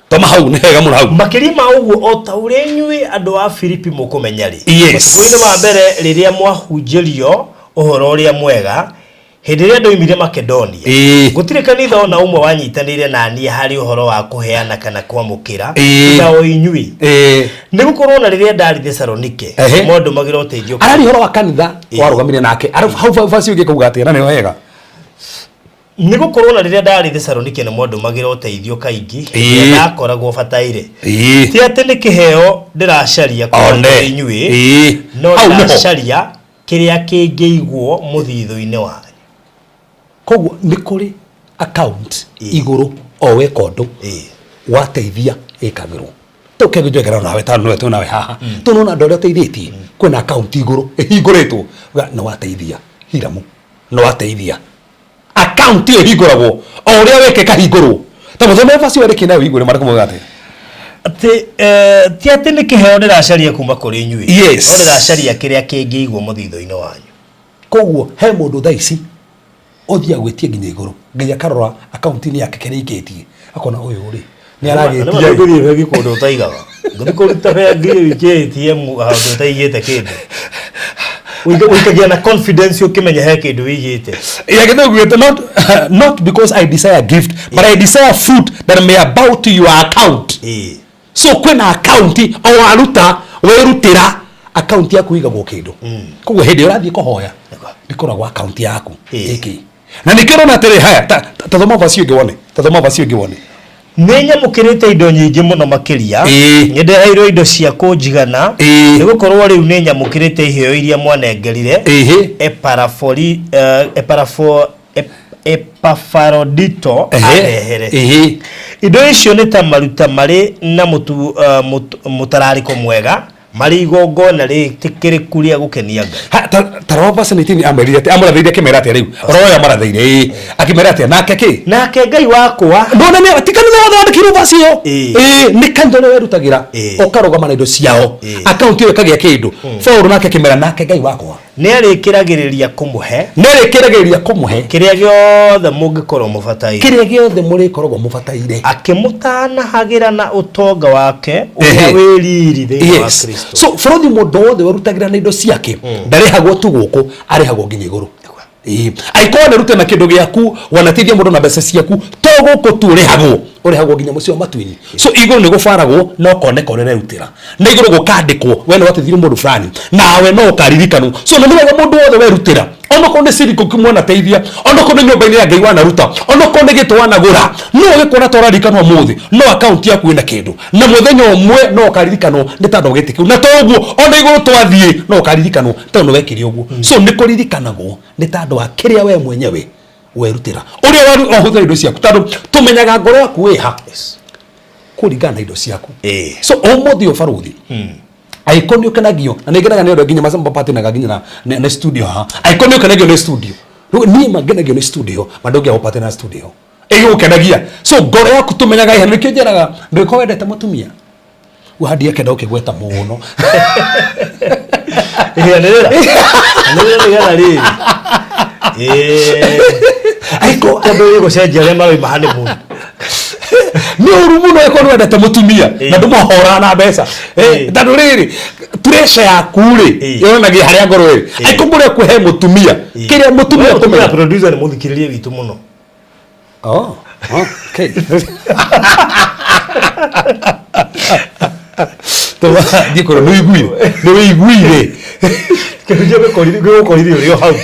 S3: Toma hau nĩ hega mũno hau.
S4: Makĩria ma ũguo, o ta ũrĩa inyuĩ andũ a Filipi mũkũmenya rĩ,
S3: Yes.
S4: matukũ-inĩ ma mbere rĩrĩa mwahunjĩrio ũhoro ũrĩa mwega, hĩndĩ ĩrĩa ndoimire Makedonia,
S3: Ĩĩ.
S4: gũtirĩ kanitha o na ũmwe wanyitanĩire na niĩ harĩ ũhoro wa kũheana kana kwamũkĩra,
S3: Ĩĩ.
S4: tiga o inyuĩ.
S3: Ĩĩ.
S4: Nĩ gũkorwo na rĩrĩa ndarĩ Thesalonike,
S3: Ehe.
S4: mwandũmagĩra ũteithio
S3: Arari ũhoro wa kanitha
S4: Ĩĩ.
S3: warũgamire nake. Arabu hau hau verse ũngĩ kauga atĩa na nĩho hega.
S4: Nĩ gũkorwo na rĩrĩa ndarĩ Thesalonike nĩ mwandũmagĩra ũteithio kaingĩ
S3: Ĩĩ.
S4: hĩndĩ ĩrĩa ndakoragwo bataire.
S3: Ĩĩ.
S4: Ti atĩ nĩ kĩheo ndĩracaria kuuma
S3: One.
S4: kũrĩ inyuĩ,
S3: Ĩĩ.
S4: no
S3: Hau nĩho.
S4: ndĩracaria kĩrĩa kĩngĩigwo mũthithũ-inĩ wanyu.
S3: Koguo nĩ kũrĩ account
S4: Ĩĩ.
S3: igũrũ o weka ũndũ
S4: Ĩĩ.
S3: wateithia ĩkagĩrwo. Tũke njwekera nawe tondũ nĩwe twĩ nawe haha. Tũnona andũ arĩa ũteithĩtie kwĩna account igũrũ ĩhingũrĩtwo uga nĩ wateithia Hiramu, nĩ wateithia. Account ĩyo ĩhingũragwo o ũrĩa weka ĩkahingũrwo. Ta mũthome verse ĩyo rĩkĩ nayo ũigue marĩkũ mauga atĩa.
S4: Atĩ ti atĩ nĩ kĩheo ndĩracaria kuma kũrĩ inyuĩ,
S3: Yes.
S4: no ndĩracaria kĩrĩa kĩngĩigwo mũthithũ-inĩ wanyu.
S3: Koguo he mũndũ thaa ici ũthiaga gwĩtia nginya igũrũ nginya akarora akaunti-inĩ yake kĩrĩa aikĩtie akona ũyũ rĩ nĩ aragĩtia ĩ.
S4: Ngũthiĩ bengi kũndũ ũtaigaga. Ngũthiĩ kũruta bengi ũikie ATM handũ ũtaigĩte kĩndũ. Ũikagia na confidence ũkĩmenya he kĩndũ wĩigĩte.
S3: Yeah, gĩthũngũ not, not because I desire gift but I desire food that may abound to your account.
S4: Ĩĩ.
S3: So kwĩna account o waruta werutĩra account yaku ĩigagwo kĩndũ. Koguo hĩndĩ ĩrĩa ũrathiĩ kũhoya ĩkoragwo account yaku
S4: Ĩĩ.
S3: ĩkĩ. Na nĩkĩo ũrona atĩrĩ haya ta ta thoma verse ĩyo ĩngĩ wone. Ta thoma verse ĩyo ĩngĩ wone.
S4: Nĩ nyamũkĩrĩte indo nyingĩ mũno makĩria.
S3: Ĩĩ.
S4: Nĩ ndeheirwo indo cia kũnjigana.
S3: Ĩĩ.
S4: Nĩ gũkorwo rĩu nĩ nyamũkĩrĩte iheo iria mwanengerire.
S3: Ĩhĩ.
S4: Eparafori, eparafo, Epafarodito andehere.
S3: Ĩhĩ.
S4: Indo icio nĩ ta maruta marĩ na mũtu, mũtararĩko mwega, marĩ igongona rĩtĩkĩrĩku rĩa gũkenia Ngai.
S3: Ha, ta ta rora verse 19 amerire atĩ amũrathĩire akĩmera atĩa rĩu rora ũyũ amũrathĩire ĩĩ akĩmera atĩa nake kĩ
S4: Nake Ngai wakwa
S3: ndona nĩ ti kanitha wothe wandĩkĩirwo verse ĩyo
S4: Ĩĩ.
S3: ĩĩ nĩ kanitha ũrĩa werutagĩra
S4: Ĩĩ.
S3: ũkarũgama na indo ciao
S4: Ĩĩ.
S3: akaunti ĩyo ĩkagĩa kĩndũ Paũlũ nake akĩmera nake Ngai wakwa
S4: nĩ arĩkĩragĩrĩria kũmũhe
S3: nĩ arĩkĩragĩrĩria kũmũhe
S4: kĩrĩa gĩothe mũngĩkorwo mũbataire,
S3: kĩrĩa gĩothe mũrĩkoragwo mũbataire,
S4: akĩmũtanahagĩra na ũtonga wake ũrĩa
S3: Ehe.
S4: wĩ riri thĩinĩ wa
S3: Yes.
S4: Kristo.
S3: So bũrũri mũndũ wothe werutagĩra na indo ciake ndarĩhagwo tu gũkũ arĩhagwo nginya igũrũ. Ĩĩ. Angĩkorwo wanarute na kĩndũ gĩaku wanateithia mũndũ na mbeca ciaku to gũkũ tu ũrĩhagwo ũrĩhagwo nginya mũciĩ wa matu-inĩ. So igũrũ nĩ gũbaragwo na ũkoneka ũrĩa ũrerutĩra na igũrũ gũkandĩkwo we nĩ wateithirie mũndũ fulani nawe no ũkaririkanwo. So na nĩ wega mũndũ wothe werutĩra onokorwo nĩ ciriko kĩmwe wanateithia onokorwo nĩ nyũmba-inĩ ya Ngai wanaruta onokorwo nĩ gĩtĩ wanagũra no ũgĩkuona ta ũraririkanwo ũmũthĩ no akaunti yaku ĩna kĩndũ na mũthenya ũmwe no ũkaririkanwo nĩ tondũ gĩtĩ kĩu na to ũguo ona igũrũ twathiĩ no ũkaririkanwo tondũ nĩ wekire ũguo. So nĩ kũririkanagwo nĩ tondũ wa kĩrĩa we mwenyewe werutĩra ũrĩa wahũthĩra indo ciaku tondũ tũmenyaga ngoro yaku ĩha.
S4: Yes.
S3: Kũringana na indo ciaku.
S4: Ĩĩ.
S3: So ũmũthĩ ũbarũthi angĩkorwo nĩ ũkenagio, na nĩ ngenaga nĩ ũndũ nginya macamba patinaga nginya na studio haha, angĩkorwo nĩ ũkenagio nĩ studio, rĩu niĩ ma ngenagio nĩ studio, ma ndũngĩaga gũpatina studio ĩgũkenagia. So ngoro yaku tũmenyaga ihana. Nĩkĩo njeraga ndũgĩkorwo wendete mũtumia ũhandie kenda ũkĩgweta mũno.
S4: Anĩrĩra. Anĩrĩra nĩgetha rĩrĩ. Ĩĩ.
S3: Angĩkorwo
S4: Tondũ ĩgũcenjia arĩa maroima honeymoon.
S3: Nĩ ũru mũno ĩkorwo nĩ wendete mũtumia na ndũmũhoraga na mbeca. Tondũ rĩrĩ, pressure yaku rĩ yonanagia harĩa ngoro ĩrĩ. Angĩkorwo ngoro yaku he mũtumia, kĩrĩa mũtumia
S4: We mũtumia
S3: kũmenya
S4: producer nĩ mũthikĩrĩria witũ mũno.
S3: Oh, okay. Thiĩ kũrĩa nĩ ũiguire, nĩ ũiguire.
S4: Kĩhunjio gĩgũkorire ũrĩ o hau.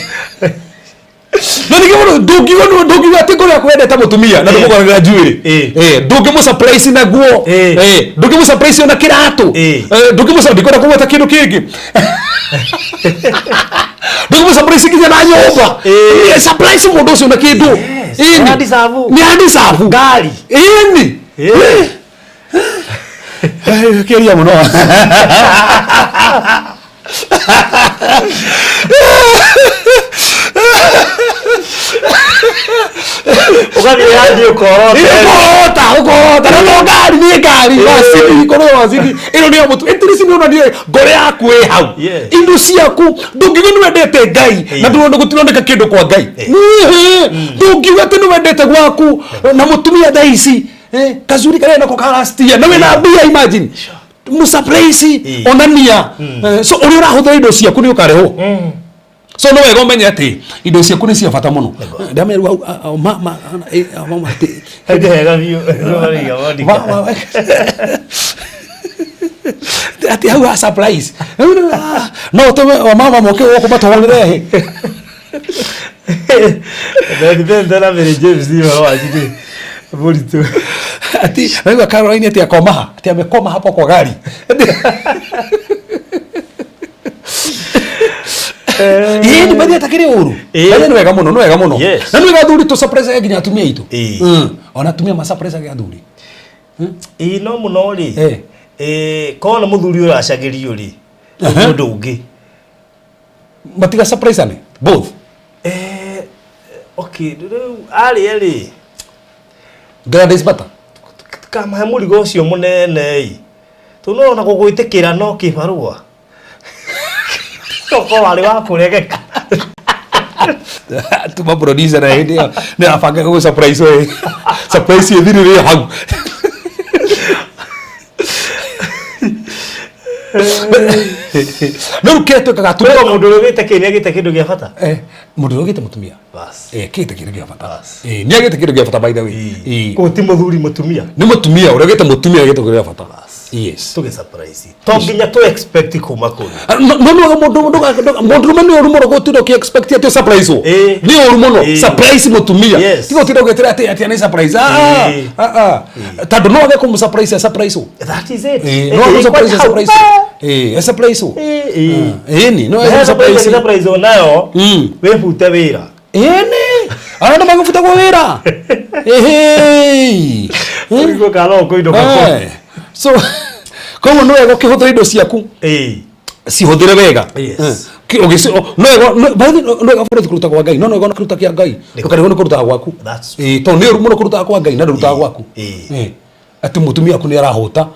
S3: Na nĩkĩo mũndũ ndũngiuga atĩ ngoro yaku wendete mũtumia na ndũmũgũragĩra njuĩrĩ. Ndũngĩmũ surprise na nguo. Ndũngĩmũ surprise ona kĩratũ. Ndũngĩmũ, ndikwenda kũgweta kĩndũ kĩngĩ, ndũngĩmũ surprise nginya na nyũmba. Surprise mũndũ ũcio na kĩndũ.
S4: Yes.
S3: Ĩni.
S4: Nĩ adeserve.
S3: Nĩ adeserve.
S4: Ngari.
S3: Ĩni. Kĩria mũno.
S4: Ũgathiĩ handiĩ ũkorota.
S3: Ũkorota, ũkorota na no ngari, nĩ ngari macini, korwo macini ĩno nĩyo mũtu ĩtirisi nĩ onanie ngoro yaku ĩ hau. Indo ciaku, ndũngiuga nĩ wendete Ngai na ndũrona gũtironeka kĩndũ kwa Ngai. Ndũngiuga atĩ nĩ wendete gwaku na mũtumia thaa ici kazuri karĩa nako karastia na wĩna mbia, imagine mũsurprise. Onania. So ũrĩa ũrahũthĩra indo ciaku nĩ ũkarĩhwo. So no wega ũmenye atĩ indo ciaku nĩ cia bata mũno. Ndamenya rĩu hau, mama atĩ
S4: Hau nĩ hega biũ. Mariga, Monica.
S3: Atĩ hau ha surprise no ũtũme wamama moke gũkũ matũhũrĩre hĩ.
S4: Beth Bente na Mary James nĩ ũhoro wanyu nĩ mũritũ.
S3: Ati naigua Caroline ati akoma, ati amekoma hapo kwa gari. Ĩĩ, nĩ bathi atakĩrĩ ũru. Bathi nĩ wega mũno, nĩ wega mũno. Na nĩ wega athuri tũ surprise nginya atumia aitũ. Ona atumia ma surprise athuri.
S4: Ĩĩ, no mũno rĩ, korwo nĩ mũthuri ũracagĩrio rĩ, nĩ ũndũ ũngĩ.
S3: Matiga surprise ane both.
S4: Okay, rĩu arĩa rĩ,
S3: Gladys Bata
S4: kamahe mũrigo ũcio mũnene ĩ, tondũ no ona gũgwĩtĩkĩra no kĩbarũa tokorwo warĩ wa kũregeka.
S3: Tuma producer na hĩndĩ ĩyo nĩ arabanga gũ surprise we, surprise ĩthirĩre hau. No rĩu kĩrĩa twĩkaga
S4: Kwĩrwo mũndũ ũrĩa ũgĩte kĩ nĩ agĩte kĩndũ gĩa bata.
S3: Mũndũ ũrĩa ũgĩte mũtumia
S4: Bas.
S3: Kĩte kĩndũ gĩa bata. Nĩ agĩte kĩndũ gĩa bata, by the way.
S4: Kũu ti mũthuri, mũtumia.
S3: Nĩ mũtumia ũrĩa ũgĩte mũtumia agĩte kĩndũ gĩa bata, yes.
S4: Tũgĩ surprise to nginya tũ expect kuma kũrĩ.
S3: No no mũndũ mũndũrũme nĩ ũru mũno gũtinda ũkĩ expect atĩ surprise wo. Nĩ ũru mũno. Surprise mũtumia. Tiga ũtinda ũgĩtĩra atĩ nĩ surprise. Ah, ah, ah, tondũ no age kũmũ surprise, surprise wo.
S4: That is it.
S3: No age surprise,
S4: hau.
S3: surprise, surprise wo. Ĩni no
S4: Na
S3: age
S4: surprise
S3: surprise.
S4: Surprise onayo wĩbute wĩra.
S3: Ĩni arĩa andũ magĩbutagwo wĩra. Ĩhĩ.
S4: Ũrigwo kana no ũkũinũka kũ.
S3: So koguo nĩ wega ũkĩhũthĩra indo ciaku, cihũthĩre wega. No wega by the way, no wega bũrũri kũruta kwa Ngai, no wega ona kũruta kĩa Ngai ndũkarigwo nĩ kũrutaga gwaku. Tondũ nĩ ũru mũno kũrutaga kwa Ngai na ndũrutaga gwaku. Atĩ mũtumia waku nĩ arahũta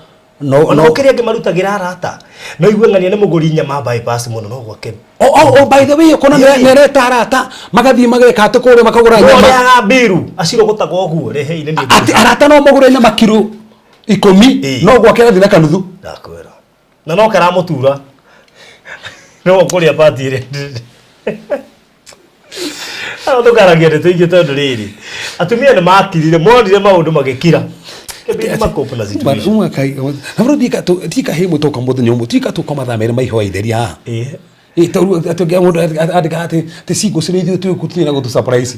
S3: no
S4: Ona
S3: no
S4: gũkĩrĩ angĩ marutagĩra arata, no igue ng'ania nĩ mũgũri nyama bypass mũno no gwake.
S3: Oh, by the way, ũkona nĩ areta arata magathiĩ mageka atĩ kũrĩa makagũra
S4: No
S3: nyama.
S4: ũrĩaga mbiru acirogotaga ũguo rehei nĩ niĩ.
S3: Atĩ arata no magũre nyama kiro 10, no gwake agathiĩ na kanuthu.
S4: Ndakwĩra na no karamũtura no ũkũrĩa pati ĩrĩa Hau tũkaragia ndeto ingĩ tondũ rĩrĩ, atumia nĩ makirire monire maũndũ magĩkira. Kĩbindi makope na situation.
S3: Uma kai na bro dika he mutoka muthenya umwe tika tuka mathaa merĩ maihoya itheri haha. Ĩ tondũ atĩ mũndũ andĩka atĩ cingo cirĩ ithuĩ twĩ gũtirĩ na gũtũ surprise.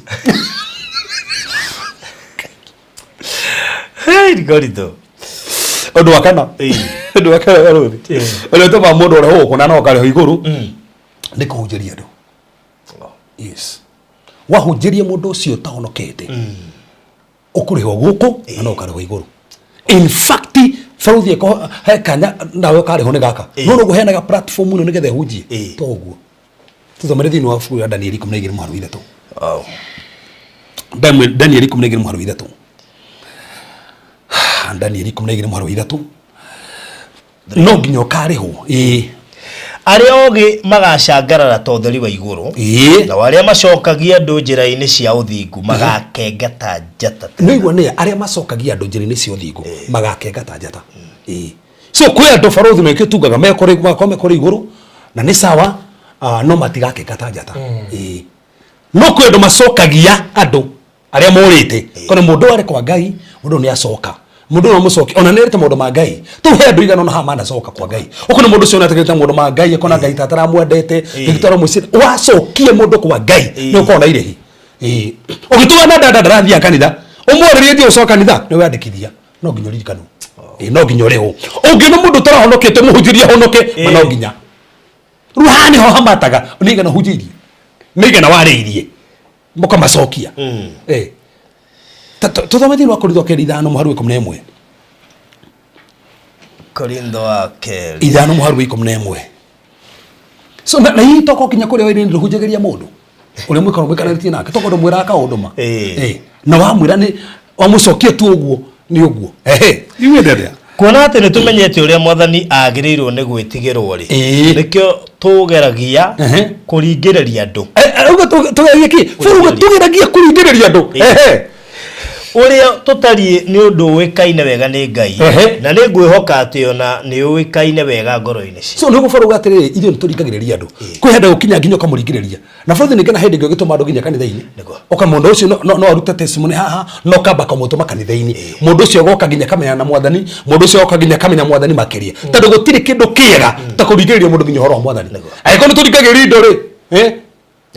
S4: Hey, Rigoritho.
S3: Ũndũ wa kana, ũndũ wa kana barũthi, ũrĩa ũtũmaga mũndũ ũrehwo gũkũ na no ũkarĩhwo igũrũ nĩ kũhunjĩria andũ. Yes, wahunjĩria mũndũ ũcio ũtahonokete, ũkũrĩhwo gũkũ na no ũkarĩhwo igũrũ. In fact, baruthi eko he kanya nawe ũkarĩhwo nĩ gaka.
S4: Ĩĩ.
S3: No no kũheanaga platform ĩno nĩgetha ĩhunjie.
S4: Ĩĩ.
S3: To ũguo. Tũthomere thĩinĩ wa ibuku rĩa Danieli 12 mũhari wa 3.
S4: Wow.
S3: Danieli 12 mũhari wa 3. Danieli 12 mũhari wa 3. No nginya ũkarĩhwo. Ĩĩ.
S4: Arĩa ogĩ magacangarara ta ũtheri wa igũrũ.
S3: Ĩĩ.
S4: Nao arĩa macokagia andũ njĩra-inĩ cia ũthingu magakenga ta njata.
S3: Nĩ igua nĩ arĩa macokagia andũ njĩra-inĩ cia ũthingu magakenga ta njata. Ĩĩ. So kwĩ andũ barothi na tungaga mekore makorwo mekore igũrũ na nĩ sawa, no matigakenga ta njata. Ĩĩ. No kwĩ andũ macokagia andũ arĩa morĩte kona mũndũ arĩ kwa Ngai, mũndũ nĩ acoka, mũndũ no mũcoki ona nĩ erĩte maũndũ ma Ngai tu. He andũ igana ona haha manacoka kwa Ngai, ũkona mũndũ ũcio nĩatigĩte maũndũ ma Ngai, akona Ngai ta ataramwendete, gĩgĩtwara mũciĩ wacokie mũndũ kwa Ngai nĩ ũkorwo na irĩhi. Ĩĩ, ũgĩtũra na dada ndarathiaga kanitha, ũmwarĩrie thiĩ ũcoka kanitha, nĩ wandĩkithia no nginya ũririkanwo. Ĩĩ, no nginya ũrĩhwo. Ũngĩona mũndũ ũtarahonokete, mũhunjĩrie ahonoke, ma no nginya rĩu haha nĩho hamataga nĩ igana ũhunjĩirie, nĩ igana warĩirie, mũkamacokia. Eh. Tũthome thĩinĩ wa Korintho kerĩ 5 mũhari wa 11.
S4: Korintho wa kerĩ
S3: 5 mũhari wa 11. So na hihi toko kinya kũrĩa wĩra-inĩ ndũhunjagĩria mũndũ ũrĩa mwĩkorwo mwĩkaranĩtie nake, toko ndũmwĩraga kaũndũ ma.
S4: Ĩĩ.
S3: Eh. Na wamwĩra nĩ wamũcokia tu ũguo nĩ ũguo. Ehe, iwĩte atĩa?
S4: Kuona atĩ nĩ tũmenyete ũrĩa mwathani agĩrĩirwo nĩ gwĩtigĩrwo rĩ,
S3: Ĩĩ.
S4: nĩkĩo tũgeragia
S3: Ehe.
S4: kũringĩrĩria andũ.
S3: Eh, eh, ũguo tũgeragia kĩ? Bũrũri tũgeragia kũringĩrĩria andũ. Ehe.
S4: Ũrĩa tũtariĩ nĩ ũndũ ũĩkaine wega nĩ Ngai.
S3: Ehe.
S4: Na nĩ ngwĩhoka atĩ ona nĩ ũĩkaine wega ngoro-inĩ citũ.
S3: So nĩguo baruga atĩrĩrĩ, ithuĩ nĩ tũringagĩrĩria andũ. Kwĩ hĩndĩ gũkinya nginya ũkamũringĩrĩria na bũrũri ningĩ, na hĩndĩ ĩngĩ ũgĩtũma andũ nginya kanitha-inĩ.
S4: Nĩguo.
S3: Ũka mũndũ ũcio no arute testimony haha, no kamba kamũtũma kanitha-inĩ, mũndũ ũcio agoka nginya kamenya na mwathani, mũndũ ũcio agoka nginya kamenya mwathani makĩria, tondũ gũtirĩ kĩndũ kĩega ta kũringĩrĩria mũndũ nginya ũhoro wa mwathani.
S4: Nĩguo.
S3: Angĩkorwo nĩ tũringagĩrĩria indo rĩ, eh?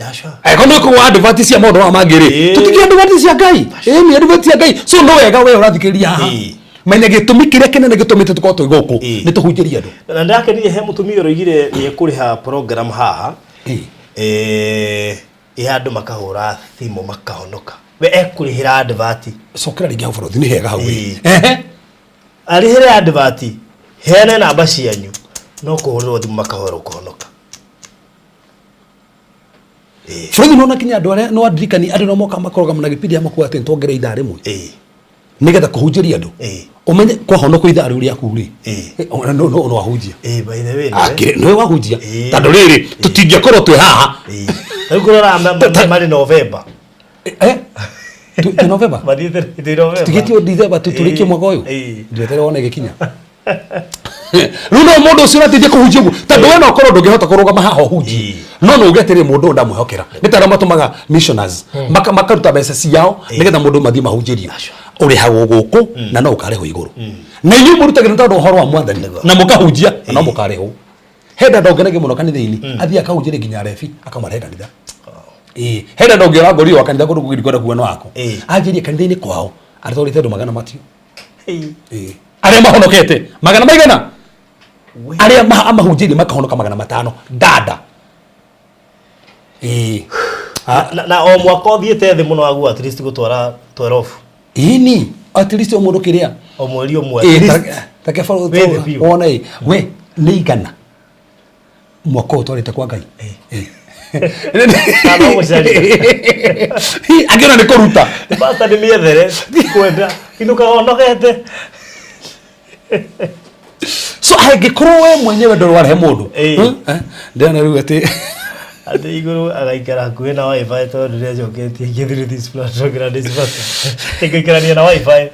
S4: Aca.
S3: Angĩkorwo nĩ kũgwa advert cia maũndũ maya mangĩ rĩ,
S4: Ĩĩ.
S3: tũtikia advert cia Ngai. Ĩĩ, nĩ advert cia Ngai. So no wega we ũrathikĩrĩria haha,
S4: Ĩĩ.
S3: menya gĩtũmi kĩrĩa kĩnene gĩtũmĩte tũkorwo twĩ gũkũ
S4: Ĩĩ.
S3: nĩ tũhunjĩrie andũ.
S4: Na ndĩrakenire he mũtumia ũroigire nĩ ekũrĩha program haha.
S3: Ĩĩ.
S4: Eh, ya andũ makahũra thimũ makahonoka. We ekũrĩhĩra advert.
S3: Cokera rĩngĩ hau, bũrũri nĩ hega hau.
S4: Ĩĩ.
S3: Ehe.
S4: Arĩhĩre advert, heane namba cianyu, no kũhũrĩrwo thimũ makahoerwo kũhonoka.
S3: Bũrũri nona kinya andũ arĩa no andirikani andũ no moka makorogama na gĩbindi ya makuga atĩ nĩtuongerere ithaa rĩmwe
S4: Ĩĩ.
S3: nĩgetha kũhunjĩria andũ.
S4: Ĩĩ.
S3: Ũmenye kwahonokwo ithaa rĩu rĩaku rĩ.
S4: Ĩĩ.
S3: Eh, ona no wahunjia.
S4: Ĩĩ, by the way, nĩwe.
S3: Akĩrĩ nĩwe wahunjia.
S4: Ĩĩ.
S3: Tondũ rĩrĩ tũtingĩkorwo twĩ haha.
S4: Ĩĩ. Rĩu kũrora marĩ November.
S3: Eh, twĩ November.
S4: Mathiĩte twĩ November.
S3: Tũtigĩtio December, tũrĩkie mwaka ũyũ.
S4: Ĩĩ.
S3: Ndweterere wone gĩkinya. Rĩu no mũndũ ũcio ũrateithia kũhunjia ũguo, tondũ we no ũkorwo ndũngĩhota kũrũgama haha ũhunjie,
S4: Ĩĩ.
S3: no uge atĩrĩ, mũndũ ũyũ ndamwĩhokera. Nĩ ta arĩa matũmaga missioners, makaruta mbeca ciao nĩgetha mũndũ mathiĩ mahunjĩrio. Ũrĩhagwo gũkũ na no ũkarĩhwo igũrũ, na inyuĩ mũrutagĩra nĩ tondũ ũhoro wa mwathani na mũkahunjia na no mũkarĩhwo. He dada ũngenagia mũno kanitha-inĩ, athiĩ akahunjĩria nginya rebi akamarehe kanitha. Ĩĩ, he dada ũngĩ ũrangorire wa kanitha kũndũ kũngĩ, ndikwenda kuga no wako.
S4: Ĩĩ.
S3: Anjĩrie kanitha-inĩ kwao atwarĩte andũ magana matio.
S4: Ĩĩ.
S3: Ĩĩ. Arĩa mahonokete magana maigana, arĩa amahunjĩirie makahonoka 500 dada. Ĩĩ.
S4: Na o mwaka ũthiĩte thĩ mũno waguo at least gũtwara 12.
S3: Ĩni, at least o mũndũ kĩrĩa
S4: O mweri ũmwe.
S3: Ĩĩ,
S4: At least.
S3: take
S4: Wĩ thĩ biũ.
S3: wona ĩ we nĩ igana mwaka ũyũ twarĩte kwa Ngai. Ĩĩ.
S4: Kana ũgũcaria.
S3: Angĩona nĩ kũruta.
S4: Basta nĩ mĩethere kwenda inũkaga onogete.
S3: So angĩkorwo we mwenyewe ndũrĩ warehe mũndũ.
S4: Ĩĩ.
S3: Hmm? Eh, ndĩrona rĩu atĩ
S4: Atĩ igũrũ agaikara hakuhĩ na wifi tondũ nĩacoketie ingĩ through this platform na this platform. Tingĩikarania na wifi.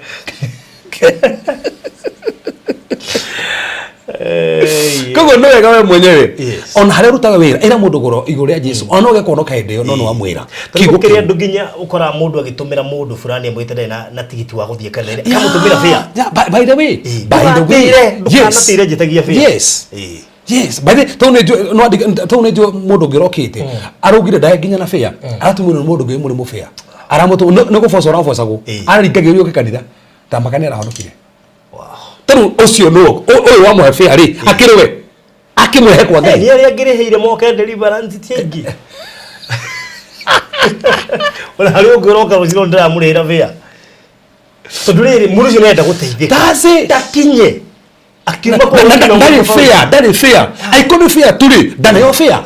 S4: Ĩĩ.
S3: Koguo nĩ wega we mwenyewe
S4: Yes.
S3: ona harĩa ũrutaga wĩra, ĩra mũndũ goro igũrũ rĩa Jesu, ona no ũgekuonoka hĩndĩ ĩyo no nĩ wamwĩra.
S4: Tondũ kĩrĩa andũ nginya ũkoraga mũndũ agĩtũmĩra mũndũ fulani amwĩte ndarĩ na tigiti wa gũthiĩ kanitha akamũtũmĩra fare.
S3: Yeah, by the way,
S4: Ĩĩ.
S3: by the way,
S4: Ndũkanatĩre njĩtagia fare.
S3: Yes.
S4: Ĩĩ.
S3: Yes, by the tondũ nĩ njũĩ no tondũ nĩ njũĩ mũndũ ũngĩ ũrokĩte araugire ndahe nginya na fare, aratũmĩrwo nĩ mũndũ ũngĩ mũrĩ mũbĩa, aramũtũ nĩ gũboca ũrabocagwo.
S4: Ĩĩ.
S3: Araringagĩrĩrio ũke kanitha tamaka nĩ arahonokire.
S4: Wow.
S3: Tarĩu ũcio nũ ũyũ wamũhe fare rĩ, akĩrĩ we akĩmũrehe kwa Ngai.
S4: Nĩ arĩa ngĩrĩhĩire moke deliverance ti aingĩ. Ona harĩ ũngĩ ũroka rũciũ ndĩramũrĩhĩra fare. Tondũ rĩrĩ mũndũ ũcio nĩarenda gũteithĩka.
S3: That's it.
S4: Ndakinye. Akiuma
S3: Na-
S4: kũu
S3: na-
S4: nginya
S3: ndarĩ
S4: mũndũ
S3: fair, ndarĩ fair. Angĩkorwo nĩ fair tu rĩ, ndaneo fair.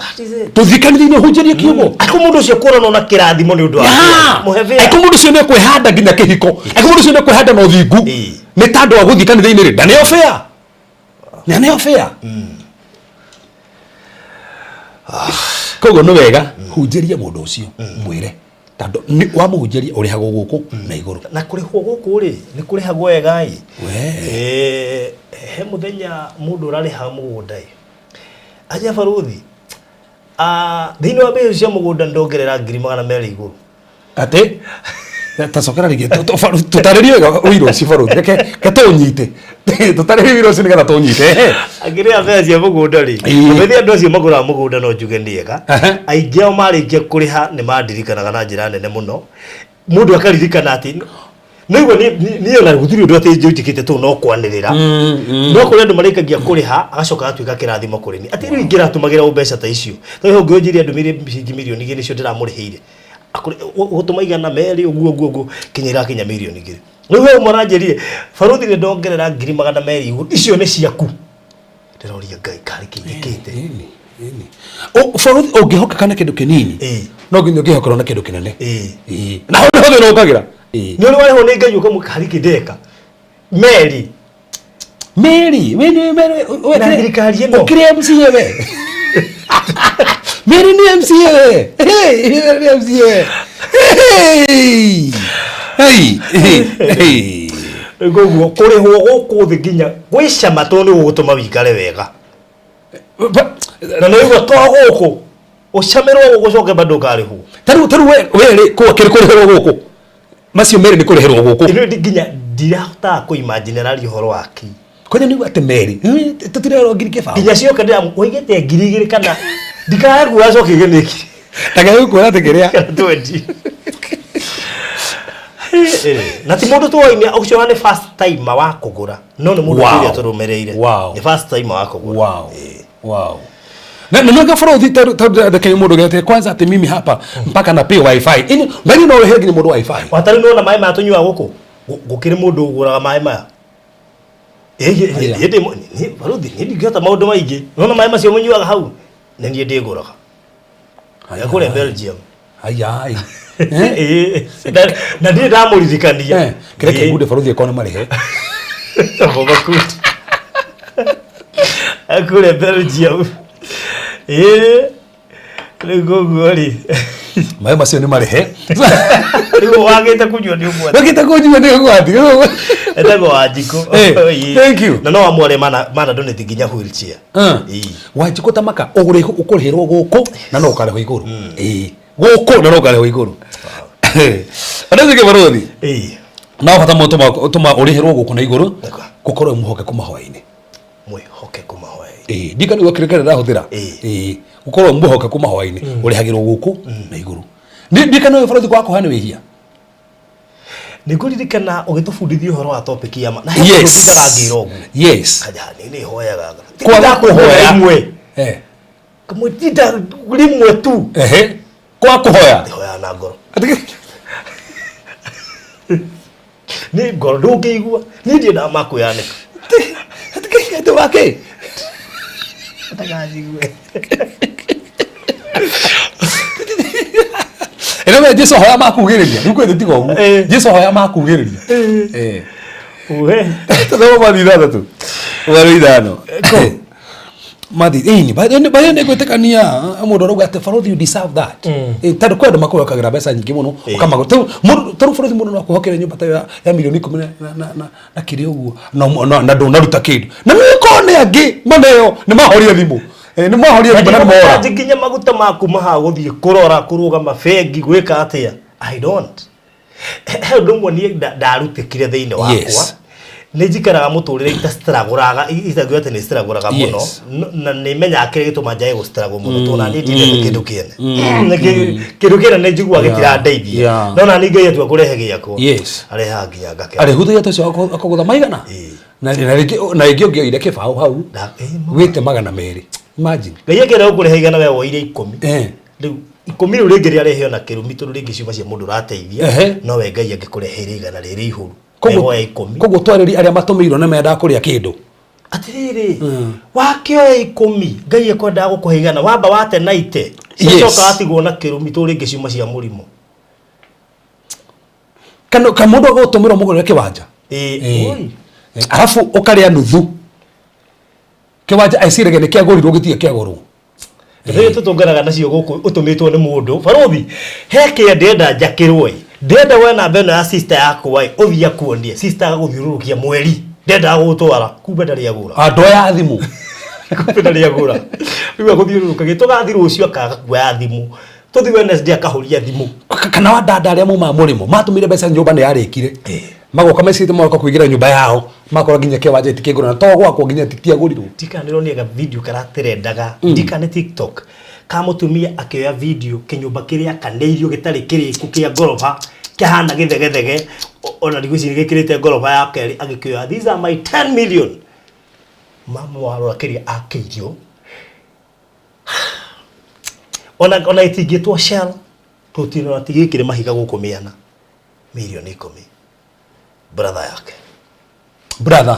S3: Tũthiĩ kanitha-inĩ ũhunjĩrie kiugo.
S4: Angĩkorwo mũndũ ũcio kũrona ona kĩrathimo nĩ ũndũ wa
S3: Yeah.
S4: mũhe fair.
S3: Angĩkorwo mũndũ ũcio nĩekwĩhanda nginya kĩhiko, angĩkorwo mũndũ ũcio nĩekwĩhanda na ũthingu,
S4: Ĩĩ.
S3: nĩ tandũ wa gũthiĩ kanitha-inĩ rĩ, ndaneo fair. Ndaneo fair. Koguo nĩ wega hunjĩria mũndũ ũcio mwĩre tondũ wamũhunjĩria ũrĩhagwo gũkũ na igũrũ.
S4: Na kũrĩhwo gũkũ rĩ nĩ kũrĩhagwo wega ĩ.
S3: We.
S4: He mũthenya mũndũ ũrarĩha mũgũnda ĩ aja baruthi thĩinĩ wa mbeca cia mũgũnda ndongerera 200,000 igũrũ.
S3: Atĩ tacokera rĩngĩ tũtarĩrie wega ũira ũcio baruthi, reke reke tũũnyite, tũtarĩrie ũira ũcio nĩgetha tũũnyite. Ehe.
S4: Akĩrĩha mbeca cia mũgũnda rĩ,
S3: Ĩĩ.
S4: ũmĩthĩ andũ acio magũraga mũgũnda no njuge nĩ ega.
S3: Ehe.
S4: Aingĩ ao marĩkia kũrĩha nĩ mandirikanaga na njĩra nene mũno. Mũndũ akaririkana atĩ nĩguo niĩ ona gũtirĩ ũndũ atĩ njĩkĩte tũ no kwanĩrĩra. No kũrĩ andũ marĩkagia kũrĩha agacoka agatuĩka kĩrathimo kũrĩ niĩ. Atĩ rĩu ingĩratũmagĩra o mbeca ta icio. Tondũ ũngĩ ũnjĩre andũmĩire ciringi 2,000,000 nĩcio ndĩramũrĩhĩire. Gũtũma 200 ũguo ũguo ũguo kinya irakinya 2,000,000. Rĩu we ũmwe aranjĩrire baruthi nĩ ndongerera 200,000 igũrũ icio nĩ ciaku. Ndĩroria Ngai karĩ kĩnjĩkĩte.
S3: Ĩni, ĩni. Baruthi ũngĩhokeka na kĩndũ kĩnini
S4: Ĩĩ.
S3: no nginya ũngĩhokerwo na kĩndũ kĩnene.
S4: Ĩĩ.
S3: Ĩĩ. Na hau nĩho thĩna ũkagĩra. Ĩĩ.
S4: Nĩ ũrĩ warĩhwo nĩ Ngai ũkamwĩka harĩ kĩndeka. Meri.
S3: Mary, we ni Mary, we
S4: Na thirikari ĩno.
S3: Ũkĩrĩ MCA we. Mary ni MCA we. Hey, Mary ni MCA we. Hey. Hey, hey, hey.
S4: Koguo kũrĩhwo gũkũ thĩ nginya gwĩcama tondũ nĩ gũgũtũma wĩikare wega. Na nĩ ũguo to gũkũ ũcamĩrwo gũkũ ũcoke bado ũkarĩhwo.
S3: Taru we we rĩ kũ akĩrĩ kũrĩhĩrwo gũkũ. Macio Mary nĩ kũrĩhĩrwo gũkũ.
S4: Ĩno nginya ndirahotaga kũ-imagine araria ũhoro wa kĩ.
S3: Kwanja nĩ atĩ Mary, tũtirerwo 2,000.
S4: Nginya cioka ndĩra ũigĩte 2,000 kana ndikae kuoya coke ige nĩ ngiri
S3: Ndakae kuona atĩ kĩrĩa.
S4: kana 20. Na ti mũndũ tuoine ũcio nĩ first time wa kũgũra no nĩ mũndũ
S3: Wow.
S4: ũrĩa tũrũmĩrĩire.
S3: Wow.
S4: Nĩ first time wa kũgũra.
S3: Wow. Wow. Na na nyoka foro thita ta mundu gete kwanza ati mimi hapa mpaka na pay wifi. Ini mbali no rehe nginya mundu wifi.
S4: Watarĩ nĩwona maĩ maya tũnyuaga gũkũ gũkĩrĩ mũndũ ũgũraga maĩ maya.
S3: Aya.
S4: Baruthi niĩ ndingĩhota maũndũ maingĩ. Nĩwona maĩ macio mũnyuaga hau nĩ niĩ ndĩgũraga. Kũrĩa Belgium.
S3: Aya ai.
S4: Ĩĩ. Na ndirĩ ndamũririkania.
S3: Eh, kire kingude baruthi ekona marehe.
S4: Bobakuti. Kũrĩa Belgium. Ĩĩ. Rĩu koguo rĩ.
S3: Maĩ macio nĩ marehe.
S4: Rĩu wagĩte kũnyua nĩ ũgwati.
S3: Wagĩte kũnyua nĩ ũgwati.
S4: Etagwo Wanjikũ.
S3: Eh,
S4: Ĩĩ.
S3: thank you.
S4: Na no amware mana donate nginya wheelchair. Ĩĩ.
S3: Wanjikũ ta maka ũkũrĩhĩrwo gũkũ na no ũkarĩhwo igũrũ. Ĩĩ. Gũkũ na no ũkarĩhwo igũrũ. Andũ acio baruthi.
S4: Ĩĩ.
S3: No bata mũno tũma ũrĩhĩrwo gũkũ na igũrũ
S4: Nĩkwa.
S3: gũkorwo wĩ mwĩhokeku mahoya-inĩ.
S4: Mwĩhokeku mahoya-inĩ.
S3: Ĩĩ, ndikana nĩguo kĩrĩa kĩrĩa ndahũthĩra.
S4: Ĩĩ.
S3: Ĩĩ, gũkorwo wĩ mwĩhokeku mahoya-inĩ ũrĩhagĩrwo gũkũ na igũrũ. Ndikana ũyũ baruthi kwaga kũhoya nĩ wĩhia.
S4: Nĩ ngũririkana ũgĩtũbundithia ũhoro wa topic ya ma. Na he mũndũ
S3: Yes.
S4: ndindaga ngĩra ũguo.
S3: Yes.
S4: Kanja nĩ nĩ hoyaga.
S3: Kwaga kũhoya.
S4: Rĩmwe.
S3: Eh.
S4: Kamwe ndinda rĩmwe tu.
S3: Ehe. Kwaga kũhoya.
S4: Hoya na ngoro.
S3: Atĩ-
S4: Nĩ ngoro ndũngĩigua. Niĩ ndiendaga ma kwĩyanĩka.
S3: Atĩ wake.
S4: Ndakanjigue.
S3: Ĩno we Jesu hoya makugĩrĩria. Rĩu kwĩ tiga ũguo.
S4: Eh.
S3: Jesu hoya makugĩrĩria. Eh.
S4: We.
S3: Tũthoma mathi ithathatũ. Ũgarũ ithano. Mathi ĩni bayo nĩ gwĩtĩkania mũndũ arauga atĩ baruthi you deserve that. Tondũ kwĩ andũ makwĩhokagĩra mbeca nyingĩ mũno ũkamagũra. Tarĩu tarĩu baruthi mũndũ no akwĩhokere nyũmba ta ya 10,000,000 na kĩrĩa ũguo na ndũnaruta kĩndũ. Na nĩũkorwo nĩ angĩ maneo nĩ mahoria thimũ. Nĩ mahoria thimũ na nĩ mora.
S4: Nginya nginya maguta maku maha gũthiĩ kũrora kũrũgama bengi gwĩka atĩa. I don't. He ũndũ ũmwe niĩ ndarutĩkire thĩinĩ wakwa.
S3: Yes.
S4: Nĩ njikaraga mũtũrĩre itastragũraga itagiuga atĩ nĩ stragũraga mũno.
S3: Yes.
S4: Na nĩ menyaga kĩrĩa gĩtũma njage gũstragũ mũno tondũ nani ndiendete kĩndũ kĩene. Kĩndũ kĩene nĩ njiguaga gĩtirandeithia.
S3: Yeah.
S4: No nani Ngai atua kũrehe gĩakwa.
S3: Yes.
S4: Arehaga nginya ngakena.
S3: Arĩhuthagia ta ũcio akũgũtha maigana.
S4: Ĩĩ.
S3: Na rĩngĩ ũngĩoire kĩbaũ hau wĩte 200. Imagine.
S4: Ngai akĩenda gũkũrehe 100 we woire 10.
S3: Eh.
S4: Rĩu 10 rĩu rĩngĩ rĩarehe ona kĩrumi tondũ rĩngĩ ciuma cia mũndũ ũrateithia
S3: Ehe.
S4: no we Ngai angĩkũreheire 100 rĩrĩ ihũru. Mehoya 10.
S3: Koguo twarĩri arĩa matũmĩirwo nĩ mendaga kũrĩa kĩndũ.
S4: Atiriri, wakĩoya 10, Ngai ekwendaga gũkũhe 100, wamba wate na ite.
S3: Yes.
S4: Ciacoka watigwo na kĩrumi tũ rĩngĩ ciuma cia mũrimũ.
S3: Kana ka mũndũ agũtũmĩrwo mũgũrĩre kĩwanja.
S4: Ĩĩ,
S3: Ĩĩ.
S4: oi.
S3: Arabu ũkarĩa nuthu. Kĩwanja eciragia nĩ kĩagũrirwo gĩtirĩ kĩagũrwo.
S4: Rĩrĩa tũtũnganaga nacio gũkũ ũtũmĩtwo nĩ mũndũ barũthi, he kĩrĩa ndĩrenda njakĩrwo ĩ, ndĩrenda we namba ĩno ya sister yakwa ĩ, ũthiĩ akuonie sister agagũthiũrũrũkia mweri, ndĩrenda gũgũtwara, kumbe ndarĩ agũra.
S3: Andũ aya thimũ.
S4: Kumbe ndarĩ agũra. Rĩu agũthiũrũrũkagia, tũgathiĩ rũciũ akaga kuoya thimũ, tũthiĩ Wednesday akahũria thimũ.
S3: Kana wa dada arĩa maumaga mũrĩmo matũmire mbeca nyũmba nĩ yarĩkire. Magoka mecirĩte magoka kũingĩra nyũmba yao makora nginya kĩwanja itikĩgũrwo na to gwakwo nginya tikiagũrirwo.
S4: Ndikana ndĩronire video karaterendaga, ndikana nĩ TikTok, ka mũtumia akĩoya video kĩnyũmba kĩrĩa akanĩirio gĩtarĩ kĩrĩku kĩa ngoroba kĩhana gĩthegethege, ona ndigwĩciria gĩkĩrĩte ngoroba ya kerĩ, agĩkĩoya these are my 10 million. Mama warora kĩrĩa akĩirio, ona ĩtingĩtwo shell, tũtirona tigĩkĩrĩ mahiga gũkũ mĩena, mirioni 10 brother yake.
S3: Brother.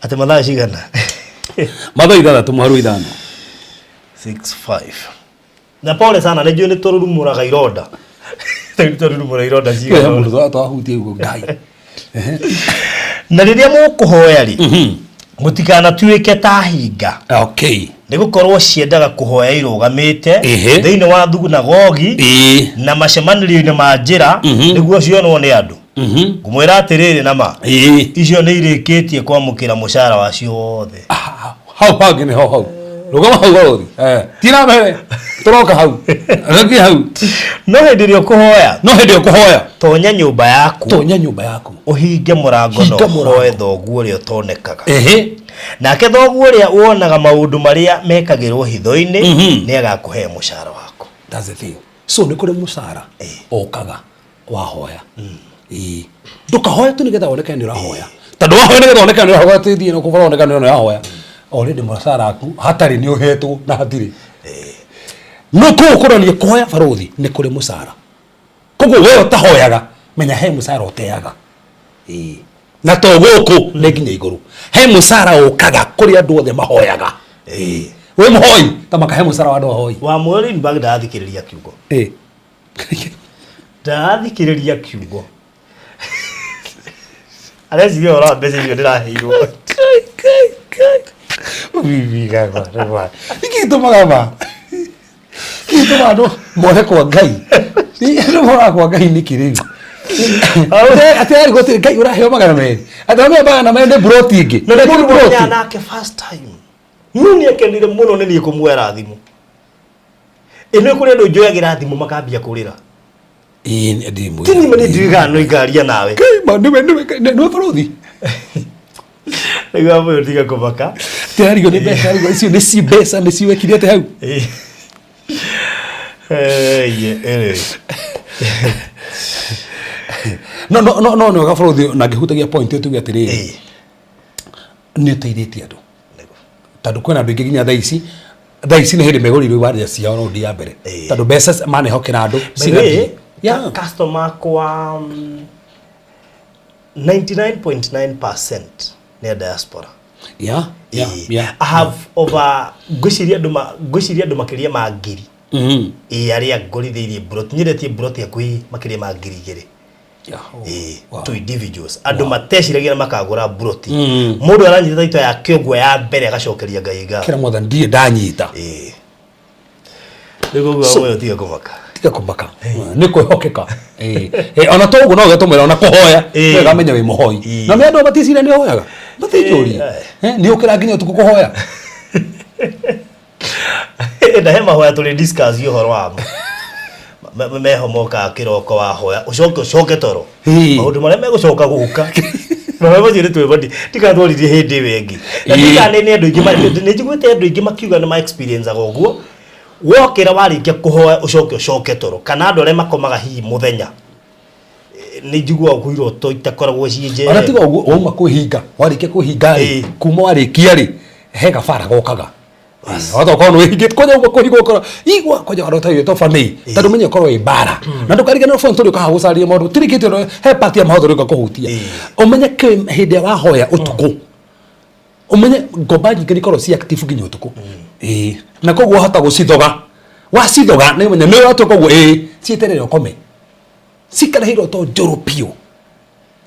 S4: Atĩ mathaa cigana?
S3: Mathaa 6 mũharu 5.
S4: 6:05. Na pole sana, nĩ njũĩ nĩ tũrurumũraga ironda. Nĩ tũrurumũra ironda cigana.
S3: Mũndũ twahutie ũguo Ngai.
S4: Na rĩrĩa mũkũhoya rĩ, mũtikanatuĩke ta hinga.
S3: Okay.
S4: Nĩ gũkorwo ciendaga kũhoya irũgamĩte
S3: Ehe.
S4: thĩinĩ wa thunagogi
S3: Ĩĩ.
S4: na macemanĩrio-inĩ ma njĩra nĩguo cionwo nĩ andũ. Ngũmwĩra atĩrĩrĩ na ma,
S3: Ĩĩ.
S4: icio nĩ irĩkĩtie kwamũkĩra mũcara wacio wothe.
S3: Hau hangĩ nĩ ho hau. Rũgama hau barũthi. Tina mbere. Tũroka hau. Rũkia hau.
S4: No hĩndĩ ĩrĩa ũkũhoya,
S3: No hĩndĩ ũkũhoya,
S4: tonya nyũmba yaku,
S3: tonya nyũmba yaku.
S4: ũhinge mũrango na
S3: Hinga mũrango.
S4: ũhoe thoguo ũrĩa ũtonekaga.
S3: Ehe.
S4: Nake thoguo ũrĩa wonaga maũndũ marĩa mekagĩrwo hitho-inĩ, nĩ agakũhe mũcara waku.
S3: That's the thing. So nĩ kũrĩ mũcara ũkaga wahoya. Ĩĩ. Ndũkahoe tu nĩgetha woneke nĩ ũrahoya. Tondũ wahoya nĩgetha woneke nĩ ũrahoya atĩ thiĩ na kũbora woneke nĩ ũrahoya. Already mũcara waku hatarĩ nĩ ũhetwo na hatirĩ. No kũu kũronia kũhoya barũthi nĩ kũrĩ mũcara. Koguo we ũtahoyaga menya he mũcara ũteaga. Ĩĩ. Na to gũkũ nĩ nginya igũrũ. He mũcara ũkaga kũrĩ andũ othe mahoyaga. Ĩĩ. Wĩ mũhoi ta makahe mũcara wa andũ ahoi.
S4: Wa mweri bag ndathikĩrĩria kiugo.
S3: Ĩĩ.
S4: Ndathikĩrĩria kiugo. Areciria ũhoro wa mbeca icio ndĩraheirwo.
S3: Nĩkĩ gĩtũmaga ma? Nĩkĩ gĩtũmaga andũ more kwa Ngai? Andũ moraga kwa Ngai nĩkĩ rĩu? Atĩ arigwo atĩrĩ, Ngai ũraheo 200. Atĩ ũraheo 200 nĩ mburoti ĩngĩ.
S4: Na
S3: Nĩ
S4: nĩ
S3: mburoti.
S4: mũnya nake first time. No nĩ akenire mũno nĩ niĩ kũmuoera thimũ. Ĩno kũrĩ andũ njoyagĩra thimũ makambia kũrĩra.
S3: Ĩĩ, nĩ ndĩ
S4: Ti niĩ nĩ ndiũĩ kana no ingaria nawe.
S3: Ngai ma, nĩwe nĩwe nĩwe barũthi.
S4: Nĩguo amwe tiga kũmaka.
S3: Ndĩrarigwo nĩ mbeca, arigwo icio nĩ ci mbeca nĩ ci wekire atĩa hau.
S4: Ĩĩ. Anyway.
S3: No no no no nĩ wega barũthi na ngĩhutagia point ĩyo tuge atĩrĩrĩ.
S4: Ĩĩ.
S3: Nĩ ũteithĩtie andũ. Tondũ kwĩna andũ aingĩ nginya thaa ici, thaa ici nĩ hĩndĩ megũrĩirwo iwanja ciao raundi ya mbere.
S4: Ĩĩ.
S3: Tondũ mbeca manehokera andũ
S4: By the way,
S3: cigathiĩ. Yeah.
S4: customer kwa 99.9% nĩ a diaspora.
S3: Yeah, yeah,
S4: Ĩĩ.
S3: yeah.
S4: I have over ngwĩciria andũ ngwĩciria andũ makĩria ma 1000. Ĩĩ, arĩa ngũrithĩirie mburoti, nyendetie mburoti hakuhĩ makĩria ma 2000.
S3: Yeah. Oh,
S4: Ĩĩ,
S3: wow.
S4: to individuals andũ mateciragia na makagũra mburoti. Mũndũ aranyita taito yake ũguo ya mbere agacokeria Ngai ngatho.
S3: Kĩra mwathani ndirĩ ndanyita.
S4: Ĩĩ. Rĩu ũguo
S3: So-
S4: ũyũ tiga kũmaka.
S3: Tiga kũmaka. Nĩ kwĩhokeka. Ĩĩ. Ĩĩ, ona to ũguo no ũgatũmĩra ona kũhoya.
S4: Ĩĩ.
S3: Wega menya wĩ mũhoi.
S4: Ĩĩ.
S3: Na nĩ andũ maticiria nĩ ũhoyaga. Matinjũria.
S4: Ĩĩ.
S3: Nĩ ũkĩra nginya ũtukũ kũhoya.
S4: Na he mahoya tũrĩ discuss ũhoro wamo. Meho mokaga kĩroko wahoya ũcoke ũcoke toro.
S3: Ĩĩ.
S4: Maũndũ marĩa megũcoka gũka. Maũndũ macio nĩ twĩbatiĩ tikatwaririe hĩndĩ ĩyo ĩngĩ. Na
S3: Ĩĩ.
S4: ndikana nĩ andũ aingĩ nĩ njiguĩte andũ aingĩ makiuga nĩ ma experience aga ũguo. Wokĩra warĩkia kũhoya ũcoke ũcoke toro. Kana andũ arĩa makomaga hihi mũthenya. Nĩ njiguaga kwĩ iroto itakoragwo ciĩ njega.
S3: Ona tiga ũguo wauma kwĩhinga, warĩkia kwĩhinga rĩ,
S4: Ĩĩ.
S3: kuma warĩkia rĩ, he gabara gokaga. Wahota gũkorwo nĩ wĩhingĩte kwanja ũguo kũhingwo ũkorwo igua kwanja warota irio tobani tondũ menye ũkorwo wĩ mbara na ndũkariganĩrwo phone tũrĩ ũkaha gũcaria maũndũ tirikĩte ũndũ he part ya maũndũ ũrĩũka kũhutia ũmenye kĩ hĩndĩ ĩrĩa wahoya ũtukũ ũmenye ngomba nyingĩ nĩ ikoragwo ci active nginya ũtukũ ĩĩ na koguo wahota gũcithoga wacithoga nĩ ũmenye nĩ ũratuĩka ũguo ĩĩ cieterere ũkome cikarehe iroto njũru biũ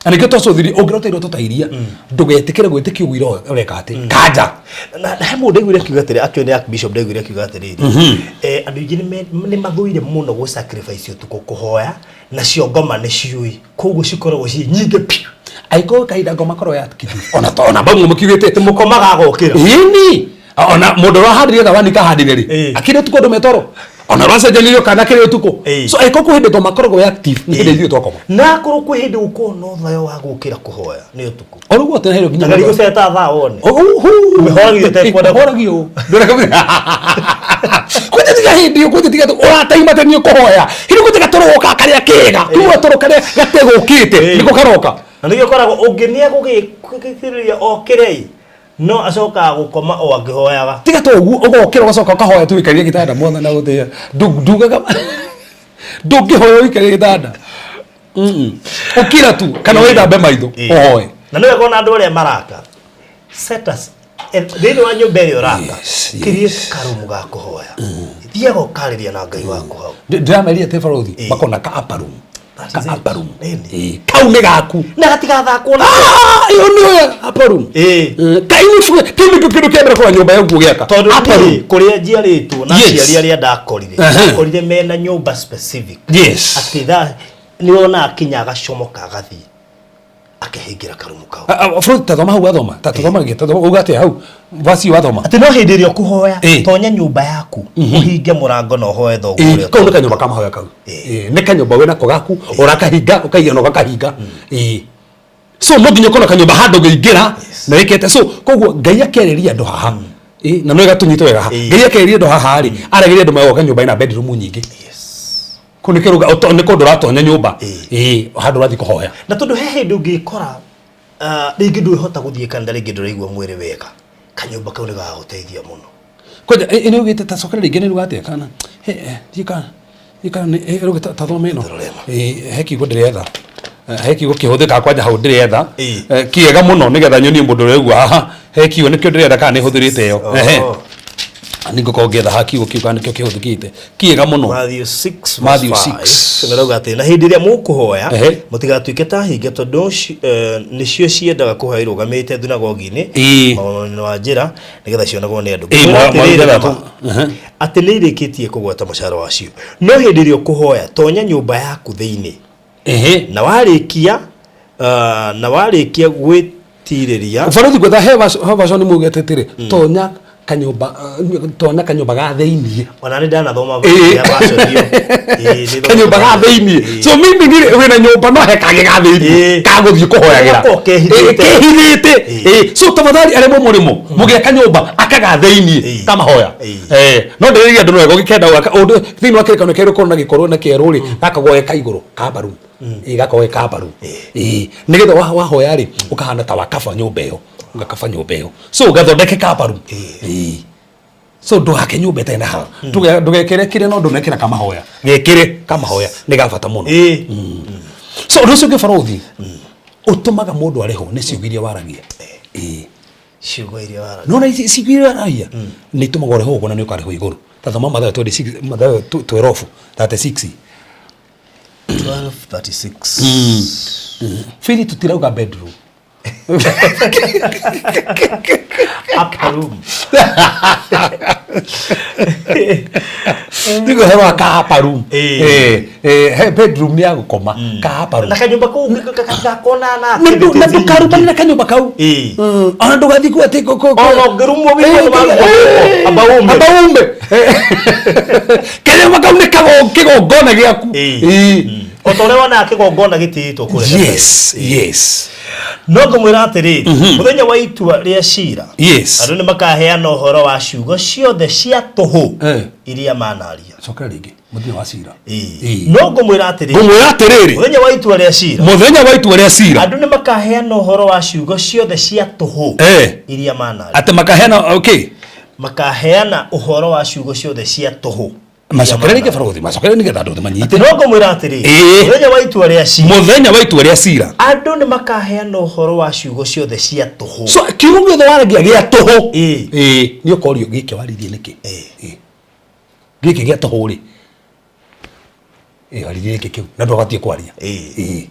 S3: na nĩkĩo twacũthirie ũngĩrota iroto ta iria ndũgetĩkĩre gwĩtĩkia ũguo ũreka atĩ kanja
S4: na na he mũndũ ndaiguire akiuga atĩrĩ akĩo nĩ archbishop ndaiguire akiuga atĩrĩrĩ andũ aingĩ nĩ mathũire mũno gũ sacrifice ũtukũ kũhoya nacio ngoma nĩ ciũi koguo cikoragwo ciĩ nyingĩ piũ
S3: angĩkorwo kahinda ngoma korwo ya kithi ona to ona bamwe mũkiugĩte
S4: mũkomaga agokĩra
S3: ĩni ona mũndũ ũrĩa wahandire thawani kahandire rĩ
S4: Ĩĩ.
S3: akĩrĩ ũtukũ andũ metoro ona ũracenjanirio kana akĩrĩ ũtukũ
S4: Ĩĩ.
S3: so angĩkorwo kwĩ hĩndĩ ngoma koragwo ya active nĩ hĩndĩ ithuĩ twakoma
S4: na akorwo kwĩ hĩndĩ gũkorwo na ũthayo wa gũkĩra kũhoya nĩ ũtukũ
S3: o rĩu tene nginya
S4: na gũceta thaa wone Ũmĩhoragio ũtekwenda-
S3: ũmĩhoragio kwanja tiga hĩndĩ ĩyo kwanja tiga ũrataima tene ũkũhoya hĩndĩ kwanja gatoro goka karĩa kega kuma gatoro karĩa gategũkĩte
S4: Ĩĩ.
S3: nĩko karoka
S4: na nĩkĩo ũkoragwo ũngĩ nĩ egũgĩkĩrĩria okĩrei no acokaga gũkoma o akĩhoyaga
S3: tiga to ũguo ũgokĩra ũgacoka ũkahoya tu ũikarire gĩtanda mwathani agũtĩĩa ndugaga ndũngĩhoya ũikarire gĩtanda Mm-mm. ũkira tu kana wĩthambe maitho
S4: Ĩĩ.
S3: ũhoe
S4: na nĩ wega ona andũ arĩa maraka set us thĩinĩ wa nyũmba ĩrĩa ũraka
S3: Yes, yes.
S4: create karumu ga kũhoya thiaga ũkarĩria na ngai waku hau
S3: ndĩrameria atĩ barothi
S4: Ĩĩ.
S3: makona ka upper room
S4: That
S3: ka
S4: is it.
S3: upper room
S4: Ĩni.
S3: Ĩĩ. kau nĩ gaku
S4: na gatigathakwo na
S3: Ah, ĩyo nĩyo upper room
S4: Ĩĩ.
S3: Kai nĩ kĩu nĩkĩo kĩndũ kĩa mbere kũrora nyũmba yaku ũgĩaka
S4: tondũ
S3: Upper room.
S4: niĩ kũrĩa njiarĩtwo na
S3: Yes.
S4: aciari arĩa ndakorire
S3: Ehe.
S4: ndakorire mena nyũmba specific
S3: yes
S4: atĩ thaa nĩ wonaga kinya agacomoka agathiĩ akĩhingĩra karumu kau
S3: Ah, ah, Fred, ta thoma hau wathoma ta thoma rĩngĩ ta thoma uga atĩa hau vasi wathoma
S4: atĩ no hĩndĩ ĩrĩa ũkũhoya
S3: Ĩĩ.
S4: tonya nyũmba yaku ũhinge mũrango na ũhoe thoguo
S3: Ĩĩ,
S4: ũrĩa
S3: kau nĩ kanyũmba ka mahoya kau
S4: Ĩĩ.
S3: Ĩĩ, nĩ kanyũmba wĩ nako gaku ũrakahinga ũkaiga na ũgakahinga Ĩĩ. so no nginya ũkorwo na kanyũmba handũ ũngĩingĩra na wĩkĩte so koguo ngai akĩarĩria andũ haha Ĩĩ, na no ĩgatũnyite wega haha
S4: Ĩĩ.
S3: ngai akĩarĩria andũ haha rĩ aragĩria andũ magoka nyũmba ĩna bedroom nyingĩ kũu nĩ kĩrũga nĩ kũndũ ũratonya nyũmba
S4: Ĩĩ.
S3: Ĩĩ, handũ ũrathiĩ kũhoya
S4: na tondũ he hĩndĩ ũngĩkora rĩngĩ ndwĩhota gũthiĩ kanitha rĩngĩ ndũraigua mwĩrĩ wega kanyũmba kau nĩ gagagũteithia mũno
S3: kwanja ĩ nĩ ugĩte ta cokera rĩngĩ nĩ ruga atĩa kana he thiĩ ka thiĩ ka nĩ ruga ta thoma ĩno
S4: Rora ĩno.
S3: Ĩ, he kiugo ndĩretha he kiugo kĩhũthĩkaga kwanja hau ndĩretha
S4: Ĩ.
S3: Kĩega mũno nĩgetha nyonie mũndũ ũrĩa haha he kiugo nĩkĩo ndĩretha kana nĩ hũthĩrĩte ĩyo
S4: Oh.
S3: Ehe. Nĩ ngũkorwo ngĩetha haha kiugo kĩu kana nĩkĩo kĩhũthĩkĩte kĩega mũno
S4: Matthew 6
S3: Matthew
S4: verse
S3: 6.
S4: 5 nĩrauga atĩ na hĩndĩ ĩrĩa mũkũhoya
S3: Ehe.
S4: mũtigatuĩke ta hinga tondũ nĩcio ciendaga kũhoya irũgamĩte thunagogi-inĩ
S3: Ĩĩ.
S4: mwena wa njĩra nĩgetha cionagwo nĩ andũ
S3: Ĩĩ,
S4: Ngũmwĩra atĩrĩrĩ
S3: mwa-
S4: na
S3: ithathatũ.
S4: ma,
S3: Ehe.
S4: atĩ nĩ irĩkĩtie kũgwata mũcara wacio no hĩndĩ ĩrĩa ũkũhoya tonya nyũmba yaku thĩinĩ
S3: ehe
S4: na warĩkia na warĩkia gwĩtirĩria
S3: ũbarothi gwetha he version mugĩte atĩrĩ tonya kanyũmba tonya kanyũmba ga thĩiniĩ
S4: ona nĩ ndanathoma
S3: Ĩĩ.
S4: ya version ĩyo. Ĩĩ, nĩ
S3: kanyũmba ga thĩiniĩ
S4: Ĩĩ.
S3: so mimi ndirĩ wĩna nyũmba no he kangĩ ga thĩiniĩ
S4: Ĩĩ.
S3: kagũthiĩ kũhoyagĩra
S4: Gakoragwo kehithĩte.
S3: Ĩĩ, kehithĩte
S4: Ĩĩ.
S3: Ĩĩ. so tafadhali arĩa mũmũrĩmo mũgĩaka nyũmba akaga thĩiniĩ
S4: Ĩĩ.
S3: kamahoya
S4: Ĩĩ.
S3: Eh, no ndĩrĩria andũ wega ũgĩkenda gwaka ũndũ thĩiniĩ wa kĩrĩkanĩro kĩerũ korwo na gĩkorwo na kĩerũ rĩ gakagwo ge ka igũrũ ka mbaru Ĩĩ, gakorwo ge ka mbaru Ĩĩ. nĩgetha wahoya rĩ ũkahana ta wakaba nyũmba ĩyo ũgakaba nyũmba ĩyo so ũgathondeke ka mbaru Ĩĩ. so ndũgake nyũmba ĩtarĩ na haha ndũgekĩre kĩrĩa no ndũnekĩra kamahoya gekĩre kamahoya nĩ ga bata mũno
S4: Ĩĩ.
S3: so ũndũ ũcio ũngĩ barothi ũtũmaga mũndũ arĩhwo nĩ ciugo iria waragia Ĩĩ.
S4: ciugo iria waragia
S3: nona ici ciugo iria waragia nĩ itũmaga ũrĩhwo ũguo na nĩ ũkarĩhwo igũrũ ta thoma Mathayo 26 Mathayo 12 36
S4: 1236
S3: Fili tutirauga bedroom
S4: upper room
S3: Ndigo hero ka upper room
S4: Ĩĩ.
S3: eh eh he bedroom nĩ ya gũkoma ka upper room
S4: na kanyũmba kau gakona na
S3: na ndũkarumane na kanyũmba kau
S4: Ĩĩ.
S3: Ona ndũgathiĩ kuo atĩ
S4: Ona ũngĩrumwo wĩigue nĩ warumwo, amba ume.
S3: amba ume kanyũmba kau nĩ kĩgongona gĩaku
S4: Ĩĩ.
S3: Ĩĩ.
S4: o ta ũrĩa wonaga kĩgongona gĩtĩĩtwo kũrĩa
S3: yes yes
S4: no ngũmwĩra atĩrĩrĩ mũthenya wa itua rĩa cira
S3: yes
S4: andũ nĩ makaheana ũhoro wa ciugo ciothe cia tũhũ
S3: Eh.
S4: iria manaria
S3: cokera rĩngĩ mũthenya wa cira
S4: Ĩĩ.
S3: Ĩĩ.
S4: no ngũmwĩra atĩrĩrĩ
S3: ngũmwĩra atĩrĩrĩ
S4: mũthenya wa itua rĩa cira
S3: mũthenya wa itua rĩa cira
S4: andũ nĩ makaheana ũhoro wa ciugo ciothe cia tũhũ
S3: Eh.
S4: iria manaria
S3: atĩ makaheana okay
S4: Makaheana ũhoro wa ciugo ciothe cia tũhũ.
S3: Macokerere rĩngĩ barothi, macokerere nĩgetha andũ othe manyite.
S4: No ngũmwĩra atĩrĩ,
S3: Ĩĩ.
S4: mũthenya wa itua rĩa cira,
S3: Mũthenya wa itua rĩa cira,
S4: andũ nĩ makaheana ũhoro wa ciugo ciothe cia tũhũ.
S3: So kiugo gĩothe waragia gĩa tũhũ,
S4: Ĩĩ.
S3: ĩĩ, nĩ ũkorio gĩkĩ waririe nĩkĩ.
S4: Ĩĩ.
S3: Ĩĩ. Gĩkĩ gĩa tũhũ rĩ, ĩĩ, waririe gĩkĩ kĩu na ndwabatiĩ kwaria.
S4: Ĩĩ.
S3: Ĩĩ.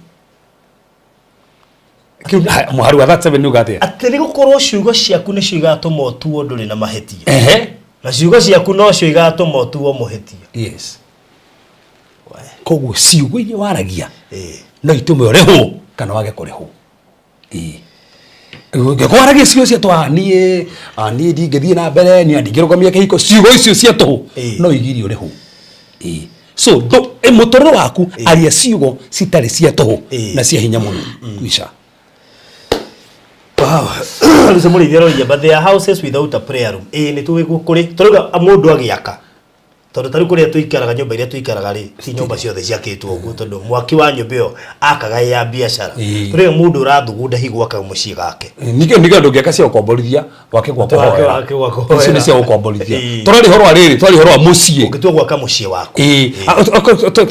S3: Kĩu mũhari wa 37 nĩ uga atĩa?
S4: Atĩ nĩ gũkorwo ciugo ciaku nĩcio igatũma ũtuo ndũrĩ na mahĩtia,
S3: Ehe.
S4: na ciugo ciaku nocio igatũma ũtuo mũhĩtia.
S3: Yes, koguo ciugo iria waragia
S4: Ĩĩ.
S3: no itũme ũrĩhwo kana wage kũrĩhwo. Ĩĩ, ũngĩkorwo waragia ciugo cia tũhũ, "Ah, niĩ, ah, niĩ ndingĩthiĩ na mbere, niĩ ndingĩrũgamia kĩhiko," ciugo icio cia tũhũ
S4: Ĩĩ.
S3: no igirie ũrĩhwo. Ĩĩ. So mũtũrĩre waku, aria ciugo citarĩ cia tũhũ
S4: Ĩĩ.
S3: na cia hinya mũno kwica.
S4: Wow. Rĩu mũrĩithi aroria, but there are houses without a prayer room. Ĩĩ, nĩ tũĩ kũrĩ tũrauga mũndũ agĩaka, tondũ tarĩu kũrĩa tũikaraga, nyũmba iria tũikaraga rĩ, ti nyũmba ciothe ciakĩtwo ũguo, tondũ mwaki wa nyũmba ĩyo akaga ĩ ya biacara.
S3: Ĩĩ.
S4: Tũrauga mũndũ ũrathugunda hihi gwaka mũciĩ gake.
S3: Ningĩ ningĩ ndũngĩaka cia gũkomborithia, wake gwa
S4: Wake-
S3: kũhoera.
S4: wake gwa kũhoera.
S3: Icio nĩ cia gũkomborithia.
S4: Ĩĩ.
S3: Tũraria ũhoro wa rĩrĩ, tũraria ũhoro wa mũciĩ.
S4: Ũngĩtua gwaka mũciĩ waku.
S3: Ĩĩ.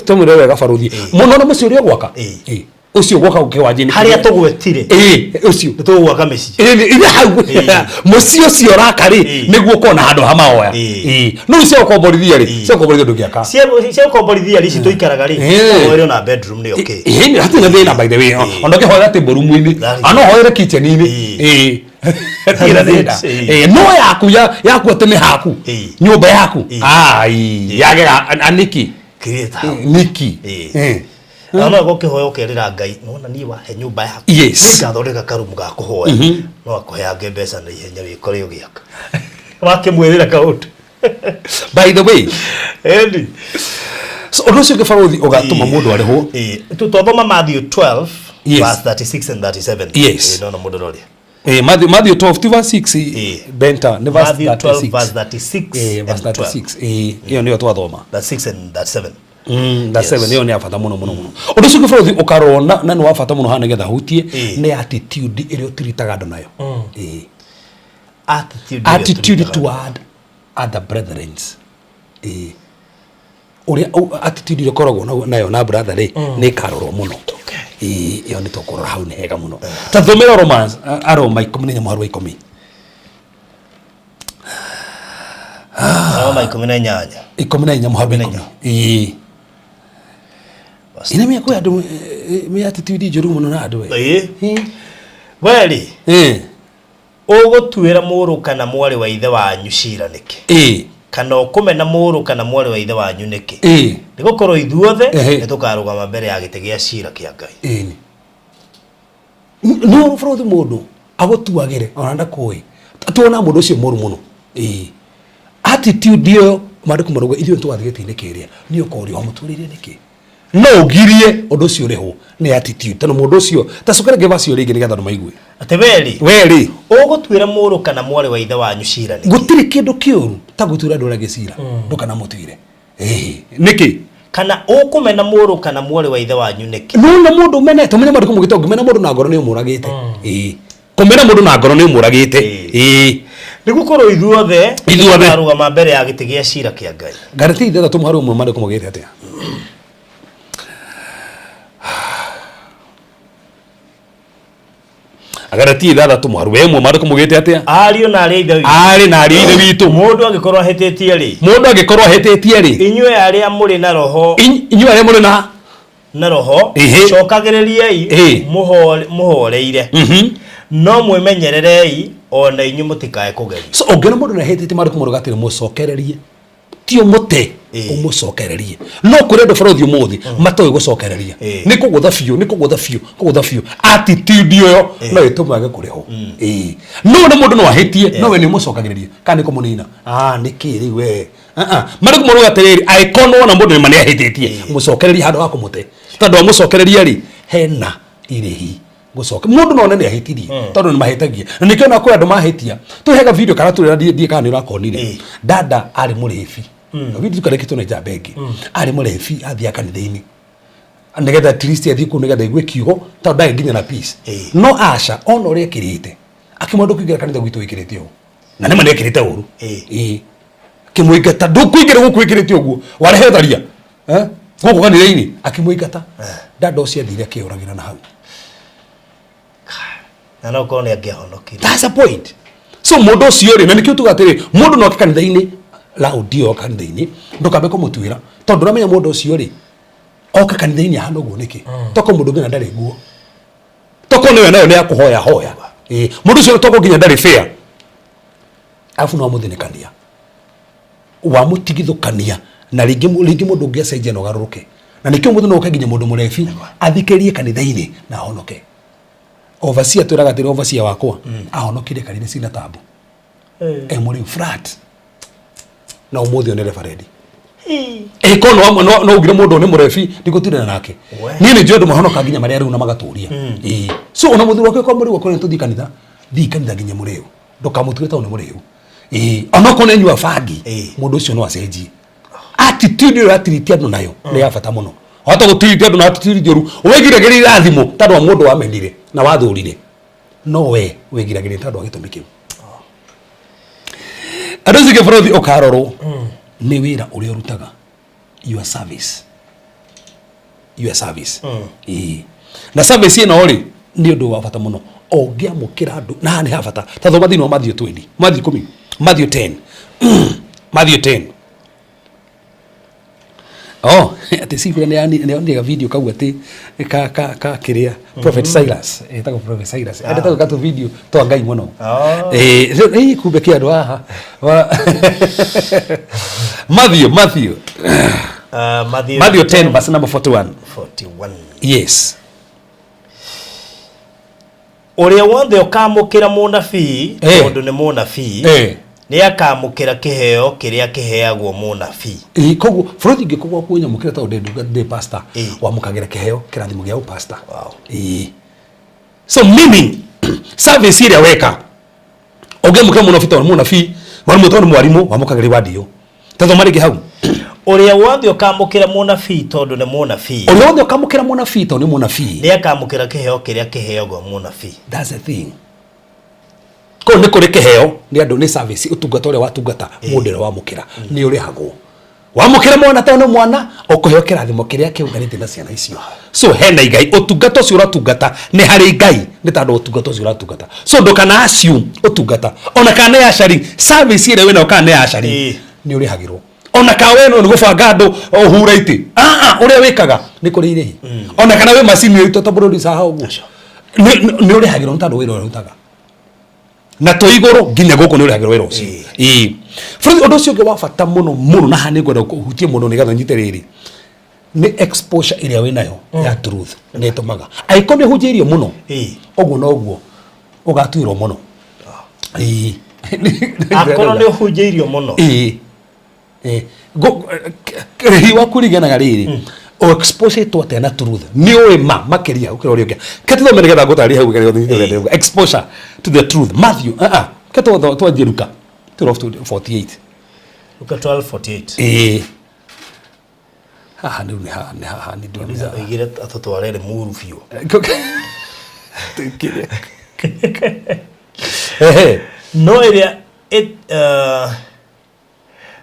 S3: Tũmwĩre wega barothi mũno na mũciĩ ũrĩa ũgwaka.
S4: Ĩĩ.
S3: Ĩĩ. Ũcio ũgwaka kĩwanja-inĩ
S4: harĩa tũgwetire,
S3: Ĩĩ, ũcio.
S4: nĩ tũgwaka mĩciĩ.
S3: Ĩĩ, ĩrĩ hau.
S4: Ĩĩ.
S3: Mũciĩ ũcio ũraka rĩ,
S4: Ĩĩ.
S3: nĩguo ũkorwo na handũ ha mahoya.
S4: Ĩĩ.
S3: Ĩĩ. No cia gũkomborithia rĩ,
S4: Ĩĩ.
S3: cia gũkomborithia ndũngĩaka.
S4: Cia gũkomborithia rĩ, ici tũikaraga rĩ,
S3: Ĩĩ.
S4: ũhoere na bedroom nĩ okay.
S3: Ĩĩ, hatirĩ na thĩna, by the way.
S4: Ĩĩ.
S3: Ona ũngĩhoera table room-inĩ,
S4: That is-
S3: ana ũhoere kitchen-inĩ.
S4: Ĩĩ.
S3: Ĩĩ. Hatirĩ na thĩna.
S4: Ĩĩ.
S3: Ĩĩ, no yaku yaku atĩ nĩ haku,
S4: Ĩĩ.
S3: nyũmba yaku.
S4: Ĩĩ.
S3: Ai, yagera anĩki.
S4: Create house.
S3: Niki.
S4: Ĩĩ.
S3: Ĩĩ.
S4: Na no ũkĩhoya ũkerĩra Ngai, nona niĩ wahe nyũmba yaku,
S3: Yes.
S4: nĩngathondeka karumu ga kũhoya, no akũheange mbeca na ihenya wĩkore ũgĩaka wakĩmwĩrĩra kaũndũ.
S3: By the way,
S4: Ĩni.
S3: So ũndũ ũcio ũngĩ barothi ũgatũma mũndũ arĩhwo.
S4: Ĩĩ. Twathoma Matthew 12
S3: Yes.
S4: verse 36 and 37.
S3: Yes.
S4: Ĩĩ, nona mũndũ ũroria.
S3: Eh, Matthew 12 ti verse 6.
S4: Ĩĩ.
S3: Benta nĩ verse
S4: Matthew 12
S3: 36.
S4: verse 36
S3: Eh, verse
S4: and 12.
S3: 36. Eh, ĩyo nĩyo twathoma.
S4: 36 and 37.
S3: That
S4: Yes.
S3: 7 ĩyo nĩ ya bata mũno mũno mũno. Ũndũ ũcio ũngĩ barothi ũkarora na nĩ wa bata mũno haha nĩgetha hutie
S4: Ĩĩ.
S3: nĩ attitude ĩrĩa ũtiritaga andũ nayo. Ĩĩ.
S4: Attitude ĩrĩa
S3: Attitude
S4: tũrutaga.
S3: toward other brethren. Ĩĩ. Ũrĩa attitude ĩrĩa ũkoragwo nayo na brother rĩ, nĩ ĩkarorwo mũno. Ĩĩ, ĩyo nĩ tũkũrora hau, nĩ hega mũno. Ta thomera Romans, Aroma 14 mũhari wa 10.
S4: Aroma 18.
S3: 14 mũhari wa 10. Ĩĩ. Ina mĩa kwĩ andũ me attitude njũru mũno na andũ.
S4: Ĩĩ.
S3: Ĩĩ.
S4: We rĩ,
S3: Ĩĩ.
S4: ũgũtuĩra mũrũ kana mwarĩ wa ithe wanyu cira nĩkĩ?
S3: Ĩĩ.
S4: Kana ũkũmena mũrũ kana mwarĩ wa ithe wanyu nĩkĩ?
S3: Ĩĩ.
S4: Nĩ gũkorwo ithuothe
S3: Ehe.
S4: nĩ tũkarũgama mbere ya gĩtĩ gĩa cira kĩa Ngai.
S3: Ĩĩ. Nĩ ũrũ bũrũthi mũndũ agũtuagĩre ona ndakũĩ. Tuona mũndũ ũcio mũru mũno. Ĩĩ. Attitude ĩyo maandĩko marauga ithuĩ nĩtũgathiĩ gĩtĩ-inĩ kĩrĩa nĩ ũkorio wamũtũrĩire nĩkĩ. No ũgirie ũndũ ũcio ũrĩhwo nĩ attitude tondũ mũndũ ũcio ta cokera ngĩ verse ĩyo rĩngĩ nĩgetha andũ maigue.
S4: Atĩ we rĩ,
S3: We rĩ,
S4: ũgũtuĩra mũrũ kana mwarĩ wa ithe wanyu cira nĩkĩ?
S3: Gũtirĩ kĩndũ kĩũru ta gũtuĩra andũ arĩa angĩ cira ndũkanamũtuire. Ĩĩ. Nĩkĩ?
S4: Kana ũkũmena mũrũ kana mwarĩ wa ithe wanyu nĩkĩ?
S3: Nona mũndũ ũmenete, ũmenye maandĩko maugĩte ũngĩmena mũndũ na ngoro nĩ ũmũragĩte. Ĩĩ. Kũmena mũndũ na ngoro nĩ ũmũragĩte.
S4: Ĩĩ.
S3: Ĩĩ.
S4: Nĩ gũkorwo ithuothe
S3: Ithuothe.
S4: tũkarũgama mbere ya gĩtĩ gĩa cira kĩa Ngai.
S3: Galatia 6 mũhari 1 maandĩko maugĩte atĩa? Galatia 6 mũhari wa 1 maandĩko maugĩte atĩa?
S4: Ariũ na arĩ a ithe witũ,
S3: Arĩ na ariũ a ithe witũ,
S4: mũndũ angĩkorwo ahĩtĩtie rĩ,
S3: mũndũ angĩkorwo ahĩtĩtie rĩ,
S4: inyuĩ arĩa mũrĩ na roho
S3: inyuĩ arĩa mũrĩ na
S4: na roho,
S3: Ĩhĩ.
S4: cokagĩrĩriai
S3: Ĩhĩ.
S4: mũhoreire, no mwĩmenyererei ona inyuĩ mũtikae kũgerio.
S3: So ũngĩona mũndũ nĩ ahĩtĩtie, maandĩko marauga atĩrĩ, mũcokererie, ti ũmũte,
S4: Ĩĩ.
S3: ũmũcokererie. No kũrĩ andũ bũrũri ũmũthĩ matoĩ gũcokereria.
S4: Ĩĩ.
S3: Nĩ kũgũtha biũ, nĩ kũgũtha biũ, kũgũtha biũ. Attitude ĩyo no ĩtũme age kũrĩhwo. Ĩĩ, no nĩ mũndũ no ahĩtie, no we nĩ ũmũcokagĩrĩria kana nĩ kũmũnina? Ah, nĩ kĩ rĩu we? Ah, ah. Maandĩko marauga atĩrĩrĩ, angĩkorwo nĩwona mũndũ nĩma nĩ ahĩtĩtie, mũcokererie handũ ha kũmũte, tondũ wamũcokereria rĩ, hena irĩhi gũcoka. Mũndũ no one nĩ ahĩtirie, tondũ nĩ mahĩtagia, na nĩkĩo na kwĩ andũ mahĩtia tũhega video kana tũrĩra ndiĩ kana nĩ ũrakonire.
S4: Ĩĩ.
S3: Dada arĩ mũrĩbi, video tukareketwo nĩ njamba ĩngĩ, arĩ mũrĩbi, athiaga kanitha-inĩ nĩgetha at least athiĩ kũu nĩgetha aigue kiugo, tondũ ndarĩ nginya na peace.
S4: Ĩĩ.
S3: No aca ona ũrĩa ekĩrĩte akĩmwenda kũingĩra kanitha gwitũ wĩkĩrĩte ũũ. Na nĩma nĩekĩrĩte ũru.
S4: Ĩĩ.
S3: Ĩĩ. Akĩmũingata, ndũkũingĩra gũkũ wĩkĩrĩte ũguo, warehe tharia. Eh? Gũkũ kanitha-inĩ, akĩmũingata. Dada ũcio athire akĩyũragĩra na hau.
S4: Na no korwo nĩ angĩahonokire.
S3: That's a point. So mũndũ ũcio rĩ, na nĩkĩo tuga atĩrĩ, mũndũ no oke kanitha-inĩ, laũdi oka kanitha-inĩ, ndũkambe kũmũtuĩra, tondũ ndũramenya mũndũ ũcio rĩ, oka kanitha-inĩ ahana ũguo nĩkĩ? Toko mũndũ nginya ndarĩ nguo. Toko nĩwe nayo nĩ ya kũhoya hoya. Ĩĩ, mũndũ ũcio toko nginya ndarĩ fair. Arabu no amũthĩnĩkania. Wamũtigithũkania na rĩngĩ rĩngĩ mũndũ ũngĩ acenjia na ũgarũrũke. Na nĩkĩo mũndũ no oke nginya mũndũ mũrebi athikĩrĩrie kanitha-inĩ na ahonoke. Overseer twĩraga atĩrĩ overseer wakwa ahonokire kanitha cina tabu. E mũrĩu flat. Na ũmũthĩ ũyũ nĩ reverend. Ĩko no no no ugire mũndũ nĩ mũrebi ndigũtindana nake.
S4: We.
S3: Niĩ nĩ njũĩ andũ mahonoka nginya marĩa rĩu na magatũria. Ĩĩ. So ona mũthuri waku akorwo mũrĩu akorwo nĩ tũthiĩ kanitha, thiĩ kanitha nginya mũrĩu. Ndũkamũtuĩre tondũ nĩ mũrĩu. Ĩĩ. Onokorwo nĩ anyua bangi,
S4: Ĩĩ.
S3: mũndũ ũcio no acenjie. Attitude ĩyo ũratiriti andũ nayo nĩ ya bata mũno. Wahota gũtiriti andũ na attitude njũru, wĩgiragĩrĩria irathimo tondũ wa mũndũ wamenire na wathũrire. No we wĩgiragĩrĩria tondũ wa gĩtũmi kĩu. Andũ acio kĩbũrũthi ũkarorwo nĩ wĩra ũrĩa ũrutaga, your service. Your service. Ĩĩ. Na service ĩno rĩ, nĩ ũndũ wa bata mũno. Ũngĩamũkĩra andũ, na haha nĩ ha bata. Ta thoma thĩinĩ wa Matthew 20, Matthew 10, Matthew 10. Matthew 10. Oh, atĩ Sibira nĩ yonire video kau atĩ ka ka ka kĩrĩa Prophet Silas, etagwo Prophet Silas. Endete gwĩka tũ video twa Ngai mũno.
S4: Oh.
S3: Eh, rĩu ĩ kumbe kĩ andũ haha. Matthew, Matthew.
S4: Matthew
S3: Matthew 10 verse number 41.
S4: 41.
S3: Yes.
S4: Ũrĩa wothe ũkamũkĩra mũnabii
S3: Eh.
S4: tondũ nĩ mũnabii
S3: Eh.
S4: nĩ akamũkĩra kĩheo kĩrĩa kĩheagwo mũnabii.
S3: Ĩĩ, koguo bũrũri ingĩkorwo kwĩnyamũkĩra tondũ ndĩ ndunga ndĩ pastor
S4: Ĩĩ.
S3: wamũkagĩra kĩheo kĩrathimo gĩa ũpastor.
S4: Wow.
S3: Ĩĩ. So meaning service ĩrĩa weka ũngĩamũkĩra mũnabii tondũ nĩ mũnabii mwarimũ tondũ nĩ mwarimũ wamũkagĩra iwandio. Ta thoma rĩngĩ hau.
S4: Ũrĩa wothe ũkamũkĩra mũnabii tondũ nĩ mũnabii
S3: Ũrĩa wothe ũkamũkĩra mũnabii tondũ nĩ mũnabii.
S4: nĩ akamũkĩra kĩheo kĩrĩa kĩheagwo mũnabii.
S3: That's the thing. Kũu nĩ kũrĩ kĩheo nĩ andũ nĩ service ũtungata ũrĩa watungata mũndũ ũrĩa wamũkĩra nĩ ũrĩhagwo. Wamũkĩra mwana tondũ nĩ mwana ũkũheo kĩrathimo kĩrĩa kĩũnganĩte na ciana icio. So hena igai ũtungata ũcio ũratungata nĩ harĩ Ngai nĩ tondũ ũtungata ũcio ũratungata. So ndũkana assume ũtungata ona kana nĩ acari service ĩrĩa wĩnayo kana nĩ acari
S4: Ĩĩ.
S3: nĩ ũrĩhagĩrwo. Ona kana we no nĩ gũbanga andũ ũhure itĩ. Ah ah ũrĩa wĩkaga nĩ kũrĩ irĩhi. Ona kana wĩ macini ĩrutĩtwo ta producer haha ũguo. Nĩ ũrĩhagĩrwo nĩ tondũ wĩra ũrĩa ũrutaga. Na twĩ igũrũ nginya gũkũ nĩ ũrĩhagĩrwo wĩra ũcio. Ĩĩ. Bũrũri ũndũ ũcio ũngĩ wa bata mũno mũno na haha nĩ ngwenda kũhutie mũno nĩgetha ũnyite rĩrĩ. Nĩ exposure ĩrĩa wĩnayo ya truth nĩ ĩtũmaga. Angĩkorwo nĩ ũhunjĩirio mũno,
S4: Ĩĩ.
S3: ũguo noguo ũgatuĩrwo mũno. Ĩĩ.
S4: Akorwo nĩ ũhunjĩirio mũno.
S3: Ĩĩ. Ĩĩ. Rĩhi waku ringanaga rĩrĩ o-exposĩtwo atĩa na truth nĩ ũĩ ma makĩria gũkĩra ũrĩa ũngĩ. Ke tũthome nĩgetha ngũtarĩrie hau nĩgetha exposure to the truth. Matthew, ah ah, ke twanjie Luka 12:48.
S4: Luka 12:48.
S3: Ĩĩ. Haha rĩu nĩ haha nĩ haha nĩ ndĩrona.
S4: Luka oigire atũtware Limuru biũ.
S3: Tũkire. Ehe.
S4: No ĩrĩa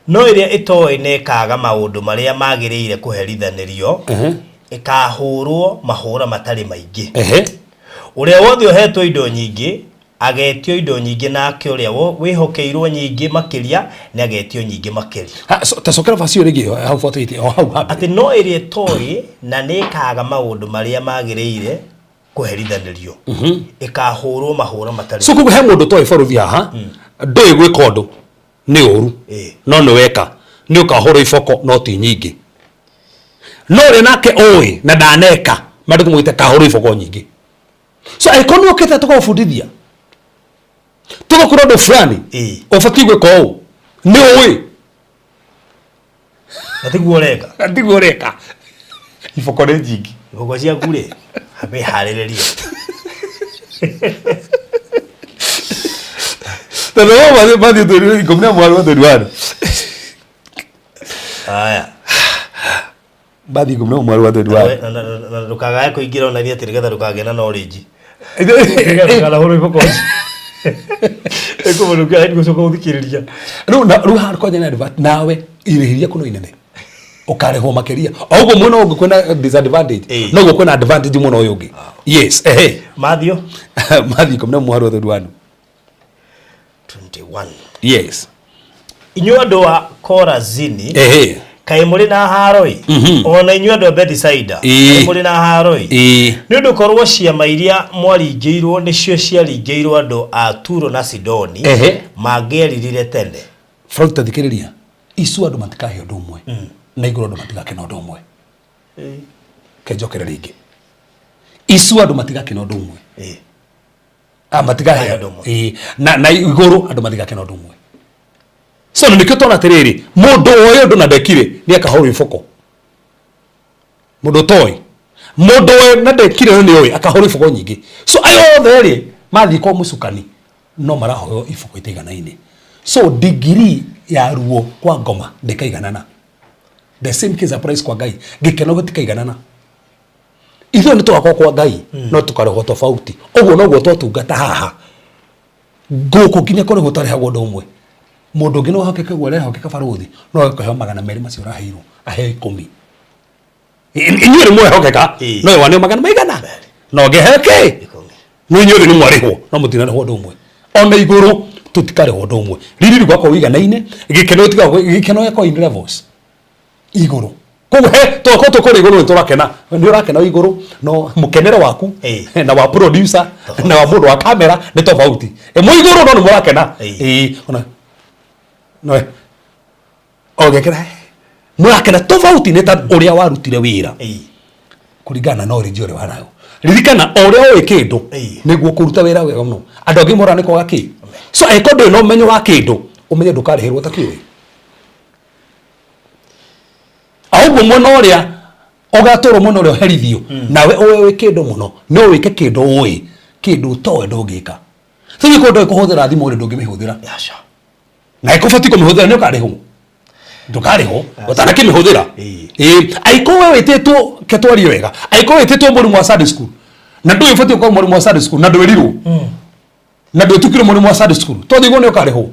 S4: no ĩrĩa ĩtoĩ nĩ ĩkaaga maũndũ marĩa magĩrĩire kũherithanĩrio, ĩkaahũrwo mahũra matarĩ maingĩ.
S3: Ehe.
S4: Ũrĩa wothe ũheetwo indo nyingĩ, agetio indo nyingĩ, nake ũrĩa wĩhokeirwo nyingĩ makĩria nĩ agetio nyingĩ makĩria.
S3: Ha, so, tacokera verse ĩyo rĩngĩ hau 48 o hau hambere.
S4: Atĩ no ĩrĩa ĩtoĩ na nĩ ĩkaaga maũndũ marĩa magĩrĩire kũherithanĩrio, ĩkaahũrwo mahũra matarĩ
S3: So koguo he mũndũ ũtoĩ bũrũri haha ndũĩ gwĩka ũndũ nĩ ũru
S4: Ĩĩ.
S3: no nĩ weka nĩ ũkahũrwo iboko no ti nyingĩ no ũrĩa nake ũĩ na ndaneka mandĩko maugĩte kahũrwo iboko nyingĩ. So angĩkorwo nĩ ũkĩte tũgagũbundithia tũgakũra ũndũ fulani
S4: Ĩĩ.
S3: ũbatiĩ gwĩka ũũ nĩ ũĩ
S4: na tiguo ũreka
S3: tiguo ũreka iboko nĩ nyingĩ.
S4: Iboko ciaku rĩ wĩharĩrĩrie.
S3: Tondũ wo Matthew twenty ikũmi na mũgwanja 21.
S4: Aya.
S3: Matthew ikũmi na mũgwanja 21.
S4: Na ndũkagae kũingĩra ona atĩ nĩgetha ndũkagĩe na knowledge. Nĩgetha ndũkanahũrwo iboko. Ĩkũmũnungia hĩndĩ gũcoka gũthikĩrĩria.
S3: Rĩu na rĩu haha kwanja nĩ advert nawe irĩhi rĩaku no inene ũkarĩhwo makĩria o ũguo mwena ũngĩ kwĩna disadvantage
S4: Ĩĩ.
S3: noguo kwĩna advantage mwena ũyũ ũngĩ yes ehe
S4: Matthew
S3: mathiĩ ikũmi na mũhari wa 31.
S4: 21.
S3: Yes.
S4: Inyuĩ andũ a Korazini
S3: Ehe.
S4: kaĩ mũrĩ na haro-ĩ ona inyuĩ andũ a Bethisaida
S3: Ĩĩ.
S4: kaĩ mũrĩ na haro-ĩ
S3: Ĩĩ.
S4: nĩ ũndũ korwo ciama iria mwaringĩirwo nĩcio ciaringĩirwo andũ a Turo na Sidoni
S3: Ehe.
S4: mangĩeririre tene.
S3: Frank tathikĩrĩria icu andũ matikahe ũndũ ũmwe na igũrũ andũ matigakena ũndũ ũmwe kenjokere rĩngĩ icu andũ matigakena ũndũ ũmwe.
S4: Ĩĩ.
S3: Ah, matigahe
S4: Ũndũ ũmwe.
S3: Ĩĩ. Na igũrũ andũ matigakena ũndũ ũmwe so na nĩkĩo twana atĩrĩrĩ mũndũ ũyũ ũndũ na ndekire nĩ akahũrwo iboko mũndũ ũtoĩ mũndũ ũyũ na ndekire nĩ ũĩ akahũrwo iboko nyingĩ so ayo othe rĩ mathiĩ kwa mũcukani no marahoywo iboko itaiganaine so degree ya ruo kwa ngoma ndĩkaiganana. The same case applies kwa Ngai, gĩkeno gĩtikaiganana. Ithuĩ nĩ tũgakorwo kwa Ngai no tũkarĩhwo tofauti ũguo noguo twatungata haha gũkũ nginya kũrĩhwo twarĩhagwo ũndũ ũmwe mũndũ ũngĩ no ahokeke ũguo arehokeka barũthi no age kũheo 200 macio ũraheirwo aheo 10. Inyuĩ nĩ mwehokeka
S4: Ĩĩ.
S3: no ĩwanio magana maigana no ngĩheo kĩ
S4: 10.
S3: No inyuĩ nĩ mwarĩhwo no mũtinarĩhwo ũndũ ũmwe ona igũrũ tũtikarĩhwo ũndũ ũmwe riri rĩgakorwo wĩiganaine gĩkeno gĩtigakorwo gĩkeno gĩgakorwo in levels igũrũ koguo he twakorwo tũkũrĩa igũrũ nĩ tũrakena nĩ ũrakena wĩ igũrũ no mũkenere waku
S4: Ĩĩ.
S3: na wa producer na wa mũndũ wa kamera nĩ tofauti ĩmwe igũrũ no nĩ mũrakena.
S4: Ĩĩ.
S3: Ĩĩ, ona no ogekera mũrakena tofauti nĩ ta ũrĩa warutire wĩra
S4: Ĩĩ.
S3: kũringana na knowledge ũrĩa wanayo ririkana o ũrĩa ũĩ kĩndũ
S4: Ĩĩ.
S3: nĩguo kũruta wĩra wega mũno andũ angĩ mora nĩ kwaga kĩ so angĩkorwo ndũrĩ na ũmenyo wa kĩndũ ũmenye ndũkarĩhĩrwo ta kĩũĩ ũguo mwena ũrĩa ũgatũrwo mwena ũrĩa ũherithio nawe ũĩ wĩ kĩndũ mũno no wĩke kĩndũ ũĩ kĩndũ ũtoĩ ndũngĩka so gĩkorwo ndũĩ kũhũthĩra thimũ rĩ ndũngĩmĩhũthĩra.
S4: Aca.
S3: Na ĩkũbatiĩ kũmĩhũthĩra nĩ ũkarĩhwo ndũkarĩhwo ũtanakĩmĩhũthĩra.
S4: Ĩĩ.
S3: Ĩĩ angĩkorwo we wĩtĩtwo ke twarie wega angĩkorwo wĩtĩtwo mũrimũ wa Sunday school na ndũĩ ũbatiĩ gũkorwo mũrimũ wa Sunday school na ndwĩrirwo na ndwĩtukire mũrimũ wa Sunday school tondũ igũrũ nĩ ũkarĩhwo.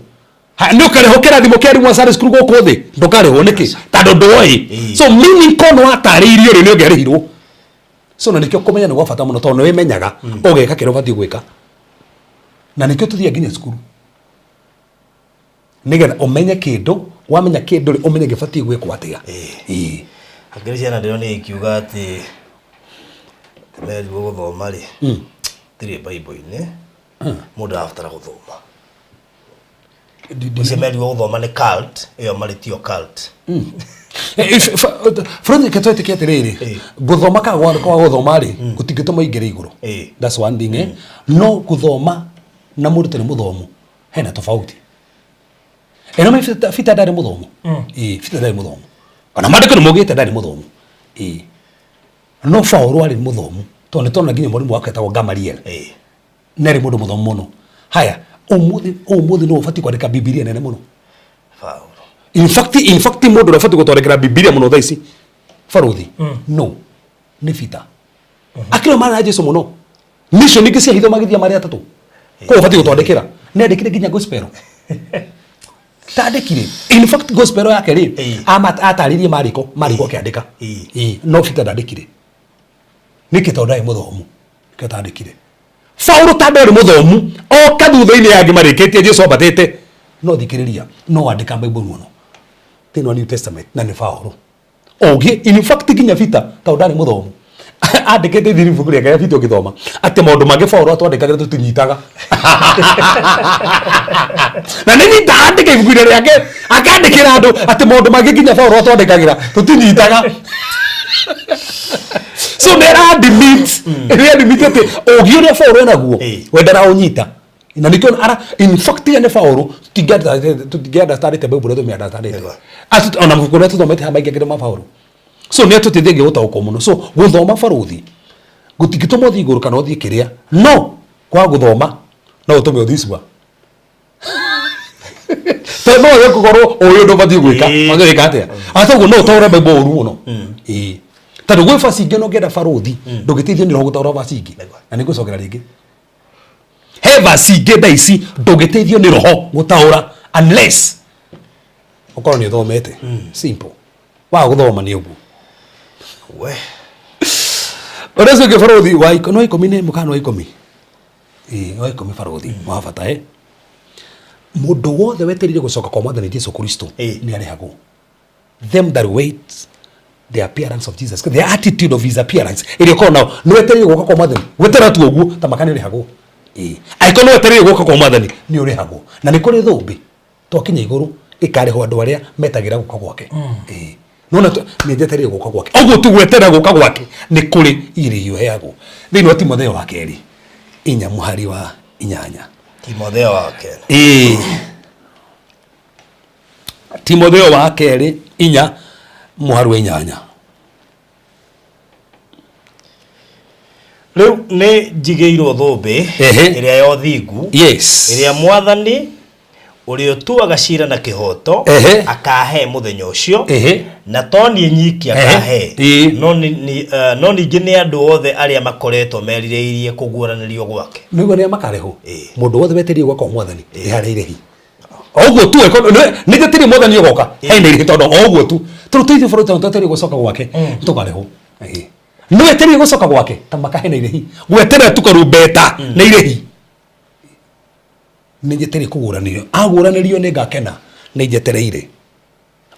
S3: Ha, nĩ ũkarĩhwo kĩrathimo kĩa arimũ a Sunday school gũkũ thĩ ndũkarĩhwo nĩkĩ tondũ ndũĩ.
S4: Ĩĩ.
S3: So meaning korwo nĩ watarĩirio rĩ nĩ ũngĩarĩhirwo so na nĩkĩo kũmenya nĩ gwa bata mũno tondũ nĩ wĩmenyaga ũgeka kĩrĩa ũbatiĩ gwĩka na nĩkĩo tũthiaga nginya cukuru nĩgetha ũmenye kĩndũ wamenya kĩndũ rĩ ũmenye gĩbatiĩ gwĩkwo atĩa. Ĩĩ.
S4: Hakĩrĩ ciana ndĩronire ikiuga atĩ merirwo gũthoma rĩ tirĩ Bible-inĩ mũndũ arabatara gũthoma ũcio merirwo gũthoma nĩ cult ĩyo marĩ tio cult.
S3: Frothi ke twetĩkie atĩrĩrĩ
S4: Ĩĩ.
S3: gũthoma kana kwa gũthoma rĩ gũtingĩtũma ingĩre igũrũ.
S4: Ĩĩ.
S3: That's one thing eh no gũthoma na mũndũ ũtarĩ mũthomu hena tofauti ĩno ma Peter ndarĩ mũthomu. Ĩĩ Peter ndarĩ mũthomu ona maandĩko nĩ maugĩte ndarĩ mũthomu. Ĩĩ no Paũlũ arĩ mũthomu tondũ nĩ tũrona nginya mwarimũ wake etagwo Gamaliel.
S4: Ĩĩ.
S3: Nĩ arĩ mũndũ mũthomu mũno haya ũmũthĩ ũmũthĩ nĩ ũbatiĩ kwandĩka Bibilia nene mũno.
S4: Paũlũ.
S3: In fact mũndũ ũrĩa ũbatiĩ gũtwandĩkĩra Bibilia mũno thaa ici barothi no nĩ Peter akĩrĩ marĩ na Jesu mũno mission ingĩ cia hitho magĩthiĩ marĩ atatũ koguo ũbatiĩ gũtwandĩkĩra nĩ andĩkire nginya gospel tandĩkire in fact gospel yake rĩ
S4: Ĩĩ.
S3: atarĩrie marĩko marĩko akĩandĩka.
S4: Ĩĩ.
S3: Ĩĩ, no Peter ndandĩkire nĩkĩ tondũ ndarĩ mũthomu nĩkĩo atandĩkire Paulo ta ndarĩ mũthomu oka thutha-inĩ yangĩ marĩkĩtie Jesu ambatĩte no thikĩrĩria no andĩka Bible mũno thĩinĩ wa New Testament na nĩ Paulo ũngĩ in fact nginya Peter tondũ ndarĩ mũthomu andĩkĩte thĩinĩ ibuku rĩake rĩa Peter ũgĩthoma atĩ maũndũ mangĩ Paulo atwandĩkagĩra tũtinyitaga na nĩ nyita andĩka ibuku-inĩ rĩake akandĩkĩra andũ atĩ maũndũ mangĩ nginya Paulo atwandĩkagĩra tũtinyitaga so nĩ admit nĩ admit atĩ ũgĩ ũrĩa Paulo enaguo
S4: Ĩĩ.
S3: we ndaraũnyita na nĩkĩo ara in fact ya nĩ Paulo tũtingĩunderstandĩte Bible ũrĩa tũmĩunderstandĩte.
S4: Nĩguo.
S3: Ona mabuku ũrĩa tũthomete haha maingĩ akĩrĩ ma Paulo so nĩ atũteithagia gũtaũkwo mũno so gũthoma barũthi gũtingĩtũma ũthiĩ igũrũ kana ũthiĩ kĩrĩa no kwa gũthoma no ũtũme ũthiĩ cua tondũ no wage gũkorwo ũĩ ũndũ ũbatiĩ gwĩka.
S4: Ĩĩ.
S3: Wagĩrĩka atĩa ata ũguo no ũtaũre Bible ũru mũno. Ĩĩ tondũ gwĩ verse ingĩ ona ũngĩenda barũthi ndũngĩteithio nĩ roho gũtaũra verse ingĩ.
S4: Nĩguo.
S3: Na nĩ ngũcokera rĩngĩ He verse ingĩ thaa ici ndũngĩteithio nĩ roho gũtaũra unless ũkorwo nĩ ũthomete. Simple. Waga gũthoma nĩ ũguo.
S4: We.
S3: Ũndũ ũcio ũngĩ barũthi wa no 11 kana no 10? Ĩĩ, no 10 barũthi wa bata eh. Mũndũ wothe wetereire gũcoka kwa Mwathani Jesu Kristo nĩ arĩhagwo. Them that wait the appearance of Jesus, the attitude of his appearance ĩrĩa ũkorwo nao nĩ wetereire gũka kwa Mwathani, weterera tu ũguo ta maka nĩ ũrĩhagwo. Ĩĩ, angĩkorwo nĩ wetereire gũka kwa Mwathani nĩ ũrĩhagwo, na nĩ kũrĩ thũmbĩ twakinya igũrũ ĩkarĩhwo andũ arĩa metagĩra gũka gwake. Ĩĩ, nona nĩ njetereire gũka gwake, ũguo tu gweterera gũka gwake nĩ kũrĩ irio iheagwo. Thĩinĩ wa Timotheo wa kerĩ 4 mũhari wa 8.
S4: Timotheo wa kerĩ.
S3: Ĩĩ, Timotheo wa kerĩ 4 mũhari wa 8.
S4: Rĩu nĩ njigĩirwo thũmbĩ ĩrĩa ya ũthingu, ĩrĩa Mwathani ũrĩa ũtuaga cira na kĩhooto akahe mũthenya ũcio, na to niĩ nyiki akahe, no ningĩ nĩ andũ othe arĩa makoretwo merirĩirie kũguũranĩrio gwake.
S3: Nĩguo nĩa makarĩhwo. Mũndũ wothe wetereire gũka kwa Mwathani nĩ harĩ irĩhi. Oguo tu nĩ njetereire Mwathani ũgoka, hena irĩhi tondũ o ũguo tu tondũ tũithuĩ bũrũri tondũ twetereire gũcoka gwake nĩtũkarĩhwo. Nĩ wetereire gũcoka gwake ta makahena irĩhi, gweterera tu karumbeta nĩ irĩhi. Nĩ njetereire kũgũranĩrio, agũranĩrio nĩ ngakena, nĩ njetereire.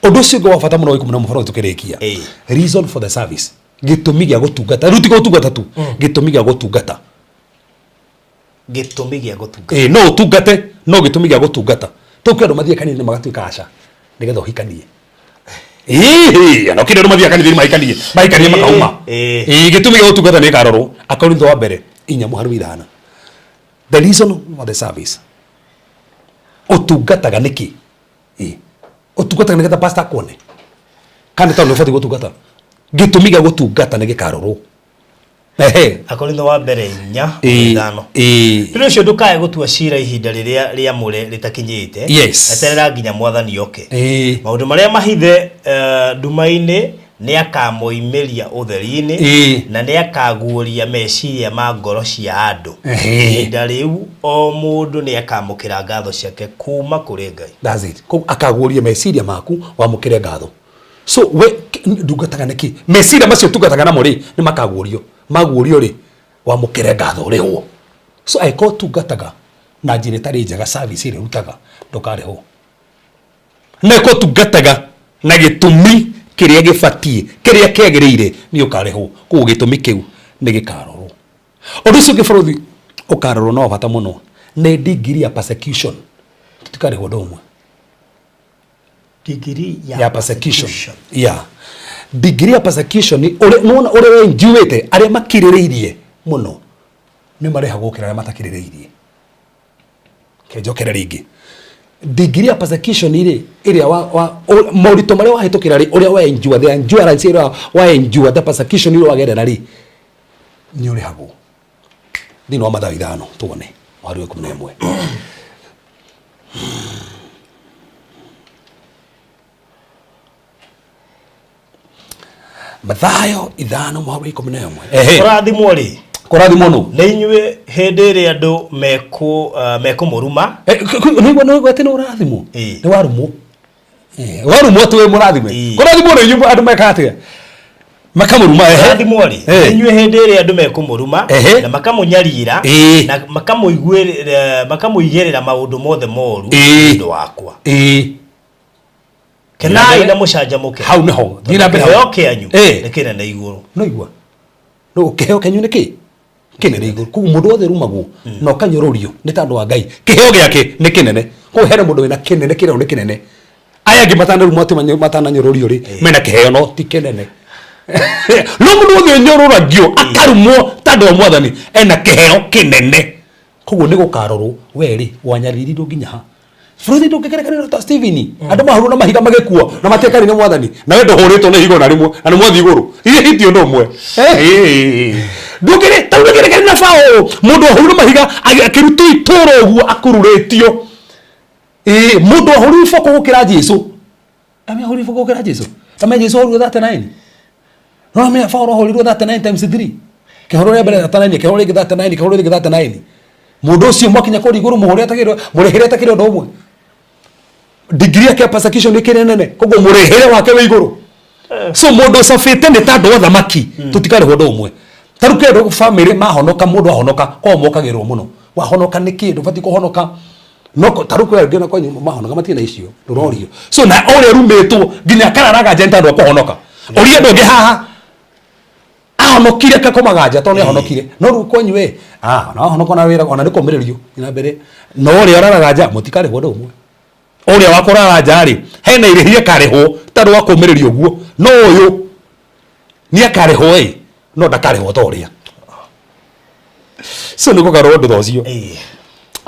S3: Ũndũ ũcio ũngĩ wa bata mũno wa 10 na mũboro tũkĩrĩkia, reason for the service, gĩtũmi gĩa gũtungata. Rĩu ti gũtungata tu, gĩtũmi gĩa gũtungata.
S4: Gĩtũmi gĩa gũtungata.
S3: Ĩĩ, no ũtungate no gĩtũmi gĩa gũtungata. Tũkĩ andũ mathiĩ kanitha-inĩ magatuĩka aca nĩgetha ũhikanie. Ĩĩ, ona kĩndũ andũ mathiĩ kanitha-inĩ mahikanie, mahikanie makauma. Ĩĩ, gĩtũmi gĩa gũtungata nĩ karorwo. Akorintho wa mbere 4 mũhari wa 5. The reason for the service. Ũtungataga nĩkĩ? Ĩĩ, ũtungataga nĩgetha pastor akuone? Kana tondũ nĩ ũbatiĩ gũtungata? Gĩtũmi gĩa gũtungata nĩ gĩkarorwo. Ehe.
S4: Akorintho wa mbere 4 5. Rĩu ũcio ndũkae gũtua cira ihinda rĩrĩa rĩamũre rĩtakinyĩte. Eterera nginya Mwathani oke. Maũndũ marĩa mahithe nduma-inĩ nĩ akamoimĩria ũtheri-inĩ, na nĩ akaguũria meciria ma ngoro cia andũ. Ihinda rĩu o mũndũ nĩ akamũkĩra ngatho ciake kuuma kũrĩ Ngai.
S3: That's it. Koguo akaguũria meciria maku wamũkĩre ngatho. So we ndungataga nĩkĩ? Meciria macio tungataga namo rĩ nĩ makaguũrio. Maguũrio rĩ wamũkĩre ngatho ũrĩhwo. So angĩkorwo ũtungataga na njĩra ĩtarĩ njega service ĩrĩa ũrutaga ndũkarĩhwo. Na angĩkorwo ũtungataga na gĩtũmi kĩrĩa gĩbatiĩ kĩrĩa kĩagĩrĩire nĩ ũkarĩhwo. Koguo gĩtũmi kĩu nĩ gĩkarorwo. Ũndũ ũcio ũngĩ bũrũri ũkarorwo na wa bata mũno nĩ degree ya persecution. Tũtikarĩhwo ũndũ ũmwe.
S4: Degree ya,
S3: ya persecution. Yeah. Degree ya persecution ni uri nona uri we njuite aria makiririirie muno ni marehagwo gukira aria matakiririirie. Kenjokere ringi. Degree ya persecution ri iria wa, wa moritũ marĩa wahĩtũkĩra rĩ ũrĩa wa endure, the endurance ĩrĩa wa endure the persecution ĩrĩa wagerera rĩ nĩ ũrĩhagwo. Thĩinĩ wa Mathayo 5 tuone mũhari wa 11. Mathayo 5 mũhari wa 11. Ehe.
S4: Kũrathimwo rĩ
S3: Kũrathimwo nũ?
S4: nĩ inyuĩ hĩndĩ ĩrĩa andũ mekũmũruma.
S3: Nĩguo nĩguo atĩ nĩ ũrathimwo. Nĩ warumwo. Warumwo atĩ wĩ mũrathime. Kũrathimwo nĩ inyuĩ andũ mekaga atĩa? Makamũruma. Ehe.
S4: Kũrathimwo rĩ nĩ inyuĩ hĩndĩ ĩrĩa andũ mekũmũruma na makamũnyarira na makamũigĩrĩra maũndũ mothe moru nĩ ũndũ wakwa. Kenai na mũcanjamũke.
S3: Hau nĩho. Thiĩ na mbere.
S4: Kĩheo kĩanyu nĩ kĩnene igũrũ.
S3: No igua. No kĩheo kĩanyu nĩ kĩ? Kĩnene igũrũ. Koguo mũndũ wothe ũrumagwo na ũkanyũrũrio nĩ tondũ wa Ngai, kĩheo gĩake nĩ kĩnene. Koguo hena mũndũ wĩna kĩnene, kĩrĩa nĩ kĩnene. Aya angĩ matanarumwo atĩ matananyũrũrio rĩ, mena kĩheo no ti kĩnene. No mũndũ wothe ũnyũrũragio akarumwo tondũ wa Mwathani ena kĩheo kĩnene. Koguo nĩ gũkarorwo we rĩ wanyaririrwo nginya ha. Bũrũri ndũngĩgerekanio ta Stephen. Andũ mahũrwo na mahiga magĩkua na matiakarire Mwathani. Nawe ndũhũrĩtwo na ihiga ona rĩmwe na nĩ mwathiĩ igũrũ. Irĩhi ti ũndũ ũmwe. Ndũngĩrĩ ta ndũngĩgerekania na Paũlũ. Mũndũ ahũrirwo na mahiga akĩrutwo itũũra ũguo akururĩtio. Mũndũ ahũrirwo iboko gũkĩra Jesũ. Amenya ahũrirwo iboko gũkĩra Jesũ. Amenya Jesũ ahũrirwo 39. No amenya Paũlũ ahũrirwo 39 times 3. Kĩhũrwo rĩa mbere 39, kĩhũrwo rĩngĩ 39, kĩhũrwo rĩngĩ 39. Mũndũ ũcio mwakinya kũrĩa igũrũ mũhũre atakĩrĩ mũrĩhĩre atakĩrĩ ũndũ ũmwe. Degree yake ya persecution ĩkĩrĩ nene, koguo mũrĩhĩre wake wĩ igũrũ. So mũndũ ũcabĩte nĩ ta andũ athamaki, tũtikarĩhwo ũndũ ũmwe. Ta rĩu kĩndũ family mahonoka, mũndũ ahonoka, kwao mokagĩrwo mũno. Wahonoka nĩkĩ? Ndũbatiĩ kũhonoka. No ta rĩu kwĩ angĩ ona kwanyu mahonoka matirĩ na icio, ndũrorio. So na ũrĩa ũrumĩtwo nginya akararaga nja nĩ tondũ wa kũhonoka. Ũria andũ angĩ haha ahonokire akakomaga nja tondũ nĩ ahonokire. No rĩu kwanyu ĩ, ona wahonoka na wĩra ona nĩ kũmĩrĩrio na mbere. No ũrĩa ũraraga nja mũtikarĩhwo ũndũ ũmwe. Ũrĩa wa kũrara nja rĩ, hena irĩhi akarĩhwo tondũ wa kũmĩrĩrio ũguo. No ũyũ nĩ akarĩhwo ĩ, no ndakarĩhwo ta ũrĩa. So nĩ kũgarũra ũndũ ta ũcio.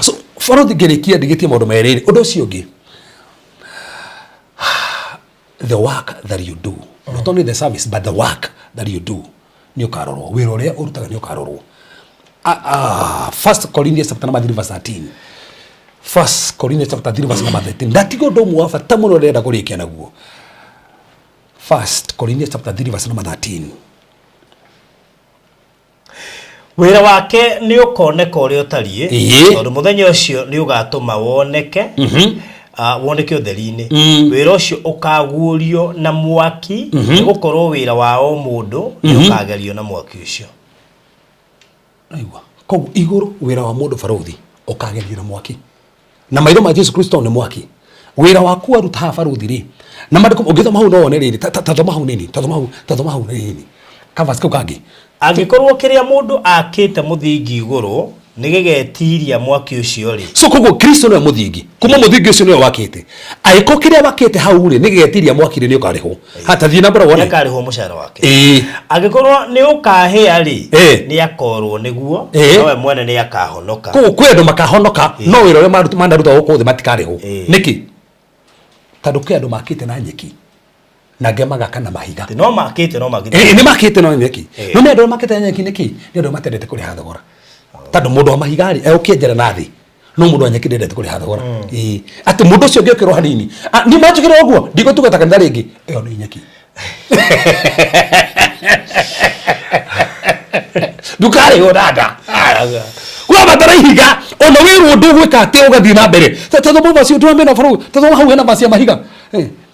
S3: So barothi ngĩrĩkia ndigĩtie maũndũ merĩ rĩ, ũndũ ũcio ũngĩ, the work that you do, not only the service but the work that you do, nĩ ũkarorwo. Wĩra ũrĩa ũrutaga nĩ ũkarorwo. First Corinthians chapter number 3 verse 13. First Corinthians chapter 3 verse number 13. Ndatiga ũndũ ũmwe wa bata mũno ndĩrenda kũrĩkia naguo. First Corinthians chapter 3 verse number 13.
S4: Wĩra wake nĩ ũkoneka ũrĩa ũtariĩ, tondũ mũthenya ũcio nĩ ũgatũma woneke, woneke ũtheri-inĩ. Wĩra ũcio ũkaguũrio na mwaki, nĩ gũkorwo wĩra wa o mũndũ nĩ ũkagerio na mwaki ũcio.
S3: Aigua. Koguo igũrũ wĩra wa mũndũ barũthi ũkagerio na mwaki. Na maitho ma Jesu Kristo nĩ mwaki. Wĩra waku waruta haha barũthi rĩ, na maandĩko ũngĩthoma hau no wone rĩrĩ, ta thoma hau nini, ta thoma hau, ta thoma hau nini. Ka verse kau kangĩ.
S4: Angĩkorwo kĩrĩa mũndũ akĩte mũthingi igũrũ nĩ gĩgetiria mwaki ũcio rĩ.
S3: So koguo Kristo nĩwe mũthingi. Kuma mũthingi ũcio nĩwe wakĩte. Angĩkorwo kĩrĩa wakĩte hau rĩ, nĩ gĩgetiria mwaki rĩ, nĩ ũkarĩhwo. Ha, ta thiĩ na mbere wone.
S4: Nĩ akarĩhwo mũcara wake. Angĩkorwo nĩ ũkahĩa rĩ, nĩ akorwo nĩguo, nowe mwene nĩ akahonoka.
S3: Koguo kwĩ andũ makahonoka, no wĩra ũrĩa manaruta gũkũ thĩ matikarĩhwo. Nĩkĩ? Tondũ kwĩ andũ makĩte na nyeki, na angĩ magaka na mahiga.
S4: Atĩ no makĩte, no makĩte.
S3: Nĩ makĩte no nyeki. No nĩ andũ arĩa makĩte na nyeki nĩkĩ? Nĩ andũ arĩa matendete kũrĩha thogora. Tondũ mũndũ wa mahiga rĩ, egũkĩenjera na thĩ. No mũndũ wa nyeki ndendete kũrĩha thogora. Atĩ mũndũ ũcio ũngĩokĩrwo hanini, niĩ manjĩkĩre ũguo, ndigũtungata kanitha rĩngĩ. Ĩyo nĩ nyeki. Ndũkarĩhwo dada. Kũrabatara ihiga, ona wĩrwo ũndũ ũgwĩka atĩ ũgathiĩ na mbere. Ta thoma verse ĩyo, ndũramĩona bro, ta thoma hau hena verse ya mahiga.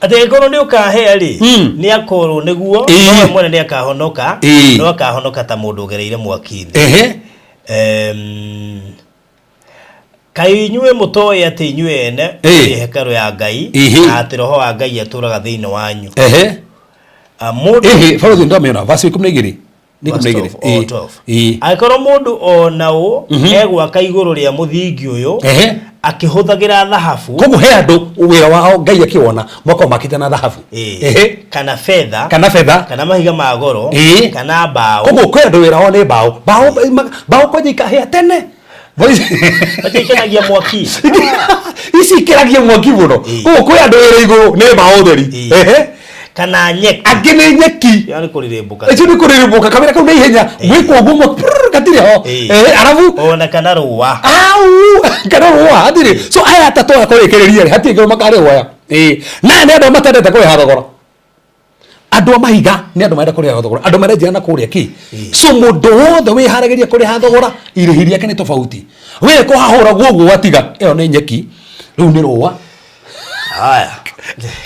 S4: Atĩ angĩkorwo nĩ ũkahĩa rĩ, nĩ akorwo nĩguo, nowe mwene nĩ akahonoka, no akahonoka ta mũndũ ũgereire mwaki-inĩ. Kaĩ inyuĩ mũtoĩ atĩ inyuĩ ene mũrĩ hekarũ ya Ngai, na atĩ Roho wa Ngai atũũraga thĩinĩ wanyu? Mũndũ
S3: Ehe, bado ndamĩona verse 12. Nĩ 12.
S4: O 12. Angĩkorwo mũndũ o na ũ egwaka igũrũ rĩa mũthingi ũyũ akĩhũthagĩra thahabu,
S3: Koguo he andũ wĩra wao Ngai akĩwona makoragwo makĩte na thahabu.
S4: Kana betha,
S3: Kana betha.
S4: kana mahiga ma goro, kana mbaũ.
S3: Koguo kwĩ andũ wĩra wao nĩ mbaũ. Mbaũ kwanja ikahĩa tene.
S4: Ikĩragia mwaki.
S3: Ici ikĩragia mwaki mũno. Koguo kwĩ andũ wĩra igũrũ nĩ mbaũ theri.
S4: Kana nyeki.
S3: Angĩ nĩ nyeki.
S4: Ĩyo nĩ kũrĩrĩmbũka.
S3: Icio nĩ kũrĩrĩmbũka, kamĩra kau nĩ ihenya. Gwĩkwo ũguo mwaki, prrr, gatirĩ ho. Arabu.
S4: Ona kana rũa.
S3: Au, kana rũa, hatirĩ. So aya atatũ aya kũrĩkĩrĩria rĩ, hatirĩ kĩndũ makarĩhwo aya. Na aya nĩ andũ matendete kũrĩha thogora. Andũ a mahiga nĩ andũ marenda kũrĩha thogora, andũ marenjera na kũrĩa kĩ. So mũndũ wothe wĩharagĩria kũrĩha thogora, irĩhi rĩake nĩ tofauti. We kũhahũragwo ũguo watiga, ĩyo nĩ nyeki, rĩu nĩ rũa.
S4: Haya.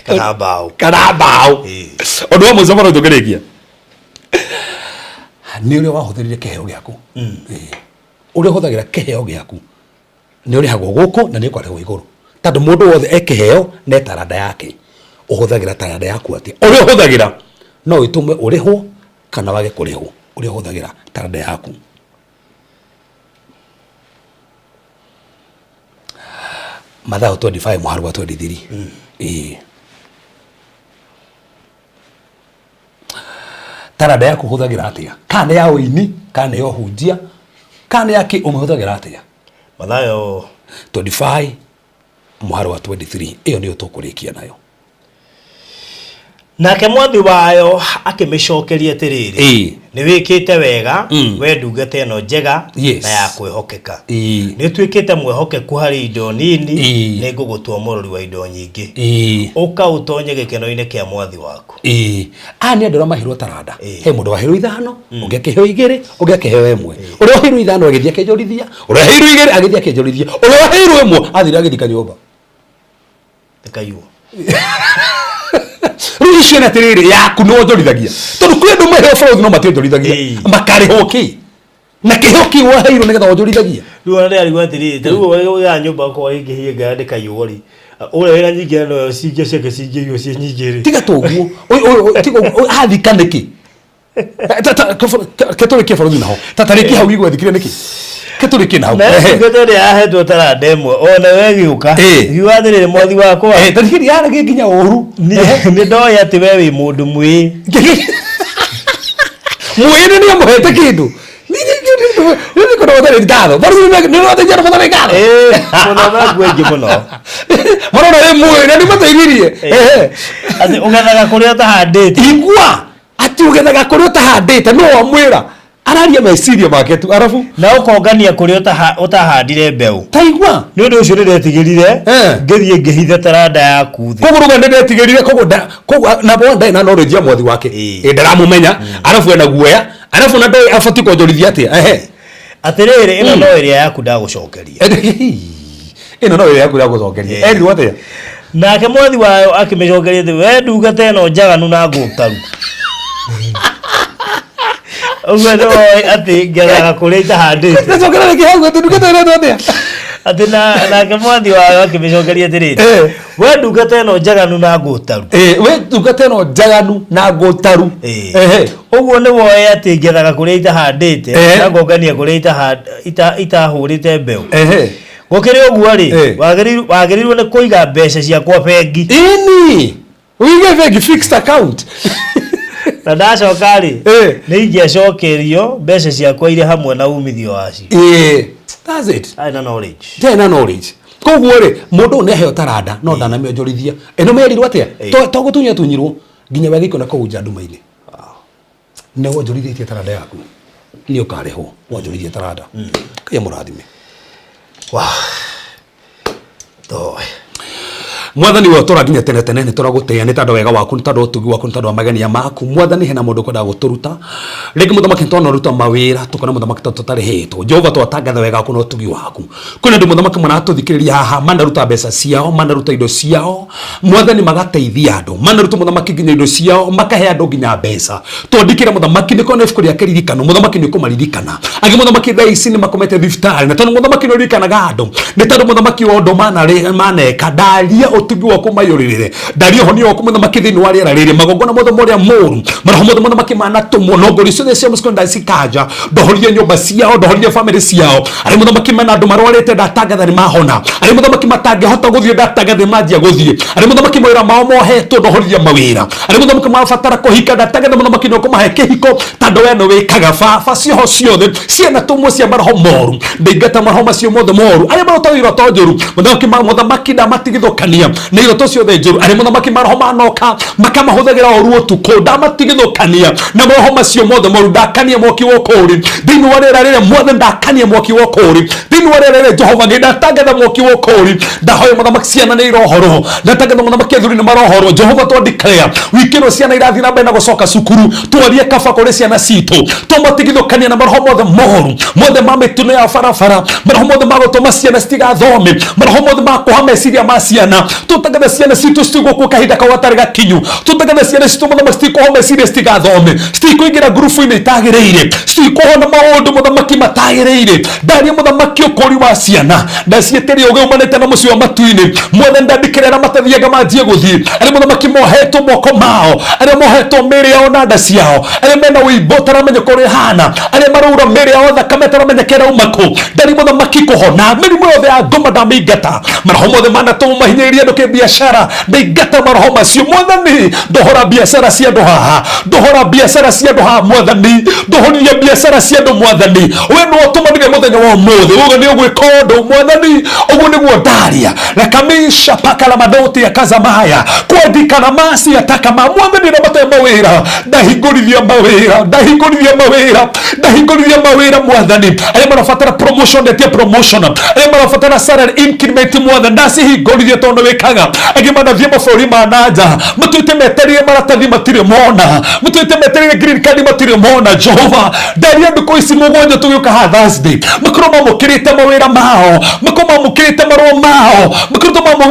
S4: Kana mbaũ.
S3: Kana mbaũ. Ũndũ wa mũico mũno tũkĩrĩkia. Nĩ ũrĩa wahũthĩrire kĩheo gĩaku. Ũrĩa ũhũthagĩra kĩheo gĩaku nĩ ũrĩhagwo gũkũ na nĩ ũkarĩhwo igũrũ. Tondũ mũndũ wothe e kĩheo na e taranda yake. Ũhũthagĩra taranda yaku atĩa? Ũrĩa ũhũthagĩra no ĩtũme ũrĩhwo kana wage kũrĩhwo. Ũrĩa ũhũthagĩra taranda yaku. Mathayo 25 mũhari wa 23. Taranda yaku ũhũthagĩra atĩa? Kana nĩ ya ũini, kana nĩ ya ũhunjia, kana nĩ ya kĩ, ũmĩhũthagĩra atĩa?
S4: Mathayo
S3: 25 mũhari wa 23. Ĩyo nĩyo tũkũrĩkia nayo.
S4: Nake mwathi wayo akĩmĩcokeria atĩrĩrĩ,
S3: Ĩĩ.
S4: nĩ wĩkĩte wega, we ndungata ĩno njega
S3: Yes.
S4: na ya kwĩhokeka.
S3: Ĩĩ.
S4: Nĩ ũtuĩkĩte mwĩhokeku harĩ indo nini,
S3: Ĩĩ.
S4: nĩ ngũgũtua mũrori wa indo nyingĩ.
S3: Ĩĩ.
S4: Ũka ũtonye gĩkeno-inĩ kĩa mwathi waku.
S3: Ĩĩ. Aya nĩ andũ arĩa maheirwo taranda.
S4: Ĩĩ.
S3: He mũndũ waheirwo ithano, ũngĩ akĩheo igĩrĩ, ũngĩ akĩheo ĩmwe. Ũrĩa waheirwo ithano agĩthiĩ akĩonjorithia, ũrĩa waheirwo igĩrĩ agĩthiĩ akĩonjorithia, ũrĩa waheirwo ĩmwe athire agĩthika nyũmba.
S4: Ĩkaiywo.
S3: Rĩu icio nĩ atĩrĩrĩ, yaku nĩ wonjorithagia, tondũ kwĩ andũ maheo bũrũri no mationjorithagia.
S4: Ĩĩ.
S3: Makarĩhwo kĩ na kĩheo kĩu waheirwo nĩgetha wonjorithagie.
S4: Rĩu ona ndĩrarigwo atĩrĩrĩ, ta rĩu ũgĩa nyũmba okorwo ĩngĩhia ngayandĩka iyũo rĩ, ũrĩa wĩna nyingĩ no cingia ciake cingĩiywo ciĩ nyingĩ rĩ.
S3: Tiga toguo, tiga ũguo, athika nĩkĩ? Ketũrĩkie bũrũri naho tatarĩkie hau igwe thikire nĩkĩ ketũrĩkie na hau.
S4: Na
S3: Ehe.
S4: ndungata ĩrĩa yahetwo taranda ĩmwe ona we gĩũka
S3: Ĩĩ.
S4: giuga atĩrĩrĩ, mwathi wakwa,
S3: Tarĩki yaragie nginya ũru.
S4: nĩ ndoĩ atĩ we wĩ mũndũ mwĩĩ.
S3: Mwĩrĩ nĩ amũhete kĩndũ nĩkũndũ gũtarĩ ngatho nĩrwateithia gũtarĩ ngatho.
S4: Ĩĩ, mũno maku aingĩ mũno.
S3: Marona wĩ mwĩrĩ na nĩmateithirie. Ehe.
S4: Atĩ ũgethaga kũrĩa ũtahandĩte.
S3: Igua atĩ ũgethaga kũrĩa ũtahandĩte, no wamwĩra araria meciria make tu arabu.
S4: Na ũkongania kũrĩa ũtahandire mbeũ.
S3: Taigua.
S4: Nĩ ũndũ ũcio nĩndetigĩrire, ngĩthiĩ ngĩhitha taranda yaku thĩ.
S3: Koguo ruga nĩndetigĩrire, koguo koguo na bo ndarĩ na knowledge ya mwathi wake.
S4: Ĩĩ.
S3: Ĩ ndaramũmenya, arabu ena guoya, arabu na ndoĩ abatiĩ kuonjorithia atĩa. Ehe.
S4: Atĩrĩrĩ, ĩno no ĩrĩa yaku ndagũcokeria.
S3: Ĩno no ĩrĩa yaku ndagũcokeria.
S4: Ĩĩ.
S3: Erirwo atĩa?
S4: Nake mwathi wayo akĩmĩcokeria atĩ, we ndungata ĩno njaganu na ngũtaru, ũguo nĩ woĩ atĩ ngethaga kũrĩa itahandĩte.
S3: Ndacokera rĩngĩ hau atĩ ndungata ĩno atĩa?
S4: Atĩ nake mwathi wayo akĩmĩcokeria atĩrĩrĩ, we ndungata ĩno njaganu na ngũtaru.
S3: Ĩ, we ndungata ĩno njaganu na ngũtaru.
S4: Ĩĩ.
S3: Ehe.
S4: Ũguo nĩ woĩ atĩ ngethaga kũrĩa itahandĩte na ngongania kũrĩa itahũrĩte mbeũ.
S3: Ehe.
S4: Gũkĩrĩ ũguo rĩ, wagĩrĩirwo nĩ kũiga mbeca ciakwa bengi.
S3: Ĩni wĩige bengi, fixed account.
S4: Na ndacoka rĩ, nĩ ingĩacokerio mbeca ciakwa irĩ hamwe na umithio wacio.
S3: Ĩĩ, that's it.
S4: Arĩ na knowledge.
S3: Ndarĩ na knowledge. Koguo rĩ, mũndũ ũyũ nĩ aheo taranda no ndanamĩonjorithia. Ĩno merirwo atĩa? To gũtunywo atunyirwo nginya we agĩikio na kũu nja nduma-inĩ. Nĩ wonjorithĩtie taranda yaku, nĩ ũkarĩhwo wonjorithie taranda. Ngai amũrathime.
S4: Wow. Toe.
S3: Mwathani we ũtũra nginya tene tene, nĩ tũragũtĩĩa nĩ tondũ wega waku, nĩ tondũ wa ũtugi waku, nĩ tondũ wa magenia maku. Mwathani, hena mũndũ ũkwendaga gũtũruta rĩngĩ, mũthamaki, nĩ twanaruta mawĩra tũkona mũthamaki ta tũtarĩhĩtwo. Jehova, twatangatha wega waku na ũtugi waku. Kwĩna andũ, mũthamaki, maratũthikĩrĩria haha, manaruta mbeca ciao, manaruta indo ciao, mwathani, magateithia andũ, manaruta, mũthamaki, nginya indo ciao, makahe andũ nginya mbeca. Twandĩkĩre, mũthamaki, nĩ kona ibuku rĩa kĩririkano, mũthamaki, nĩ ũkũmaririkana. Angĩ, mũthamaki, thaa ici nĩ makomete thibitarĩ, na tondũ, mũthamaki, nĩ ũririkanaga andũ, nĩ tondũ, mũthamaki, wa ũndũ maneka, ndaria ũtugi waku mayũrĩrĩre, ndaria ũhonio waku, mũthamaki, thĩinĩ wa rĩera rĩrĩ, magongona mothe marĩa mũru, maroho mothe, mũthamaki, manatũmwo nongori ciothe cia mũciko ndacikanja. Ndohorire nyũmba ciao, ndohorire famĩlĩ ciao. Arĩa, mũthamaki, mena andũ marwarĩte, ndatangatha nĩ mahona. Arĩa, mũthamaki, matangĩhota gũthiĩ, ndatangatha nĩ manjia gũthiĩ. Arĩa, mũthamaki, mawĩra mao mohetwo, ndohorithia mawĩra. Arĩa, mũthamaki, mabatara kũhika, ndatangatha, mũthamaki, nĩ ũkũmahe kĩhiko, tondũ we nĩ wĩkaga. Baba, cioho ciothe cianatũmwo cia maroho moru, ndaingata maroho macio mothe moru. Arĩa marotaga iroto njũru, mũthamaki, mũthamaki, ndamatigithũkania na iroto ciothe njũru. Arĩa, mũthamaki, maroho manoka makamahũthagĩra ũru ũtukũ, ndamatigithũkania na maroho macio mothe moru. Ndakania mwaki wa ũkũũri thĩinĩ wa rĩera rĩrĩa, mwathani. Ndakania mwaki wa ũkũũri thĩinĩ wa rĩera rĩrĩa, Jehova Ngai. Ndatangatha mwaki wa ũkũũri. Ndahoya, mũthamaki, ciana nĩ irohorwo. Ndatangatha, mũthamaki, athuri nĩ marohorwo. Jehova, twandikrea wiki ĩno ciana irathiĩ na mbere na gũcoka cukuru, twarie kaba kũrĩ ciana citũ, tũmatigithũkania na maroho mothe moru, mothe ma mĩtino ya barabara, maroho mothe ma gũtũma ciana citigathome, maroho mothe ma kũha meciria ma ciana. Tũtangatha ciana citũ citigũkua kahinda kau gatarĩ gakinyu. Tũtangatha ciana citũ, mũthamaki, citikũhwo meciria, citigathome, citikũingĩra ngurubu-inĩ itagĩrĩire, citikũhona maũndũ, mũthamaki, matagĩrĩire. Ndaria, mũthamaki, ũkũri wa ciana, ndaciĩtĩria ũgĩ umanĩte na mũciĩ wa matu-inĩ. Mwathani, ndandĩkĩra arĩa matathiaga manjie gũthiĩ, arĩa, mũthamaki, mohetwo moko mao, arĩa mohetwo mĩĩrĩ yao na nda ciao, arĩa mena ũimbo ũtaramenya kũrĩa ĩhana, arĩa maraura mĩĩrĩ yao thakame ĩtaramenyeka ĩrauma kũ. Ndari, mũthamaki, kũhona mĩrimũ yothe ya ngoma. Ndamĩingata. Maroho mothe manatũmwo mahinyĩrĩrie kĩndũ kĩ biacara ndaingata maroho macio mwathani ndohora biacara cia andũ haha ndohora biacara cia andũ haha mwathani ndohorithia biacara cia andũ mwathani we nĩwe ũtũmanire mũthenya wa ũmũthĩ uga nĩ ũgwĩka ũndũ mwathani ũguo nĩguo ndaria rakamisha paka la madoti ya kazamaya kwandika na masi atakama mwathani na mate mawĩra ndahingũrithia mawĩra ndahingũrithia mawĩra ndahingũrithia mawĩra mwathani arĩa marabatara promotion ndetia promotion arĩa marabatara salary increment mwathani ndacihingũrithia tondũ wĩkaga angĩ manathiĩ mabũrũri ma nanja matuĩte metereire maratathi matirĩ mona matuĩte metereire green card matirĩ mona jehova ndaria ndukũ ici mũgwanja tũgĩũka haha Thursday makorwo mamũkĩrĩte mawĩra mao makorwo mamũkĩrĩte marũa mao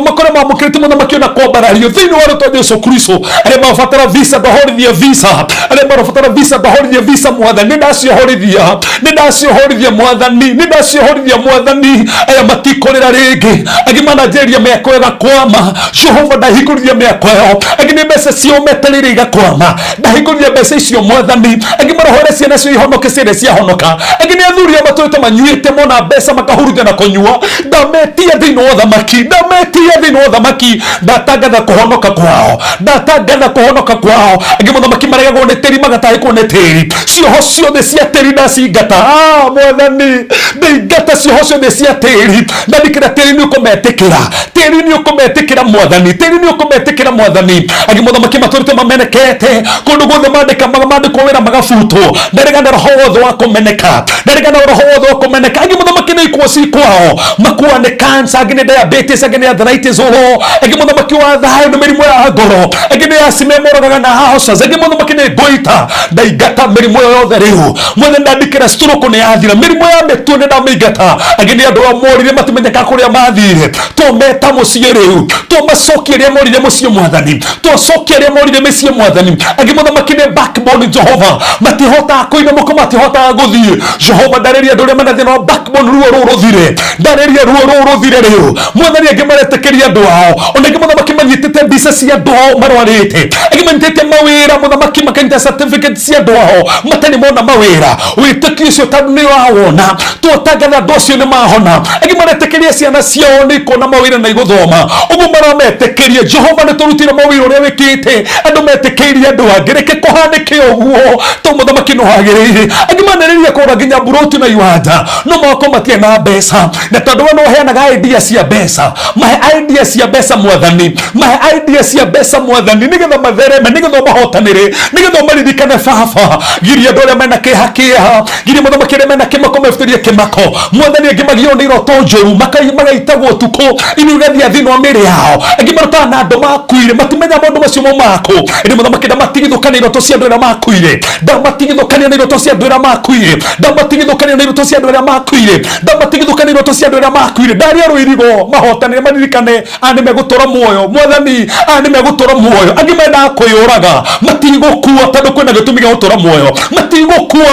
S3: makorwo mamũkĩrĩte mũthamaki ona kwambarario thĩinĩ wa rĩtwa Jesu Kristo arĩa marabatara visa ndahorithia visa arĩa marabatara visa ndahorithia visa mwathani nĩ ndaciohorithia nĩ ndaciohorithia mwathani nĩ ndaciohorithia mwathani aya matikũrĩra rĩngĩ angĩ mananjĩrĩria mĩako ĩgakwama Jehova ndahingũrithia mĩako ĩyo angĩ nĩ mbeca ciao metereire igakwama ndahingũrithia mbeca icio mwathani angĩ marohore ciana cio ihonoke ciene ciahonoka angĩ nĩ athuri a matũrĩte manyuĩte mona mbeca makahurunja na kũnyua ndametia thĩinĩ wa ũthamaki ndametia thĩinĩ wa ũthamaki ndatangatha kũhonoka kwao ndatangatha kũhonoka kwao angĩ mũthamaki maregagwo nĩ tĩri magatahĩkwo nĩ tĩri cioho ciothe cia tĩri ndacingata ah, mwathani ndaingata cioho ciothe cia tĩri ndandĩkĩra tĩri nĩ ũkũmetĩkĩra tĩri nĩ ũkũmetĩkĩra mwathani tĩri nĩ ũkũmetĩkĩra mwathani angĩ mũthamaki matũrĩte mamenekete kũndũ guothe mandĩka mandĩkwo wĩra magabutwo ndaregana roho wothe wa kũmeneka ndaregana roho wothe wa kũmeneka angĩ mũthamaki nĩ ikuo cikwao makua nĩ cancer angĩ nĩ diabetes angĩ nĩ arthritis ũro angĩ mũthamaki wa thayũ nĩ mĩrimũ ya ngoro angĩ nĩ asthma moragaga na ulcers angĩ mũthamaki nĩ goita ndaingata mĩrimũ ĩyo yothe rĩu mwathani ndandĩkĩra stroke nĩ yathira mĩrimũ ya mĩtwe nĩ ndamĩingata angĩ nĩ andũ a morire matimenyeka kũrĩa mathire twameta mũciĩ rĩu twamacokia arĩa morire mũciĩ mwathani twacokia arĩa morire mĩciĩ mwathani angĩ mũthamaki nĩ backbone jehova matihotaga kũinamũka matihotaga gũthiĩ jehova ndarĩria andũ arĩa mena thĩna wa backbone ruo rũu rũthire ndarĩria ruo rũu rũthire rĩu mwathani angĩ maretĩkĩria andũ ao ona angĩ mũthamaki manyitĩte mbica cia andũ ao marwarĩte angĩ manyitĩte mawĩra mũthamaki makanyita certificate cia andũ ao matarĩ mona mawĩra wĩtĩkio ũcio tondũ nĩ wawona twatangatha andũ acio nĩ mahona angĩ maretĩkĩria ciana ciao nĩ ikuona mawĩra na igũthoma ũguo marametĩkĩria jehova nĩ tũrutire mawĩra ũrĩa wĩkĩte andũ metĩkĩirie andũ angĩ reke kũhanĩke ũguo to mũthamaki nĩ wagĩrĩire angĩ manĩrĩria kũgũra nginya mburoti na iwanja no makorwo matirĩ na mbeca na tondũ we nĩ ũheanaga idea cia mbeca mahe idea cia mbeca mwathani mahe idea cia mbeca mwathani nĩgetha mathereme nĩgetha ũmahotanĩre nĩgetha ũmaririkane baba giria andũ arĩa mena kĩeha kĩeha giria mũthamaki arĩa mena kĩmako mebutĩrie kĩmako mwathani angĩ magio nĩ iroto njũru magaitagwo ũtukũ inĩ igathiĩ thĩinĩ wa mĩĩrĩ yao angĩ marotaga na andũ makuire matimenya maũndũ macio maumako ĩndĩ mũthamaki ndamatigithũkania iroto cia andũ arĩa makuire ndamatigithũkania na iroto cia andũ arĩa makuire ndamatigithũkania na iroto cia andũ arĩa makuire ndamatigithũkania iroto cia andũ arĩa makuire ndaria rũirigo mahotanĩre maririkane aya nĩ megũtũra muoyo mwathani aya nĩ megũtũra muoyo angĩ mendaga kwĩyũraga matigũkua tondũ kwĩna gĩtũmi gĩa gũtũra muoyo matigũkua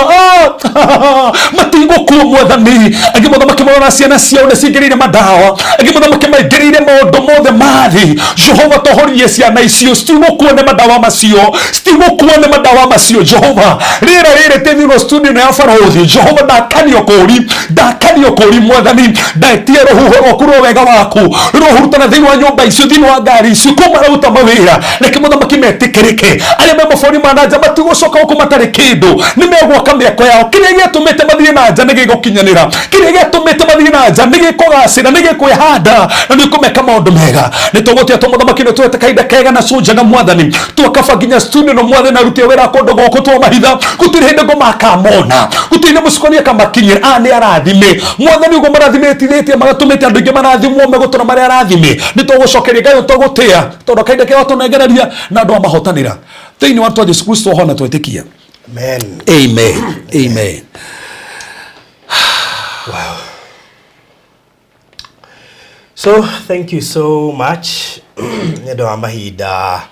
S3: ah, matigũkua mwathani angĩ mũthamaki marona ciana ciao nĩ cingĩrĩire madawa angĩ mũthamaki maingĩrĩire maũndũ mothe mathi jehova tohorie ciana icio citigũkua nĩ madawa macio citigũkua nĩ madawa macio jehova rĩera rĩrĩ tĩ thĩinĩ wa studio ĩno ya barũthi jehova ndakanio kũri ndakanio kũri mwathani ndaetie rũhuho rwaku rwa wega waku rũhurutana thĩinĩ wa nyũmba icio thĩinĩ wa ngari icio kũu marauta mawĩra reke mũthamaki metĩkĩrĩke arĩa me mabũrũri ma nanja matigũcoka gũkũ matarĩ kĩndũ nĩ megwaka mĩako yao kĩrĩa gĩatũmĩte mathiĩ na nja nĩ gĩgũkinyanĩra kĩrĩa gĩatũmĩte mathiĩ na nja nĩ gĩkũgacĩra nĩ gĩkwĩhanda na nĩ ũkũmeka maũndũ mega nĩ tũgũtia tũ mũthamaki nĩ twete kahinda kega na cũnjaga mwathani twakaba nginya studio no mwathani arutie wĩra kũndũ gũkũ twamahitha gũtirĩ hĩndĩ ngoma akamona gũtirĩ hĩndĩ mũcukani akamakinyĩra aya nĩ arathime mwathani ũguo marathimĩtithĩtie magatũmĩte andũ aingĩ marathimwo megũtũra marĩ arathime nĩ tũgũcokeria ngai tũgũtĩa tondũ kahinda kega tũnengereria na andũ amahotanĩra thĩinĩ wa rĩtwa Jesu Kristo hona twĩtĩkia
S4: Amen.
S3: amen amen.
S4: Wow. So thank you so much nĩ ũndũ wa mahinda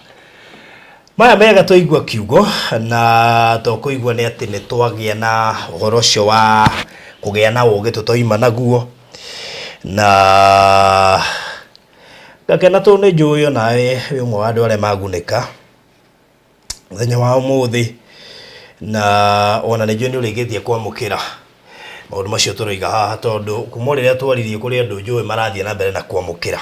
S4: maya mega twaigua kiugo na tũkũigua nĩ atĩ nĩ twagĩa na ũhoro ũcio wa kũgĩa na ũgĩ tũtoima naguo na ngakena tondũ nĩ njũĩ onawe wĩ ũmwe wa andũ arĩa magunĩka mũthenya wa ũmũthĩ na ona nĩ njũĩ nĩ ũrĩkĩtie kwamũkĩra maũndũ macio tũroiga haha tondũ kuma o rĩrĩa twaririe kũrĩ andũ njũĩ marathiĩ na mbere na kwamũkĩra.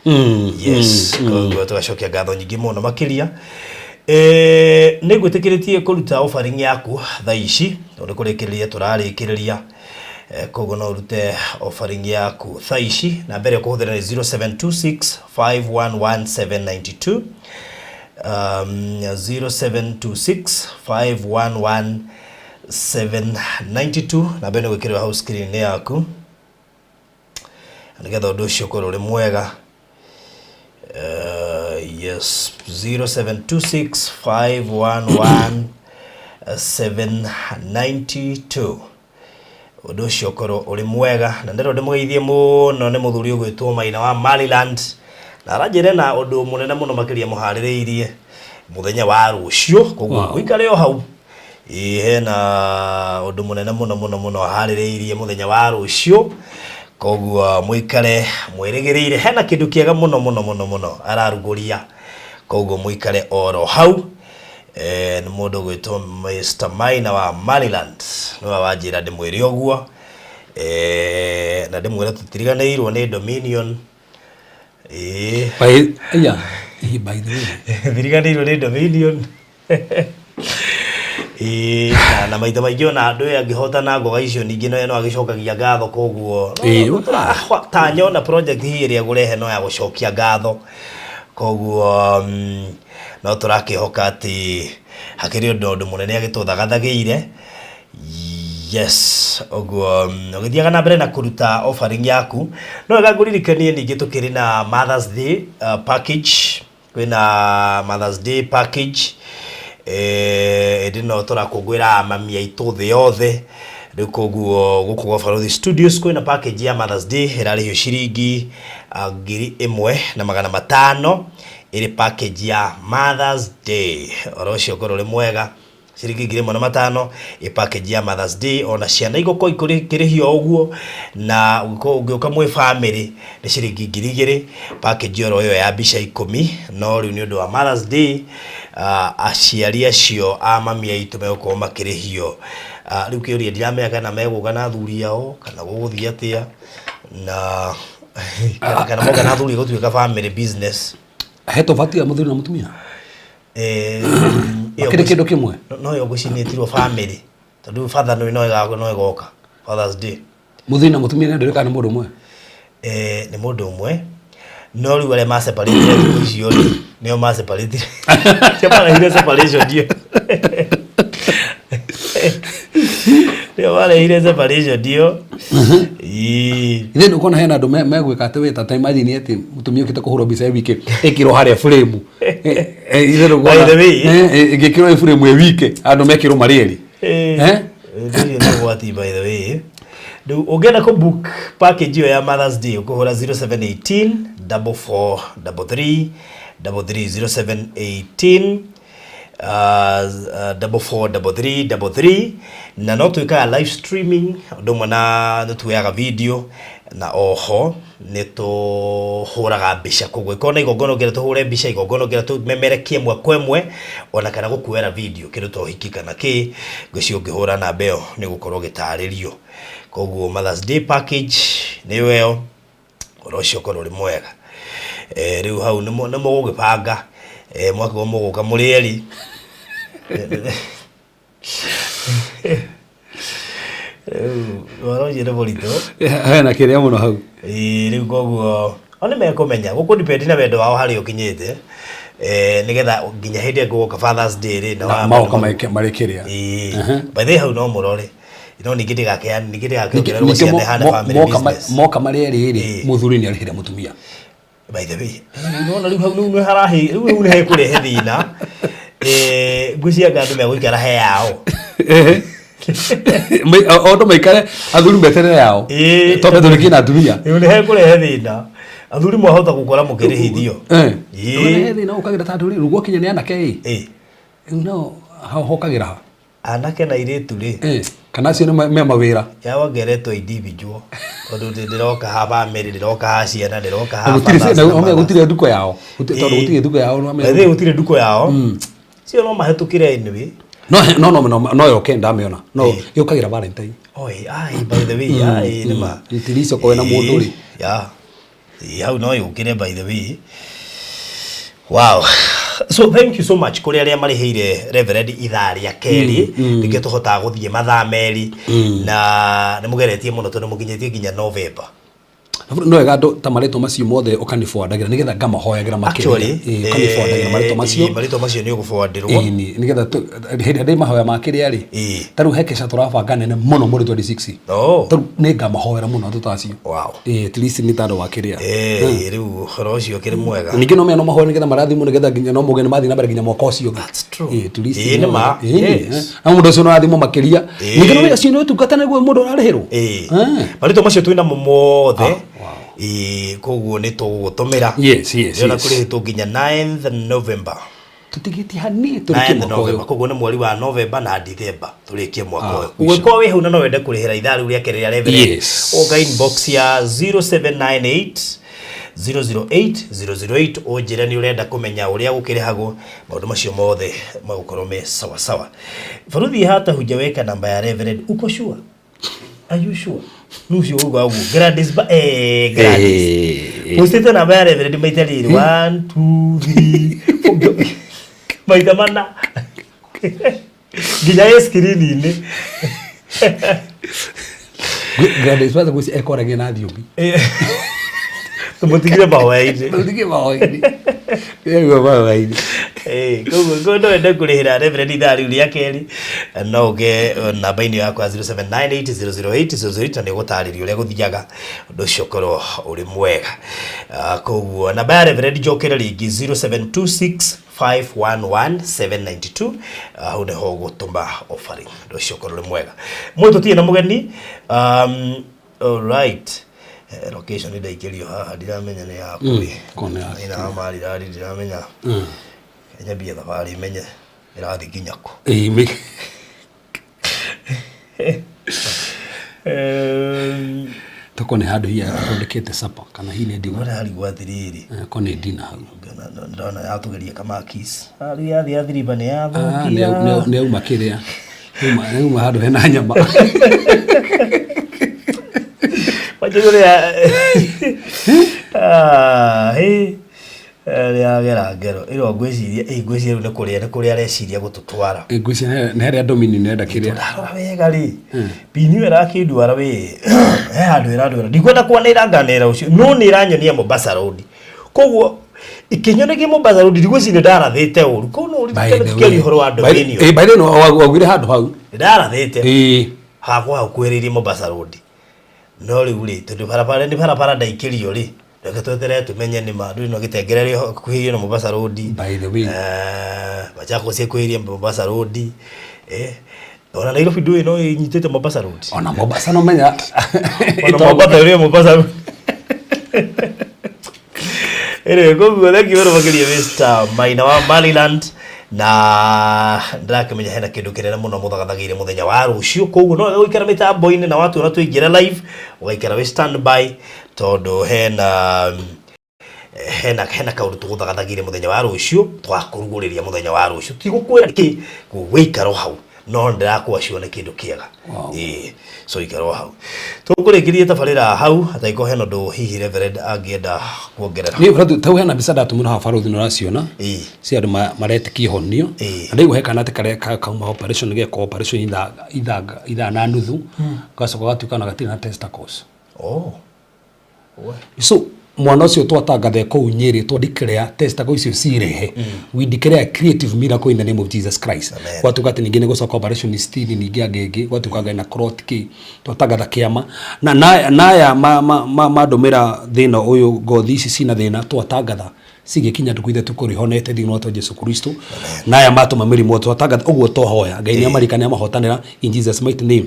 S4: Yes, koguo tũgacokia ngatho nyingĩ mũno makĩria. Nĩ ngwĩtĩkĩrĩtie kũruta offering yaku thaa ici tondũ nĩ kũrĩkĩrĩria tũrarĩkĩrĩria. Koguo no ũrute offering yaku thaa ici na mbere ũkũhũthĩra nĩ 0726 511 792, 0726 511 792, na mbere nĩ gwĩkĩrĩrwo hau screen-inĩ yaku nĩgetha ũndũ ũcio ũkorwo ũrĩ mwega. Yes, 0726 511 792, ũndũ ũcio ũkorwo ũrĩ mwega. Na ndĩrwo ndĩmũgeithie mũno nĩ mũthuri ũgwĩtwo Maina wa Maryland, na aranjĩre na ũndũ mũnene mũno makĩria mũharĩrĩirie mũthenya wa rũciũ, koguo ũikare o hau. Ĩĩ, hena ũndũ mũnene mũno mũno mũno aharĩrĩirie mũthenya wa rũciũ, koguo mũikare mwĩrĩgĩrĩire hena kĩndũ kĩega mũno mũno mũno mũno ararugũria, koguo mũikare oro hau. Nĩ mũndũ ũgwĩtwo Mr Maina wa Maryland nĩwe wanjĩra ndĩmwĩre ũguo. Na ndĩmwĩre tũtiriganĩirwo nĩ Dominion. Ĩĩ.
S3: By, yeah, by the way.
S4: Thiriganĩirwo nĩ Dominion. Ĩĩ, na maita maingĩ ona andũ aya angĩhotana ngoga icio ningĩ no agĩcokagia ngatho, koguo tanya ona project hii ĩrĩa egũrehe no ya gũcokia ngatho, koguo no tũrakĩhoka atĩ hakĩrĩ ũndũ mũnene agĩtũthagathagĩire. Yes, ũguo ũgĩthiaga na mbere na kũruta offering yaku, no wega ngũririkanie ningĩ tũkĩrĩ na Mother's Day package. Kwĩna Mother's Day package, ĩndĩ no tũrakũngũĩra mami aitũ thĩ yothe rĩu, koguo gũkũ gwa Barothi Studios kwĩna package ya Mother's Day ĩrarĩhio ciringi 1500, ĩrĩ package ya Mother's Day. Oro ũcio ũkorwo ũrĩ mwega, ciringi 1500 ĩ package ya Mother's Day. Ona ciana igũkorwo ikĩrĩhio ũguo, na ũngĩũka mwĩ family nĩ ciringi 2000, package oro ĩyo ya mbica 10. No rĩu nĩ ũndũ wa Mother's Day, aciari acio a mami aitũ megũkorwo makĩrĩhio. Rĩu kĩũria ndiramenya kana megũka na athuri ao kana gũgũthiĩ atĩa, na kana moka na athuri gũtuĩka family business.
S3: He tofauti ya mũthuri na mũtumia?
S4: Ĩyo
S3: Makĩrĩ kĩndũ kĩmwe?
S4: No ĩyo ngũcinĩtirwo family tondũ father no ĩgoka Father's Day.
S3: Mũthuri na mũtumia nĩ ndũrĩ kana nĩ mũndũ ũmwe?
S4: Nĩ mũndũ ũmwe, no rĩu arĩa maseparatire thikũ icio rĩ, nĩo maseparatire, cio marehire separation io, nĩo marehire separation io. Ĩĩ.
S3: Ithe nĩ ũkona hena andũ megwĩka atĩ wĩta ta imagine atĩ mũtumia ũkĩte kũhũrwo mbica e wike ĩkĩrwo harĩa frame. Ithe nĩ
S4: By the way.
S3: Ĩngĩkĩrwo ĩ frame ĩ wike andũ mekĩrwo marĩ erĩ. Eh?
S4: Ũcio nĩ ũgwati, by the way. Rĩu ũngĩenda kũ book package ĩyo ya Mother's Day, ũkũhũra 0718 44 33 33, 0718 44 33 33. Na no twĩkaga live streaming ũndũ ũmwe na nĩ tuoyaga video, na oho nĩ tũhũraga mbica, koguo ĩkorwo na igongona ũngĩenda tũhũre mbica, igongona ũngĩenda tũmemerekie ĩmwe kwa ĩmwe, ona kana gũkuoera video kĩndũ ta ũhiki kana kĩ, ngwĩciria ũngĩhũra namba ĩyo nĩ ũgũkorwo ũgĩtarĩrio. Koguo Mother's Day package nĩyo ĩyo, ũhoro ũcio ũkorwo ũrĩ mwega. Rĩu hau nĩ mũgũgĩbanga, mwakiuga mũgũka mũrĩ erĩ. Rĩu ũhoro ũcio nĩ mũritũ.
S3: Hena kĩrĩa mũno hau.
S4: Ĩĩ, rĩu koguo o nĩ mekũmenya gũkũ depend na wendo wao harĩa ũkinyĩte, nĩgetha nginya hĩndĩ ĩrĩa gũgoka Father's Day rĩ na
S3: Magoka marĩ kĩrĩa.
S4: Ĩĩ, by the way, hau no mũrore, no ningĩ ndĩgakĩane, ningĩ ndĩgakĩongererwo
S3: Ningĩ
S4: ciana ihane family business.
S3: Moka marĩ erĩ rĩ, mũthuri nĩ arĩhĩra mũtumia.
S4: By the way, nona rĩu hau rĩu nĩ harahi, rĩu hau nĩ hekũrehe thĩna. Ngwĩciria anga andũ megũikara he yao.
S3: O andũ maikare, athuri meterere yao. Tondũ tũrĩkie na atumia.
S4: Rĩu nĩ hekũrehe thĩna, athuri mwahota gũkora mũkĩrĩhithio.
S3: He thĩna ũkagĩra tondũ rĩ, rĩu gwakinya nĩ anake ĩ, rĩu nao hokagĩra ha?
S4: Anake na airĩtu rĩ.
S3: Kana acio nĩ me mawĩra.
S4: Yawongeretwo individual tondũ ndĩroka ha family, ndĩroka ha ciana, ndĩroka ha
S3: Na gũtirĩ
S4: fathers na
S3: na
S4: mothers.
S3: gũtirĩ nduko yao. Tondũ gũtirĩ nduko yao no
S4: By the way, gũtirĩ nduko yao, cio no mahĩtũkĩre anyway.
S3: No yoke ndamĩona no yũkagĩra Valentine.
S4: Oi, ai, by the way, ai, nĩ ma.
S3: Itiri icio korwo na mũndũ rĩ.
S4: Ya. Ĩĩ, hau no yũkĩre by the way. Wow, so thank you so much kũrĩ arĩa marĩhĩire Reverend ithaa rĩa kerĩ. Nĩkĩo tũhotaga gũthiĩ mathaa merĩ na nĩ mũgeretie mũno tondũ mũkinyĩtie nginya November.
S3: No wega andũ ta marĩtwa macio mothe ũkaniboandagira nĩgetha ngamahoyagĩra makĩria.
S4: Actually,
S3: Ĩĩ, ũkaniboandagira marĩtwa macio.
S4: Ĩĩ, marĩtwa macio nĩ ũgũboandirwo.
S3: Ĩni nĩgetha hĩndĩ ĩrĩa ndĩ mahoya ma kĩrĩa rĩ, ta rĩu he kesha tũrabanga nene mũno mweri 26. Ta rĩu nĩ ngamahoera mũno andũ ta acio. Ĩĩ, at least nĩ tandũ wa kĩrĩa.
S4: Eh, rĩu ũhoro ũcio ũkĩrĩ mwega.
S3: Ningĩ no mea no mahoya nĩgetha marathimwo nĩgetha nginya no mũgeni mathiĩ na mbere nginya mwaka ũcio ũngĩ.
S4: That's true.
S3: Ĩĩ, at least
S4: Ĩĩ, nĩ ma.
S3: Ĩĩ,
S4: Yes.
S3: na mũndũ ũcio no arathimwo makĩria.
S4: Ĩĩ.
S3: Ningĩ no acio nĩ ũtungata nĩguo mũndũ ararĩhĩrwo.
S4: Ĩĩ.
S3: Eh.
S4: Marĩtwa macio twĩ namo mothe.
S3: Ah, wow.
S4: Ĩĩ, koguo nĩ tũgũgũtũmĩra.
S3: Yes,
S4: Ndĩrona kũrĩhĩtwo nginya 9th November.
S3: Tũtigĩtie hanini tũrĩkie
S4: 9th
S3: mwaka
S4: November.
S3: ũyũ.
S4: Koguo nĩ mweri wa November na December tũrĩkie mwaka
S3: Ah,
S4: ũyũ.
S3: ũcio.
S4: Ũngĩkorwo wĩ hau na no wende kũrĩhĩra ithaa rĩu rĩa kerĩ rĩa Reverend, ũka inbox ya 0798 008 008 ũnjĩre nĩ ũrenda kũmenya ũrĩa gũkĩrĩhagwo, maũndũ macio mothe magũkorwo me sawa sawa. Baruthi, hata hujaweka namba ya Reverend, uko sure? Are you sure? Nucio uga ũguo Gladys Gladys. Postĩte namba ya Reverend maita rĩrĩ, 1 2 3 4, maita mana nginya ĩ screen-inĩ.
S3: Gladys Waza gwĩci ekoragia na thiomi.
S4: Tũmũtigire mahoya-inĩ.
S3: Tũtige mahoya-inĩ. Nĩguo mahoya-inĩ.
S4: Eh, koguo koguo no wende kũrĩhĩra Reverend ithaa rĩu rĩa kerĩ, no ũke namba-inĩ yakwa 0798008008 na nĩ ũgũtarĩrio ũrĩa gũthiaga, ũndũ ũcio ũkorwo ũrĩ mwega. Ah, koguo namba ya Reverend njokere rĩngĩ, 0726511792. Ah, hau nĩho ũgũtũma offering, ũndũ ũcio ũkorwo ũrĩ mwega. Mũĩ tũtirĩ na mũgeni. Alright. Location ndaikĩrio haha ndiramenya nĩ yakũ.
S3: Kona yaku.
S4: Ina marirari ndiramenya. Nyambie thabarĩ menye ĩrathiĩ nginya kũ.
S3: Ĩĩ, toko nĩ handũ hihi athondekete sapa kana hihi nĩ ndina.
S4: Ndĩrona harigwo atĩrĩrĩ.
S3: Ko nĩ ndina hau.
S4: Ndĩrona yatũgeria kamakis rĩu yathiĩ yathiriba nĩ
S3: Ah,
S4: yathũkia.
S3: nĩ auma kĩrĩa. Nĩ auma handũ hena nyama.
S4: Wanjĩrĩ ũrĩa rĩagera ngero ĩro ngwĩciria, ngwĩciria rĩu nĩ kũrĩa areciria gũtũtwara.
S3: Ngwĩciria nĩ harĩa Domini nĩrenda kĩrĩa.
S4: Ndarora wega rĩ, pini ĩyo ĩrakĩndwara wĩ he handũ ĩrandwara, ndikwenda kwanĩra nganĩra ũcio, no nĩ ĩranyonia Mombasa Road, koguo ikĩnyonagia Mombasa Road ndigwĩciria ndarathĩte ũru, koguo no ũririkane tũkĩaria ũhoro wa Dominion.
S3: By the way, waugire handũ hau.
S4: Ndarathĩte hakwa hau kuhĩrĩirie Mombasa Road, no rĩu rĩ, tondũ barabara nĩ barabara ndaikĩrio rĩ, reke tweterere tũmenye nĩ ma ndũrĩ no gĩtengere kuhĩrĩirie na Mombasa Road.
S3: By the way.
S4: Machakos ĩkuhĩrĩirie Mombasa Road, ona Nairobi ndũĩ no ĩnyitĩte Mombasa Road.
S3: Ona Mombasa no menya.
S4: Ona Mombasa ĩrĩ Mombasa Road. Anyway, koguo thank you very makĩria Mr. Maina wa Maryland, na ndĩrakĩmenya hena kĩndũ kĩnene mũno mũthagathagĩire mũthenya wa rũciũ, koguo no wega gũikara mĩtambo-inĩ na watuona tũingĩra live ũgaikara wĩ standby tondũ hena kaũndũ tũgũthagathagĩire mũthenya wa rũciũ, tũgakũrugũrĩria mũthenya wa rũciũ, tigũkwĩra kĩ wĩikaro hau, no ndĩrakwacio nĩ kĩndũ kĩega. Ĩĩ, so ikaro hau tũkũrĩkĩrie tabarĩra hau ataiko hena ũndũ hihi Reverend angĩenda kuongerera.
S3: Niĩ Brother, tau hena mbica ndatũmĩrwo haha barothi nĩ ũraciona cia andũ maretĩkia ihonio. Na ndaigua he kana atĩ karĩa kauma operation gekwo operation ithaa na nuthu gacoka gatuĩka na gatirĩ na testicles.
S4: Oh.
S3: So mwana ũcio twatangathe kũu Nyĩrĩ twa declare testicles icio cirehe, we declare creative miracle in the name of Jesus Christ.
S4: Amen.
S3: Gwatuĩka atĩ ningĩ nĩ gũcoka operation 60 ningĩ angĩ ĩngĩ gwatuĩka ngai na clot kĩ twatangatha kĩama na naya mandũmĩra thĩna ũyũ, ngothi ici cina thĩna, twatangatha cigĩkinya ndukũ ithatũ kũrĩhonete thĩinĩ wa Jesu Kristo. Naya matũma mĩrimũ twatangatha ũguo twahoya Ngai nĩ amarika nĩ amahotanĩra in Jesus mighty name.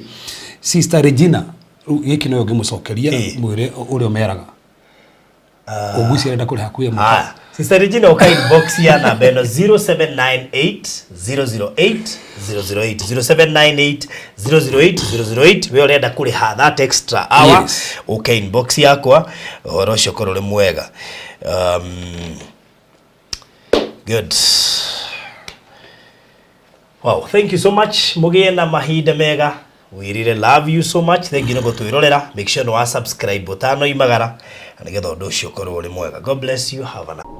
S3: Sister Regina, rĩu gĩkĩ noyo ngĩmũcokeria mwĩre ũrĩa ũmeraga ũguci arenda kũrĩha hakuhĩ mwaka.
S4: Haya. Sister Regina, uka inbox ya namba ĩno, 0798 008 008, 0798 008 008. We ũrenda kũrĩha that extra hour, uke inbox yakwa, ũhoro ũcio ũkorwo ũrĩ mwega. Good. Wow, thank you so much. Mũgĩe na mahinda mega. We really love you so much. Thank you nĩ gũtwĩrorera. Make sure nĩ wa subscribe ũtanoimagara na nĩgetha ũndũ ũcio ũkorwo ũrĩ mwega. God bless you. Have a nice